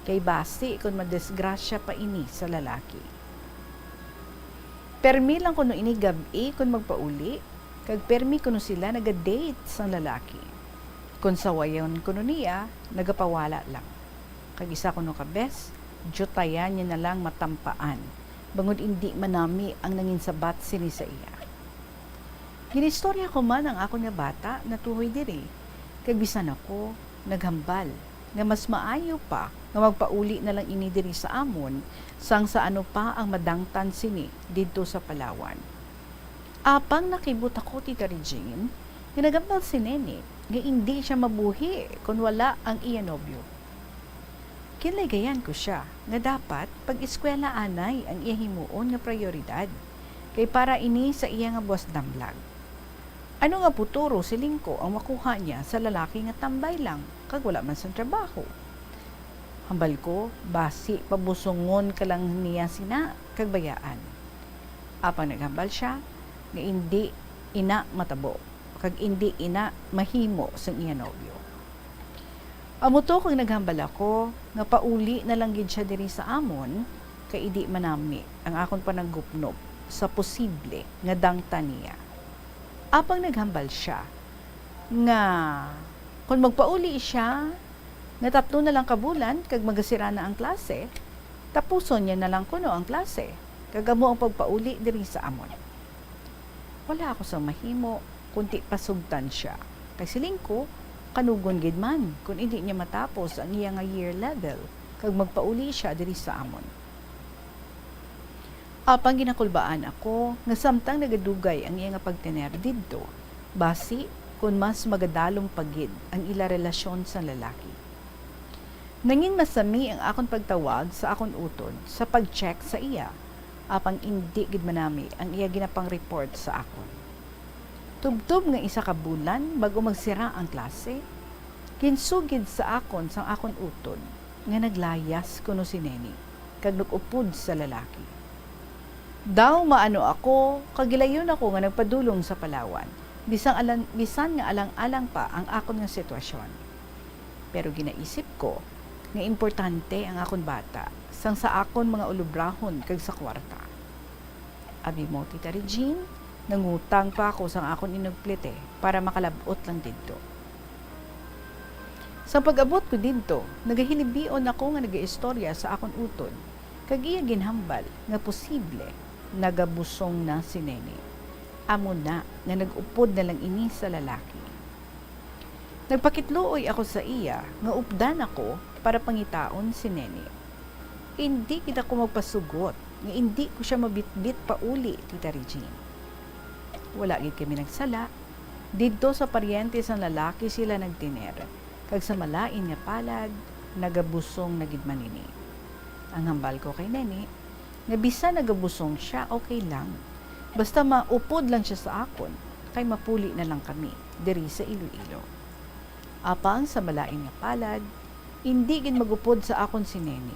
kay basi kon madisgrasya pa ini sa lalaki. Permi lang kuno ini gab-i kon magpauli, kag permi kuno sila naga-date sang lalaki. Kon sawayon kuno niya, nagapawala lang. Kag isa kuno ka bes, diyutayan niya na lang matampaan, bangod indi manami ang nanginsabat sini sa iya. Ginistorya ko man ang akon nga bata natuhoy diri, kag bisan ako naghambal nga mas maayo pa nga magpauli na lang ini diri sa amon sang sa ano pa ang madangtan sini didto sa Palawan. Apang nakibot ako, Tita Regine, nga naghambal si Neni nga indi sia mabuhi kon wala ang iya nobyo. Kinlaygayan ko sia nga dapat pag-eskwela anay ang iya himuon nga prayoridad, kay para ini sa iya nga buas damlag. Ano nga puturo, siling ko, ang makuha niya sa lalaki nga tambay lang kag wala man sang trabaho? Hambal ko, basi pabusongon ka lang niya sina kag bayaan. Apang naghambal sia nga indi ina matabo kag indi ina mahimo sang iya nobyo. Amo to kag naghambal ako nga pauli na lang gid sia diri sa amon, kay indi manami ang akon panagupnop sa posible nga dangtan niya. Apang naghambal sia nga kon magpauli sia nga tatlo na lang ka bulan kag magasira na ang klase, tapuson niya na lang kuno ang klase. kag amo ang pagpauli diri sa amon. Wala ako sang mahimo, kundi pasugtan sia. Kay siling ko, kanugon gid man kon indi niya matapos ang iya nga year level kag magpauli sia diri sa amon. Apang ginakulbaan ako nga samtang nagadugay ang iya nga pagtener didto, basi kon mas magadalom pa gid ang ila relasyon sang lalaki. Nangin masami ang akon pagtawag sa akon utod sa pag-check sa iya, apang indi gid manami ang iya ginapang-report sa akon. Tubtob nga isa ka bulan bag-o magsira ang klase, ginsugid sa akon sang akon utod nga naglayas kuno si Neni kag nag-upod sa lalaki. Daw maano ako, kag gilayon ako nga nagpadulong sa Palawan, bisan alang, bisan nga alang-alang pa ang akon nga sitwasyon. Pero ginaisip ko nga importante ang akon bata sang sa akon mga ulobrahon kag sa kwarta. Abi mo, Tita Regine, nangutang pa ako sang akon inugplete para makalab-ot lang didto. Sa pag-abot ko didto, nagahilibion ako nga nagaistorya sa akon utod, kag iya ginhambal nga posible nagabusong na si Neni. Amo na nga nag-upod na lang ini sa lalaki. Nagpakitluoy ako sa iya nga updan ako para pangitaon si Neni. Indi gid ako magpasugot nga indi ko sia mabitbit pauli, Tita Regine. Wala gid kami nagsala. Didto sa paryente sang lalaki sila nagtener, kag sa malain nga palad, nagabusong na gid man ini. Ang hambal ko kay Neni, nga bisan nagabusong sia, okay lang. Basta maupod lang sia sa akon, kay mapuli na lang kami diri sa Iloilo. Apang sa malain nga palad, indi gid magupod sa akon si Neni.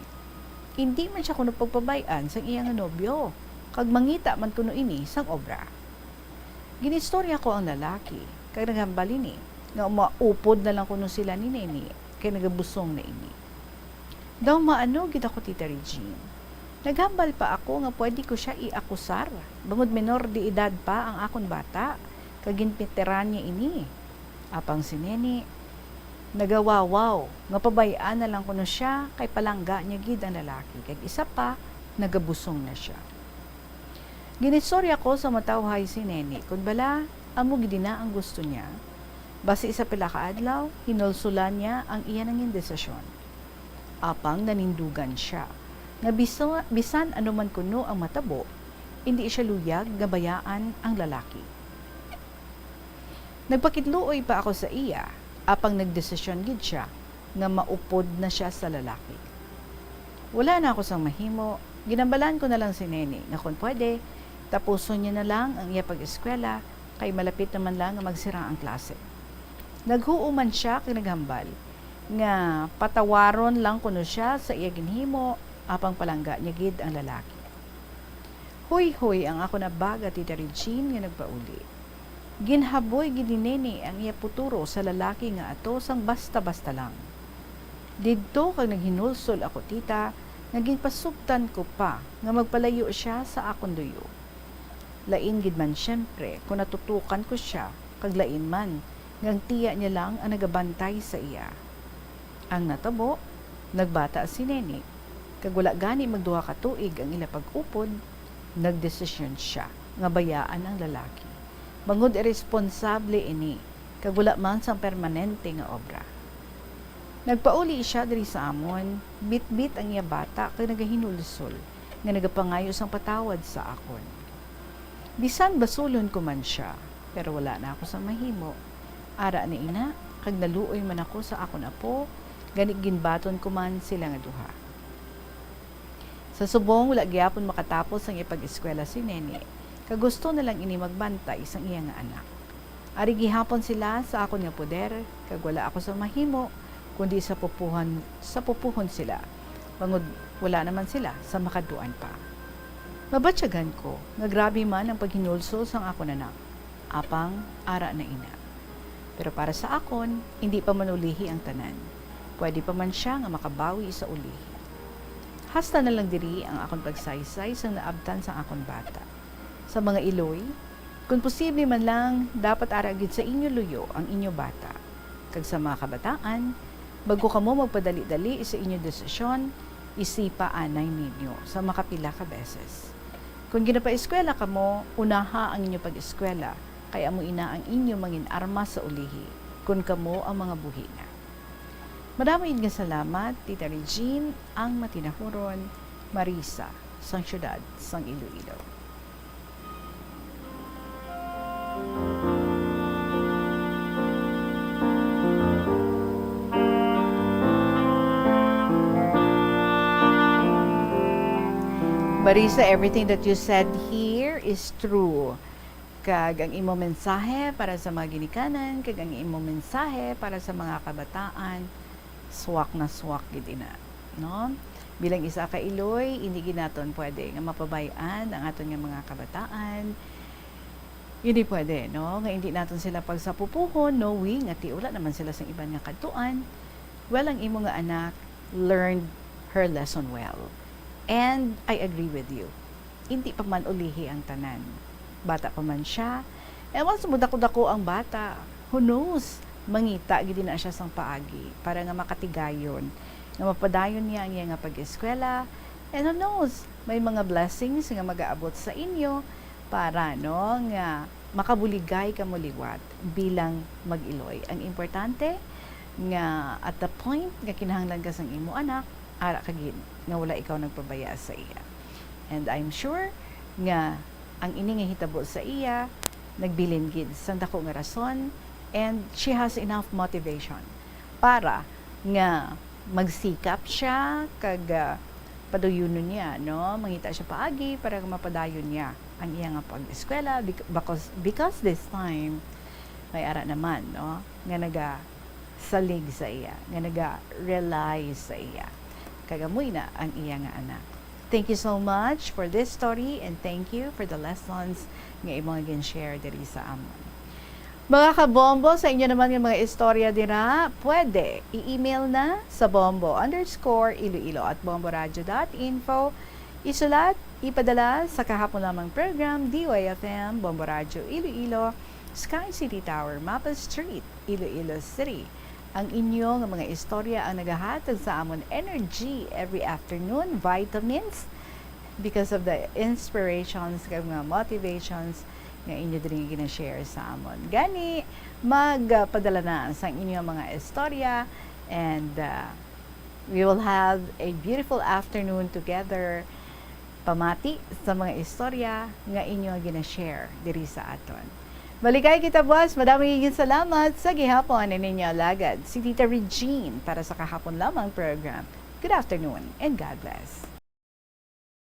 Indi man sia kuno pagpabay-an sang iya nga nobyo, kag mangita man kuno ini sang obra. Ginistorya ko ang lalaki, kag naghambal ini nga maupod na lang kuno sila ni Neni, kay nagabusong na ini. Daw maano gid ako, Tita Regine. Naghambal pa ako nga pwede ko sia i-akusar, bangod menor de edad pa ang akon bata, kag ginpitiran niya ini. Apang si Neni, nagawawaw nga pabay-an na lang kuno sia, kay palangga niya gid ang lalaki, kag isa pa, nagabusong na sia. Ginistorya ko sa matawhay si Neni kon bala amo gid na ang gusto niya. Basi sa pila ka adlaw, hinulsulan niya ang iya nangin desisyon. Apang nanindugan sia nga biso-, bisan ano man kuno ang matabo, indi siya luyag nga bayaan ang lalaki. Nagpakitluoy pa ako sa iya, apang nagdesisyon gid sia nga maupod na sia sa lalaki. Wala na ako sang mahimo, ginhambalan ko na lang si Neni nga kon pwede, tapuson niya na lang ang iya pag-eskwela, kay malapit naman lang nga magsira ang klase. Naghuo man sia kag naghambal nga patawaron lang kuno sia sa iya ginhimo, apang palangga niya gid ang lalaki. Huyhoy ang akon abaga, Tita Regine, nga nagpauli. Ginhaboy gid ni Neni ang iya puturo sa lalaki nga ato sang basta-basta lang. Didto kag naghinulsol ako, tita, nga ginpasugtan ko pa nga magpalayo sia sa akon luyo. Lain gid man, siyempre, kon natutukan ko sia, kag lain man nga ang tiya niya lang ang nagabantay sa iya. Ang natabo, nagbata si Neni, kag wala gani magduha ka tuig ang ila pag-upod, nagdesisyon sia nga bayaan ang lalaki, bangod iresponsable ini kag wala man sang permanente nga obra. Nagpauli sia diri sa amon, bitbit ang iya bata kag nagahinulsol nga nagapangayo sang patawad sa akon. Bisan basulon ko man sia, pero wala na ako sang mahimo. Ara na ina, kag naluoy man ako sa akon apo, gani ginbaton ko man sila nga duha. Sa subong, wala gyapon makatapos ang ipag-eskwela si Neni, kag gusto na lang ini magbantay sang iya nga anak. Ari gihapon sila sa akon nga poder, kag wala ako sang mahimo, kundi sa pupuhan, sa pupuhon sila, bangod wala naman sila sa makaduan pa. Mabatyagan ko nga grabe man ang paghinulsol sang akon anak, apang ara na ina. Pero para sa akon, indi pa man ulihi ang tanan. Pwede pa man sia nga makabawi sa ulihi. Hasta na lang diri ang akon pagsaysay sang naabtan sang akon bata. Sa mga iloy, kon posible man lang, dapat ara gid sa inyo luyo ang inyo bata. Kag sa mga kabataan, bag-o kamo magpadali-dali sa inyo desisyon, isipa anay ninyo sa makapila ka beses. Kon ginapaeskwela kamo, unaha ang inyo pag-eskwela, kay amo ina ang inyo mangin armas sa ulihi, kon kamo ang mga buhi na. Madamo gid nga salamat, Tita Regine, ang matinahuron, Marisa, sang siyudad sang Iloilo. Marisa, everything that you said here is true. Kag ang imo mensahe para sa mga ginikanan, kag ang imo mensahe para sa mga kabataan, swak na swak gid ina, no? Bilang isa ka Iloy, hindi gid naton pwede nga mapabay-an ang aton nga mga kabataan. Hindi pwede, no, nga hindi naton sila pagsapupuhon, knowing nga ti wala naman sila sang iban nga kadtuan. Well, ang imo nga anak learned her lesson well. And I agree with you. Hindi pa man ulihi ang tanan. Bata pa man siya. And once mo dako-dako ang bata, who knows? Mangita gid na siya sang paagi para nga makatigayon, nga mapadayon niya ang iya nga pag-eskwela. And who knows? May mga blessings nga magaabot sa inyo para, no, nga makabuligay kamo liwat bilang mag-iloy. Ang importante nga at the point nga kinahanglan ka sang imo anak, ara ka gid nga wala ikaw nagpabaya sa iya. And I'm sure nga ang ini nga hitabo sa iya nagbilin gid sang dako nga rason, and she has enough motivation para nga magsikap siya kag, ah, paduyunon niya, no? Mangita siya paagi para nga mapadayon niya ang iya nga pag-eskwela, bec-, because, because this time may ara naman, no, nga nagasalig sa iya, nga naga-rely sa iya. Kag amo na ang iya nga anak. Thank you so much for this story, and thank you for the lessons nga imo nga gin-share diri sa amon. Mga kabombo, sa inyo naman nga mga istorya dira, pwede i-email na sa bombo underscore iloilo at bomboradio dot info. Isulat, ipadala sa kahapon lamang program, D Y F M, Bombo Radio Iloilo, Sky City Tower, Mapa Street, Iloilo City. Ang inyo nga mga istorya ang nagahatag sa amon energy every afternoon, vitamins, because of the inspirations kag mga motivations nga inyo diri gina-share sa amon. Gani, magpadala na sa inyo mga istorya, and, uh, we will have a beautiful afternoon together. Pamati sa mga istorya nga inyo gina-share diri sa aton. Maligay kita, boss. Madamo nga salamat sa gihapon ni ninyo alagad, si Tita Regine, para sa kahapon lamang program. Good afternoon and God bless.